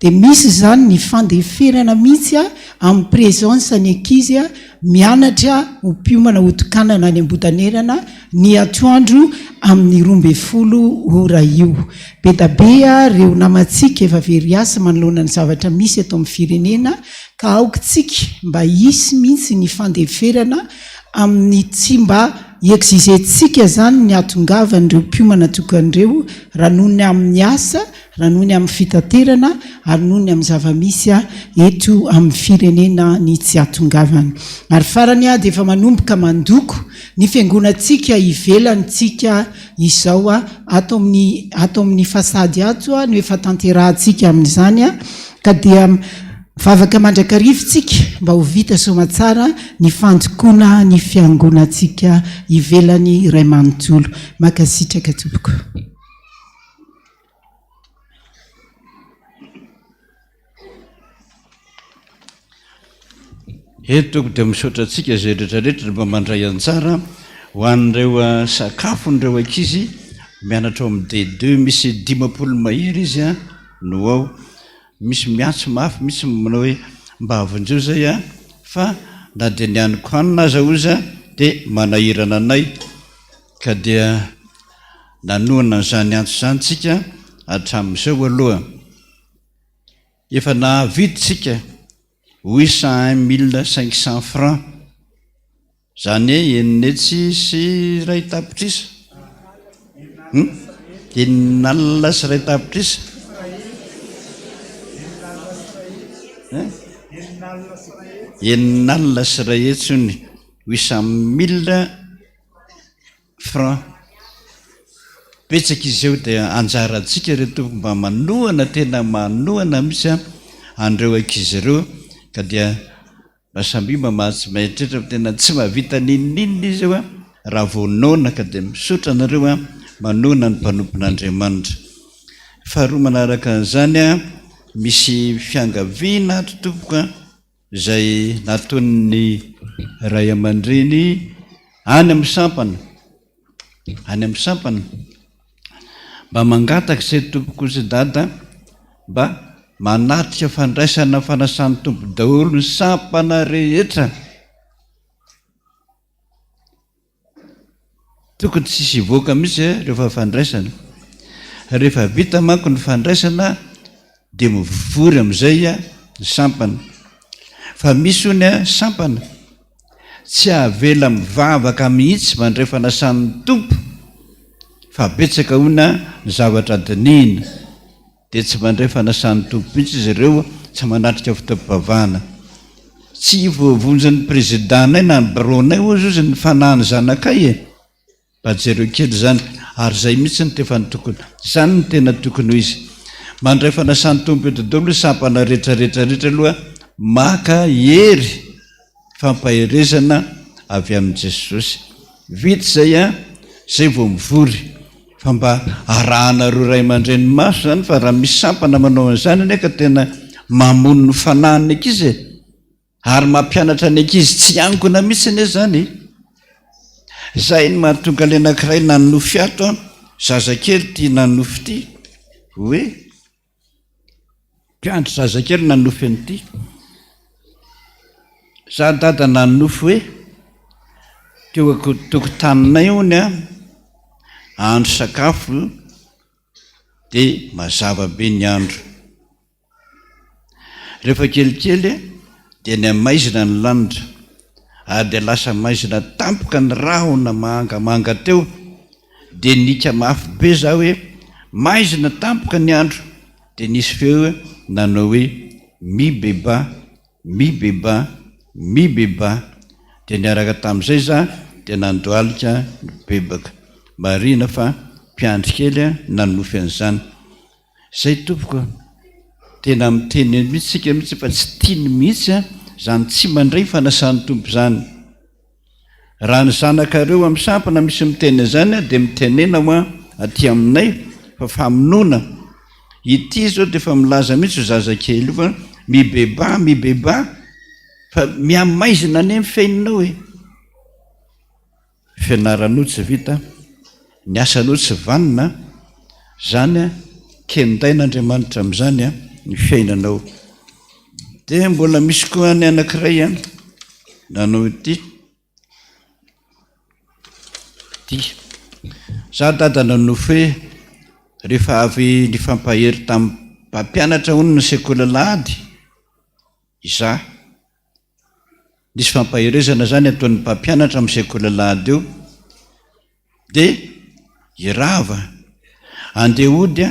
dia misy izany ny fandeferana mihitsy amin'ny présence ny ankizy mianatra ho mpiomana ho tokanana any Ambodanerana ny atoandro amin'ny 12 ora io. Be da be ireo namantsika efa very asa manoloana ny zavatra misy eto amin'ny firenena Ka aoka tsika mba hisy mihitsy ny fandeferana amin'ny tsy mba hi-exiger-tsika izany ny hahatongavan'ireo mpiomana tokana ireo raha noho ny amin'ny asa, raha noho ny amin'ny fitaterana ary noho ny amin'ny zava-misy eto amin'ny firenena ny tsy hahatongavany. Ary farany dia efa manomboka mandoko ny fiangonantsika ivelany tsika izao ato amin'ny ato amin'ny fasady ato no efa tanterahantsika amin'izany Ka dia mivavaka mandrakariva tsika mba ho vita soamatsara ny fandokoana ny fiangonantsika ivelany iray manontolo. Mankasitraka tompoko. Eto tompoko dia misaotra antsika izay rehetra rehetra mba mandray anjara ho an'ireo sakafon'ireo ankizy mianatra ao amin'ny D2 misy 50 mahery izy an. no ao. Misy miantso mafy mihitsy manao hoe mba avonjeo zay a! Fa na dia ny haniko hanina aza oza dia manahirana anay. Ka dia nanohana an'izany antso izany tsika hatramin'izao aloha. Efa nahavidy tsika 801 500 francs. Izany hoe eninetsy sy iray tapitrisa? Hum? Enin'alina sy iray tapitrisa? Hein? Enin'alina sy iray hetsy hono, 800 000 francs. Betsaka izy eo dia anjarantsika ry tompoko mba manohana, tena manohana mihitsy an'ireo ankizy ireo ka dia Mba samia mamatsy mieritreritra fa tena tsy mahavita n'inon'inona izy io raha vao noana ka dia misaotra anareo manohana ny mpanompon'Andriamanitra. Faharoa manaraka an'izany misy fiangaviana ato tompoko izay nataon'ny ray aman-dreny any amin'ny sampana. any amin'ny sampana, mba mangataka izay tompoko sy dada mba manatrika fandraisana fanasan'ny Tompo daholo ny sampana rehetra. Tokony tsisy hivoaka mihitsy eh, rehefa fandraisana. Rehefa vita manko ny fandraisana dia mivory amin'izay ny sampana. Fa misy hono sampana. Tsy avela mivavaka mihitsy mandray fanasan'ny Tompo fa betsaka hono ny zavatra dinihina dia tsy mandray fanasan'ny Tompo mihitsy izy ireo, tsy manatrika fotoam-pivavahana. Tsy voavonjin'ny président-nay na ny birao-nay hozy hozy ny fanahin'ny zanakay e! Mba jereo kely izany, ary izay mihitsy no tefa tokony, izany no tena tokony ho izy. Mandray fanasan'ny Tompo eto daholo ny sampana rehetra rehetra rehetra aloha, maka hery fampaherezana avy amin'i Jesosy. Vita izay an, izay vao mivory. Fa mba arahanareo ray aman-dreny maso izany fa raha misy sampana manao an'izany anie ka tena mamono ny fanahin'ny ankizy e. Ary mampianatra ny ankizy tsy hiangona mihitsy anie izany e! Izay no mahatonga ilay anankiray nanonofy ato an, zazakely ity nanonofy ity, hoe mpiandry zazakely nanonofy an'ity. Za dada nanonofy hoe teo an-tokotaninay hono an, andro sakafo dia mazava be ny andro. Rehefa kelikely dia nihamaizina ny lanitra, ary dia lasa maizina tampoka ny rahona mangamanga teo, dia niaka mafy be za hoe maizina tampoka ny andro, dia nisy feo nanao hoe mibebaha, mibebaha, mibebaha, dia niaraka tamin'izay za dia nandohalika nibebaka. Marihina fa mpiandry kely nanonofy an'izany. Zay tompoko a! Tena miteny mihitsy tsika mihitsy fa tsy tiany mihitsy a zany tsy mandray fanasan'ny Tompo zany. Raha ny zanakareo amin'ny sampana misy miteny an'izany a dia mitenena hoa aty aminay fa famonoana. Ity zao dia efa milaza mihitsy io zazakely io fa mibebaha mibebaha fa mihamaizina anie ny feninao e! Fianaranao tsy vita, ny asanao tsy vanona, zany kendain'Andriamanitra amin'izany ny fiainanao. Dia mbola misy koa ny anankiray nanao ity, ity. Za dada nanofy hoe rehefa avy nifampahery tamin'ny mpampianatra hono ny sekoly alahady, izaho. Nisy fampaherezana izany ataon'ny mpampianatra amin'ny sekoly alahady eo, dia i Rava andeha hody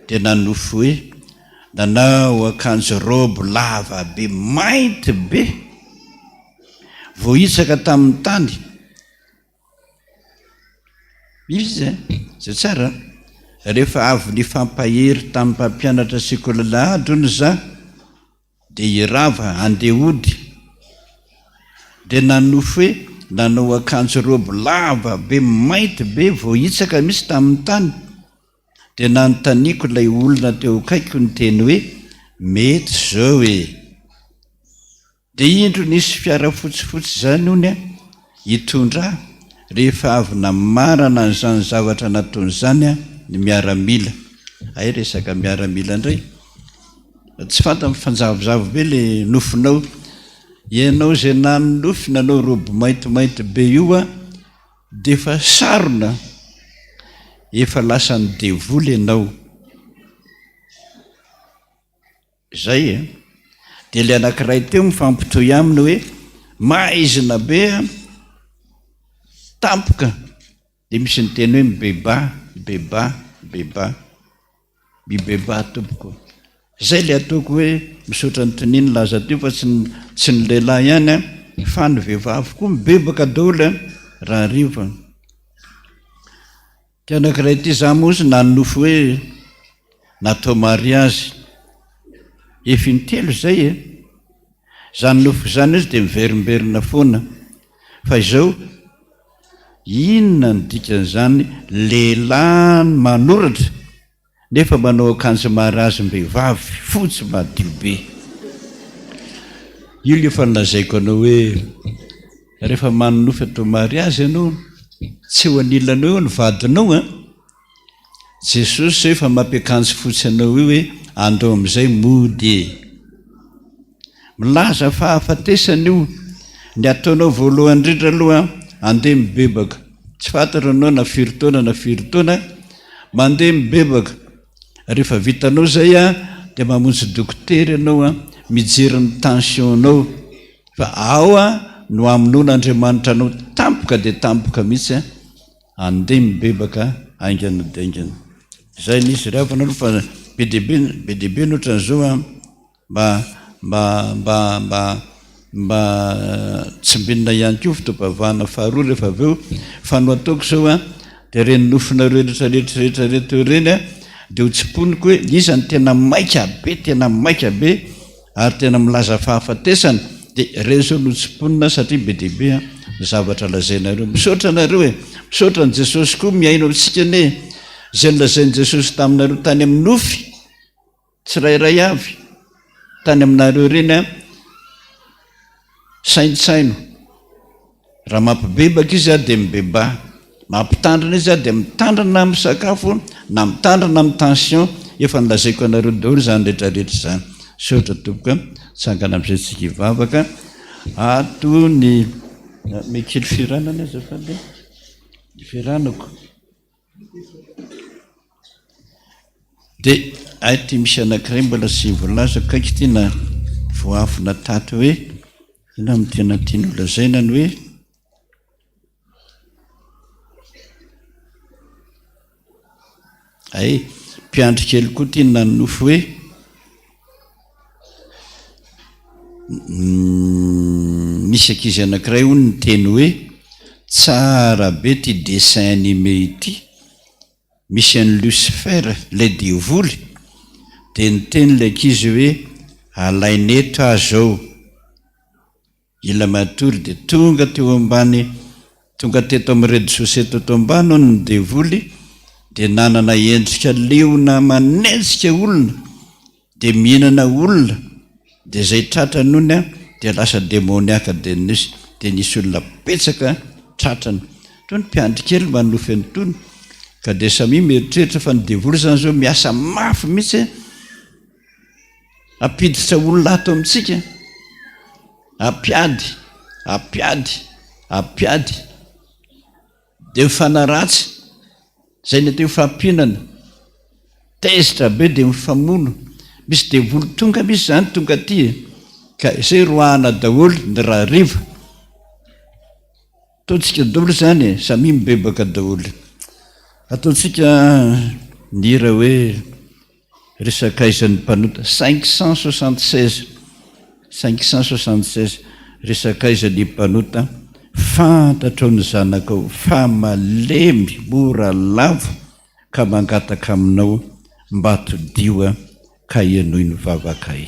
dia nanofy hoe nanao akanjo robe lava be mainty be voahitsaka tamin'ny tany. Izy e, izay tsara an! Rehefa avy nifampahery tamin'ny mpampianatra sekoly alahady hono izaho, Dia i Rava handeha hody, dia nanofy hoe nanao akanjo robe lava be mainty be voahitsaka mihitsy tamin'ny tany. Dia nanontaniako ilay olona teo akaikiko niteny hoe mety izao e! Dia indro nisy fiara fotsifotsy izany hono hitondra ahy rehefa avy namarana an'izany zavatra nataony izany ny miaramila. Hay resaka miaramila indray. Tsy fantany mifanjavozavo be le nofinao. Ianao izay nanonofy nanao robe maintimainty be io a, dia efa sarona, efa lasan'ny devoly ianao. Izay e. Dia ilay anankiray teo mifampitohy aminy hoe maizina be a, tampoka dia misy niteny hoe mibebaha, mibebaha, mibebaha. Mibebaha tompoko. Zay le ataoko hoe misaotra an'i Tonia nilaza teo fa tsy ny tsy ny lehilahy ihany an, fa ny vehivavy koa mibebaka daholo an, raha hariva. Ty anankiray ity za moa izy nanonofy hoe natao mariazy. Efa intelo izay e. Izany nofy izany izy dia miverimberina foana. Fa izao, inona no dikan'izany lehilahy manoratra nefa manao akanjo marazim-behivavy fotsy madio be? Io ilay efa nolazaiko anao hoe rehefa manonofy atao mariazy ianao, tsy eo anilanao eo ny vadinao an! Jesosy zao efa mampiakanjo fotsy anao io hoe andao amin'izay mody e! Milaza fahafatesana io, ny ataonao voalohany indrindra aloha andeha mibebaka, tsy fantatra anao na firy taona na firy taona, mandeha mibebaka, rehefa vitanao izay an, dia mamonjy dokotera ianao an, mijery ny tension-nao, fa ao an! no hamonoan'Andriamanitra anao tampoka dia tampoka mihitsy an, andeha mibebaka haingana dia haingana. Izay ny izy ry havana aloha fa be dia be, be dia be ny ohatran'izao an. Mba mba mba mba mba tsimbinina ihany koa fotoam-pivavahana faharoa rehefa avy eo fa no ataoko izao an, dia ireny nofinareo rehetra rehetra rehetra reto ireny an, dia ho tsimponiko hoe iza no tena maika be, tena maika be ary tena milaza fahafatesana, dia ireny izao no tsimponina satria be dia be an ny zavatra lazainareo. Misaotra anareo e! Misaotra an'i Jesosy koa mihaino antsika anie e! Izay nolazain'i Jesosy taminareo tany amin'ny nofy. Tsirairay avy tany aminareo ireny an, saintsaino. Raha mampibebaka izy dia mibebaha. Mampitandrina izy dia mitandrina amin'ny sakafo na mitandrina amin'ny tension. Efa nolazaiko anareo daholo izany rehetra rehetra izany. Misaotra tompoko an. Tsangana amin'izay tsika hivavaka. Ato ny mikely firanana azafady. Ny firanako. Dia hay ity misy anankiray mbola tsy voalazako kaiky ity na voaafina tato hoe inona no tena tiany ho lazaina ny hoe hay mpiandry kely koa ity nanonofy hoe Misy ankizy anankiray hono niteny hoe tsara be ity dessin animé ity, misy an'i Lucifer, ilay devoly, dia niteny ilay ankizy hoe alaina eto aho izao. Ila matory dia tonga teo ambany, tonga teto amin'ny rez-de-chaussée teto ambany hono ny devoly dia nanana endrika liona manenjika olona dia mihinana olona dia izay tratrany hono an dia lasa demoniaka dia nisy dia nisy olona betsaka tratrany. Toa ny mpiandry kely manonofy an'itony ka dia samia mieritreritra fa ny devoly izany izao miasa mafy mihitsy Hampiditra olona ato amintsika, hampiady, hampiady, hampiady, dia mifanaratsy, izay ny atao hoe fampinana, tezitra be dia mifamono, misy devoly tonga misy izany tonga aty e, ka izay roahana daholo ny rahariva, ataontsika daholo izany e, samia mibebaka daholo, ataontsika ny hira hoe. Ry sakaizan'ny mpanota, 576, 576, Ry sakaizan'ny mpanota, fantatrao ny zanakao fa malemy, mora lavo, ka mangataka aminao mba todiho ka henoy ny vavakay.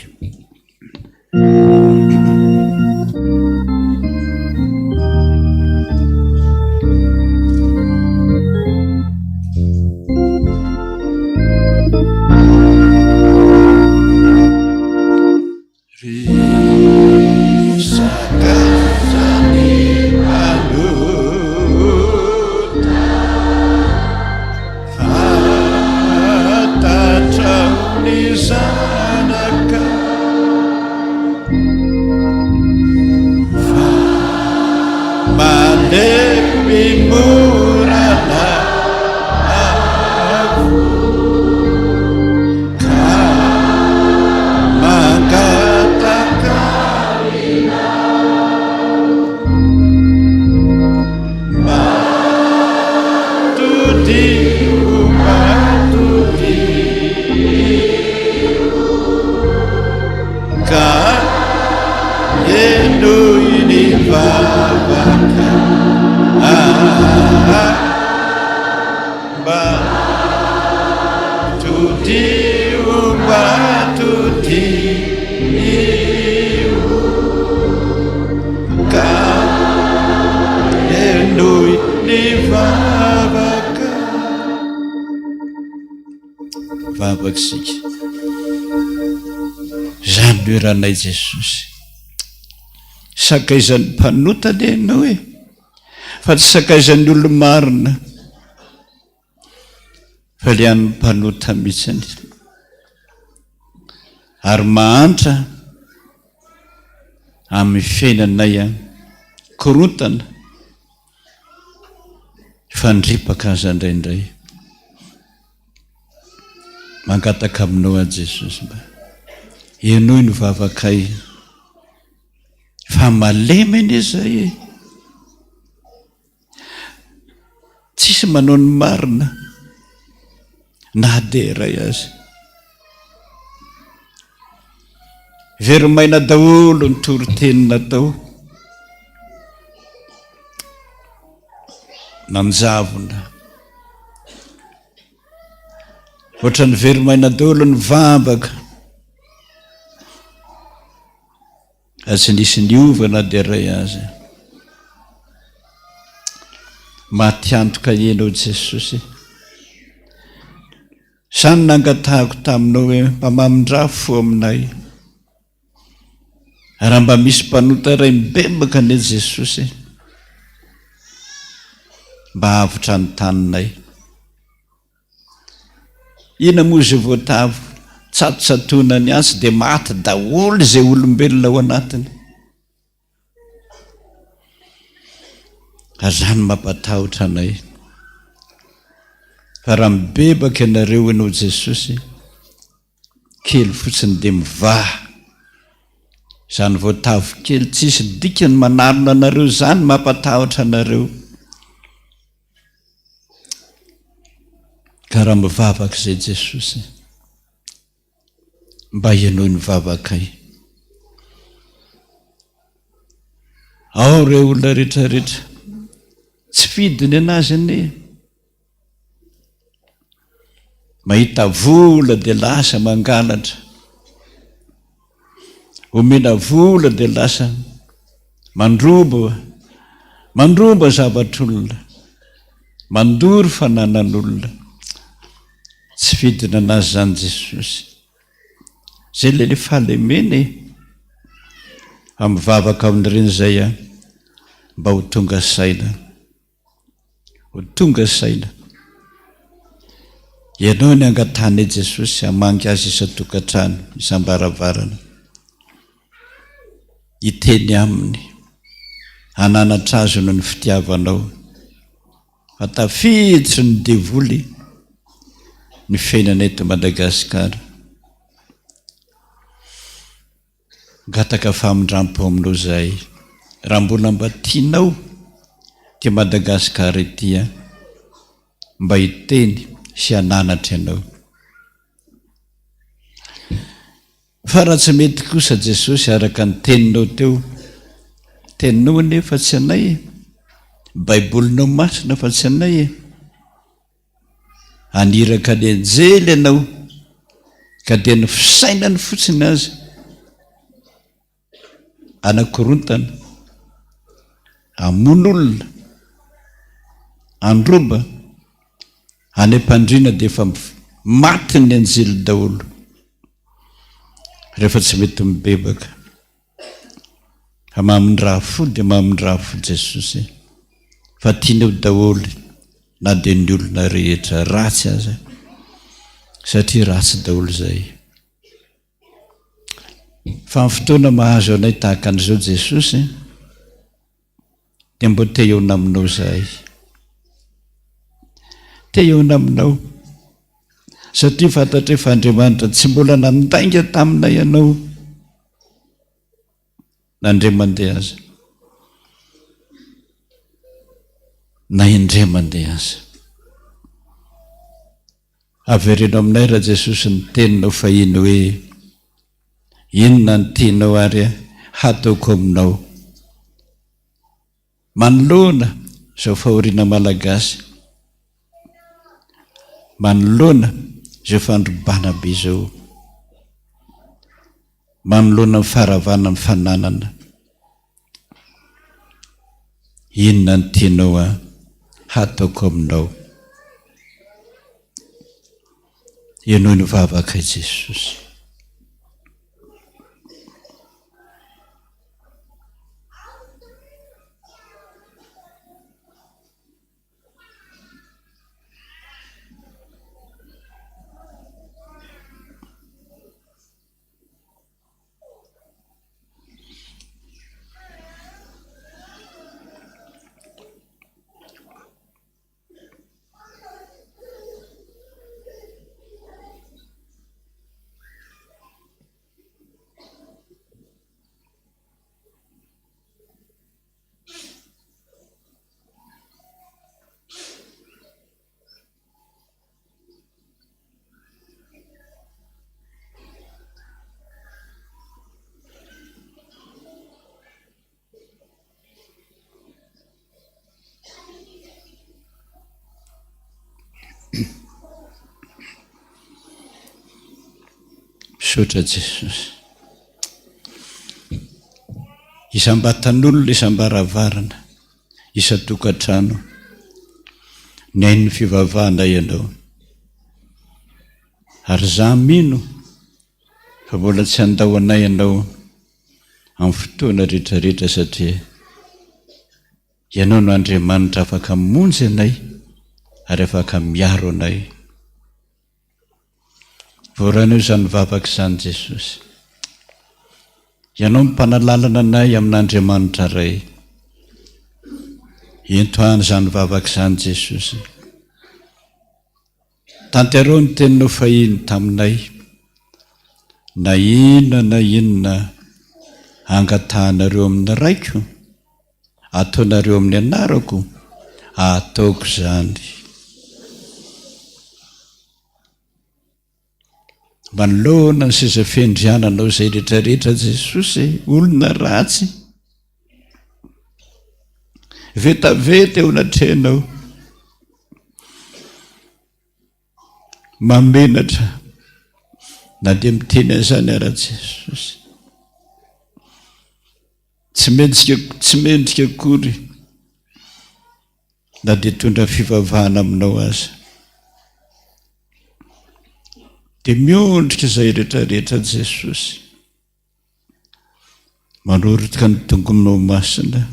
Vavaka isika. Izany no eranay Jesosy. Sakaizan'ny mpanota anie ianao e. Fa tsy sakaizan'ny olo-marina. Fa ilay an'ny mpanota mihitsy. Ary mahantra amin'ny fiainanay korontana. Fandripaka aza indraindray. Mangataka aminao aho Jesosy mba henoy ny vavakay. Fa malemy anie izay e! Tsisy manao ny marina na dia iray aza. Very maina daholo ny toriteny natao. Nanjavona. Ohatran'ny very maina daholo ny vavaka. Ary tsy nisy niova na dia iray aza. Maty antoka Ianao Jesosy. Izany nangatahako taminao hoe mba mamindrà fo aminay. Raha mba misy mpanota iray mibebaka anie Jesosy, mba avotra ny taninay. Inona moa izay voatavo tsatotsatoana ny antsy dia maty daholo izay olombelona ao anatiny. Ary izany mampatahotra anay. Fa raha mibebaka ianareo ianao Jesosy, kely fotsiny dia mivaha. Izany voatavo kely tsisy dikany manarona anareo izany mampatahotra anareo. Ka raha mivavaka izay Jesosy, mba henoy ny vavakay. Ao ireo olona rehetrarehetra, tsy fidiny anazy anie. Mahita vola dia lasa mangalatra. Omena vola dia lasa mandroba, mandroba zavatr'olona, mandoro fananan'olona. Tsy fidina anazy izany Jesosy. Izay ilay le fahalemena e. Fa mivavaka amin'ireny izay aho mba ho tonga saina. Ho tonga saina. Ianao ny angatahan'i Jesosy hamangy azy isan-tokantrano, isam-baravarana. Hiteny aminy, hananatra azy noho ny fitiavanao. Fa tafiditry ny devoly ny fiainana eto Madagasikara. Mangataka famindrampo aminao zahay raha mbola mba tianao ity Madagascar ity a! Mba hiteny sy hananatra ianao. Fa raha tsy mety kosa Jesosy araka ny teninao teo, teninao anie fa tsy anay e! Baibolinao masina fa tsy anay e! Haniraka ny anjely ianao ka dia ny fisainany fotsiny aza hanakorontana, hamono olona, handroba, any am-pandriana dia efa matin'ny anjely daholo rehefa tsy mety mibebaka. Fa mamindrà fo dia mamindrà fo Jesosy fa tianao daholo na dia ny olona rehetra ratsy aza satria ratsy daholo izay. Fa ny fotoana mahazo anay tahaka an'izao Jesosy dia mbo te hihaona aminao izahay. Te hihaona aminao satria fantatray fa Andriamanitra tsy mbola nandainga taminay ianao. Na indray mandeha aza. Na indray mandeha aza. Avereno aminay raha Jesosy ny teninao fahiny hoe, Inona no tianao ary hataoko aminao? Manoloana izao fahoriana Malagasy, manoloana izao fandrobana be izao, manoloana ny faharavana ny fananana, inona no tianao hataoko aminao? Henoy ny vavakay Jesosy. Misaotra Jesosy. Isam-batan'olona, isam-baravarana, isan-tokantrano, nihaino ny fivavahana ianao. Ary izaho mino fa mbola tsy handao anay ianao amin'ny fotoana rehetra rehetra satria Ianao no Andriamanitra afaka mamonjy anay ary afaka miaro anay. Voarainao izany vavaka izany Jesosy. Ianao no mpanalalana anay amin'Andriamanitra Ray. Ento any izany vavaka izany Jesosy. Tanterao ny teninao fahiny taminay, na inona na inona angatahanareo amin'ny Raiko, ataonareo amin'ny anarako, ataoko izany. Manoloana ny seza fiandriananao izay rehetra rehetra Jesosy, olona ratsy, vetaveta eo anatrehanao. Mahamenatra na dia miteny an'izany ara Jesosy. Tsy mendrika, tsy mendrika akory na dia tondra fivavahana aminao aza. Dia miondrika izay rehetra rehetra Jesosy. Manoroka ny tongonao masina.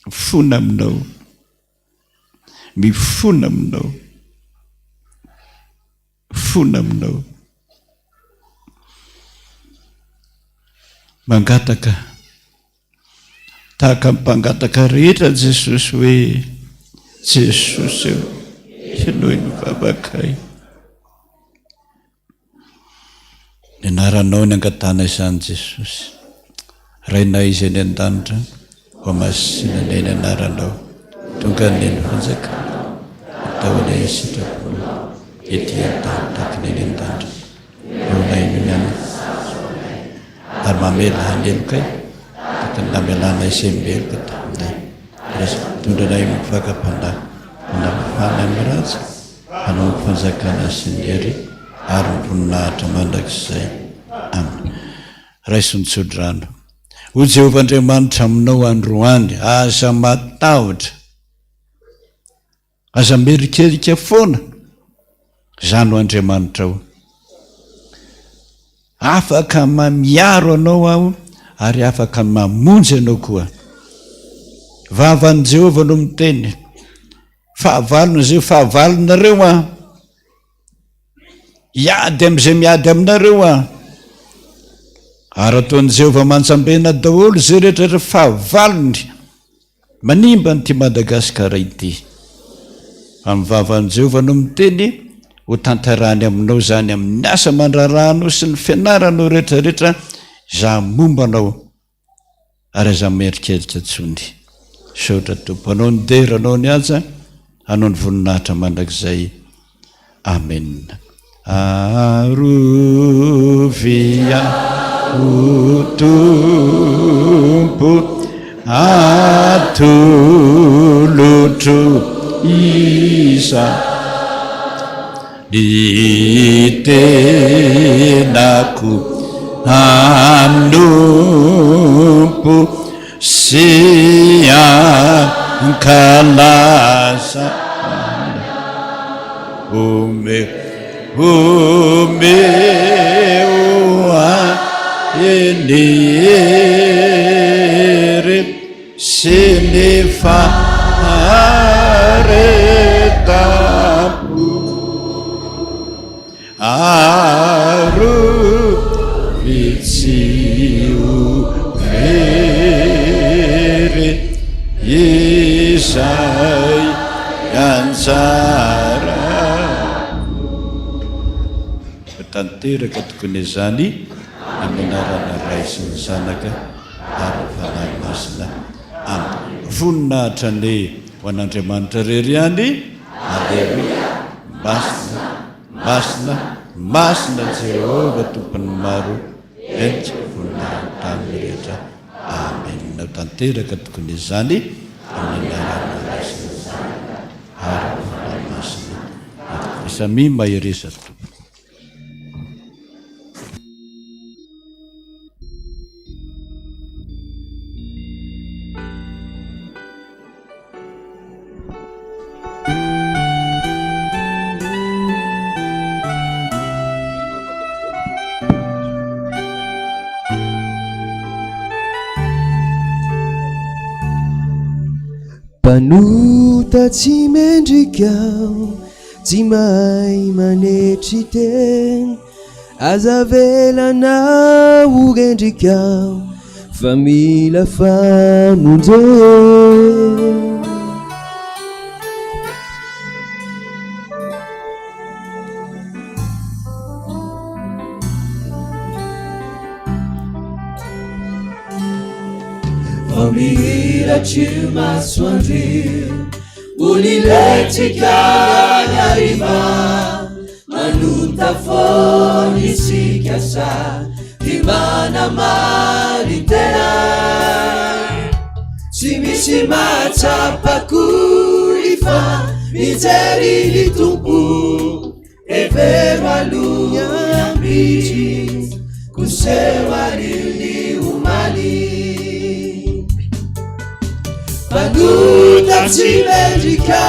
Mifona aminao. Mifona aminao. Mifona aminao. Mangataka. Tahaka ny mpangataka rehetra Jesosy hoe, Jesosy ô, henoy ny vavakay. Ny anaranao ny angatahana izany Jesosy. Rainay izay any an-danitra, hohamasina anie ny anaranao. Tonga anie ny fanjakanao. Atao anie ny sitraponao ety an-tany tahaka ny any an-danitra. Omeo anay ny hanina ary mamela ny helokay tahaka ny namelanay izay meloka taminay. Ary aza mitondra anay amin'ny fakam-panahy, fa nampifahana amin'ny ratsy. Hanao ny fanjakana sy ny hery ary ny voninahitra mandrakizay. Amena. Raiso ny tsodrano. O Jehovah Andriamanitra aminao androany, aza matahotra, aza mierikerika foana, Izaho no Andriamanitrao. Afaka miaro anao aho ary afaka mamonjy anao koa. Vavan'i Jehovah no miteny. Fahavalona izay fahavalonareo aho. Hiady amin'izay miady aminareo aho. Ary ataon'i Jehovah manjambena daholo izay rehetra rehetra fahavalony manimba an'ity Madagasikara ity. Fa ny vavan'i Jehovah no miteny, ho tanterahany aminao izany amin'ny asa aman-draharahanao sy ny fianaranao rehetra rehetra, izaho momba anao. Ary aza mieritreritra intsony. Misaotra Tompo. Anao ny dera, Anao ny haja, Anao ny voninahitra mandrakizay. Amen. Arovy aho Tompo, atolotro iza. Ny tenako hanompo sy hankalaza Omeo, omeo ahy ny hery Sy ny faharetam-po Arovy tsy ho very izay anjara. Ho tanteraka tokoa izany amin'ny anaran'ny Ray sy ny Zanaka. ary ny Fanahy Masina. Amen. Voninahitra anie ho an'Andriamanitra irery ihany. Aleloia. Masina, masina, masina Jehovah Tompon'ny maro, entika voninahiny tany rehetra. Amen. Ho tanteraka tokony izany amin'ny anaran'ny Ray sy ny Zanaka ary ny Fanahy Masina. Samia mahereza tompoko. Mpanota tsy mendrika aho, tsy mahay manetry tena, aza avelanao ho rendrika aho fa mila famonjena. Vao mihiratra io masoandro io, Olilentsika ny hariva, Manota foana isika sady manamarin-tena. Tsy misy mahatsapa akory fa mijery ny Tompo. Hevero aloha ny ampitso, koseho anio ny omaly. Mpanota tsy mendrika,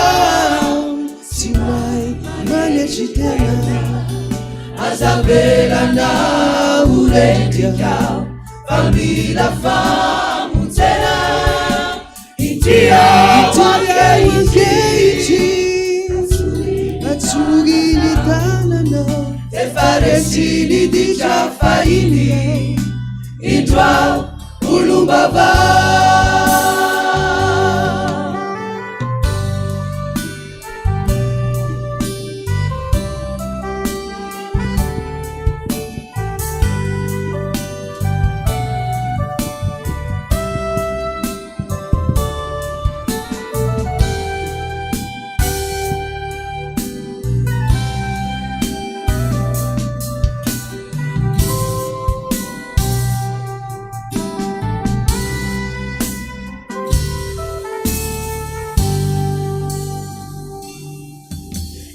tsy mahay manetry tena. Aza avelanao ho rendrika, fa mila famonjena. Ity aho ankehitriny, Atsory ny tananao. Efa resy ny ditra fahiny, indro aho olom-baovao.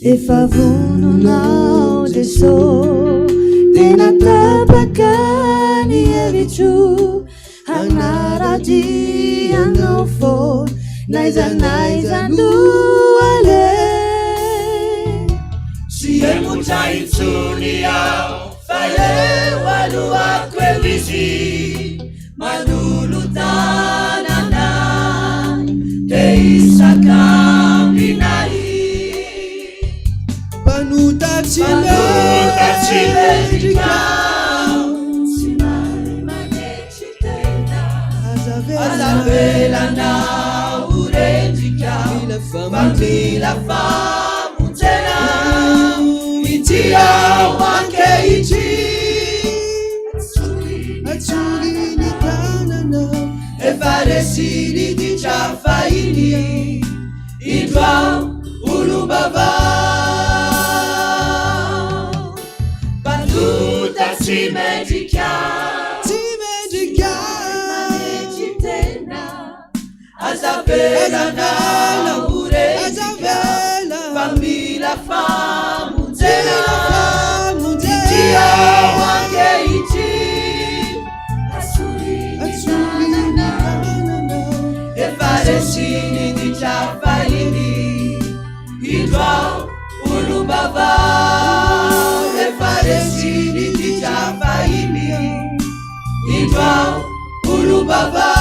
Efa vonona aho Jeso, tena tapaka ny hevitro. Hanara-dia anao foana n'aiza n'aiza no aleha. Tsy hemotra intsony aho fa eo alohako eo izy manolo-tanana te hisakambina ahy. Mpanota tsy Mpanota tsy mendrika aho, tsy mahay manetry tena. Aza Aza avelanao ho rendrika fa mila famonjena. Ity aho ankehitriny. Atsory ny tananao. Efa resy ny ditra fahiny. Indro aho olom-baovao. Mpanota tsy mendrika. Tsy mendrika. Manetry tena. Aza avelana ho rendrika. Fa mila famonjena. Ity aho ankehitriny. Atsory ny tananao. Efa resy ny ditra fahiny. Indro aho olom-baovao. Efa resy ny ditra fahiny. Indro aho olom-baovao.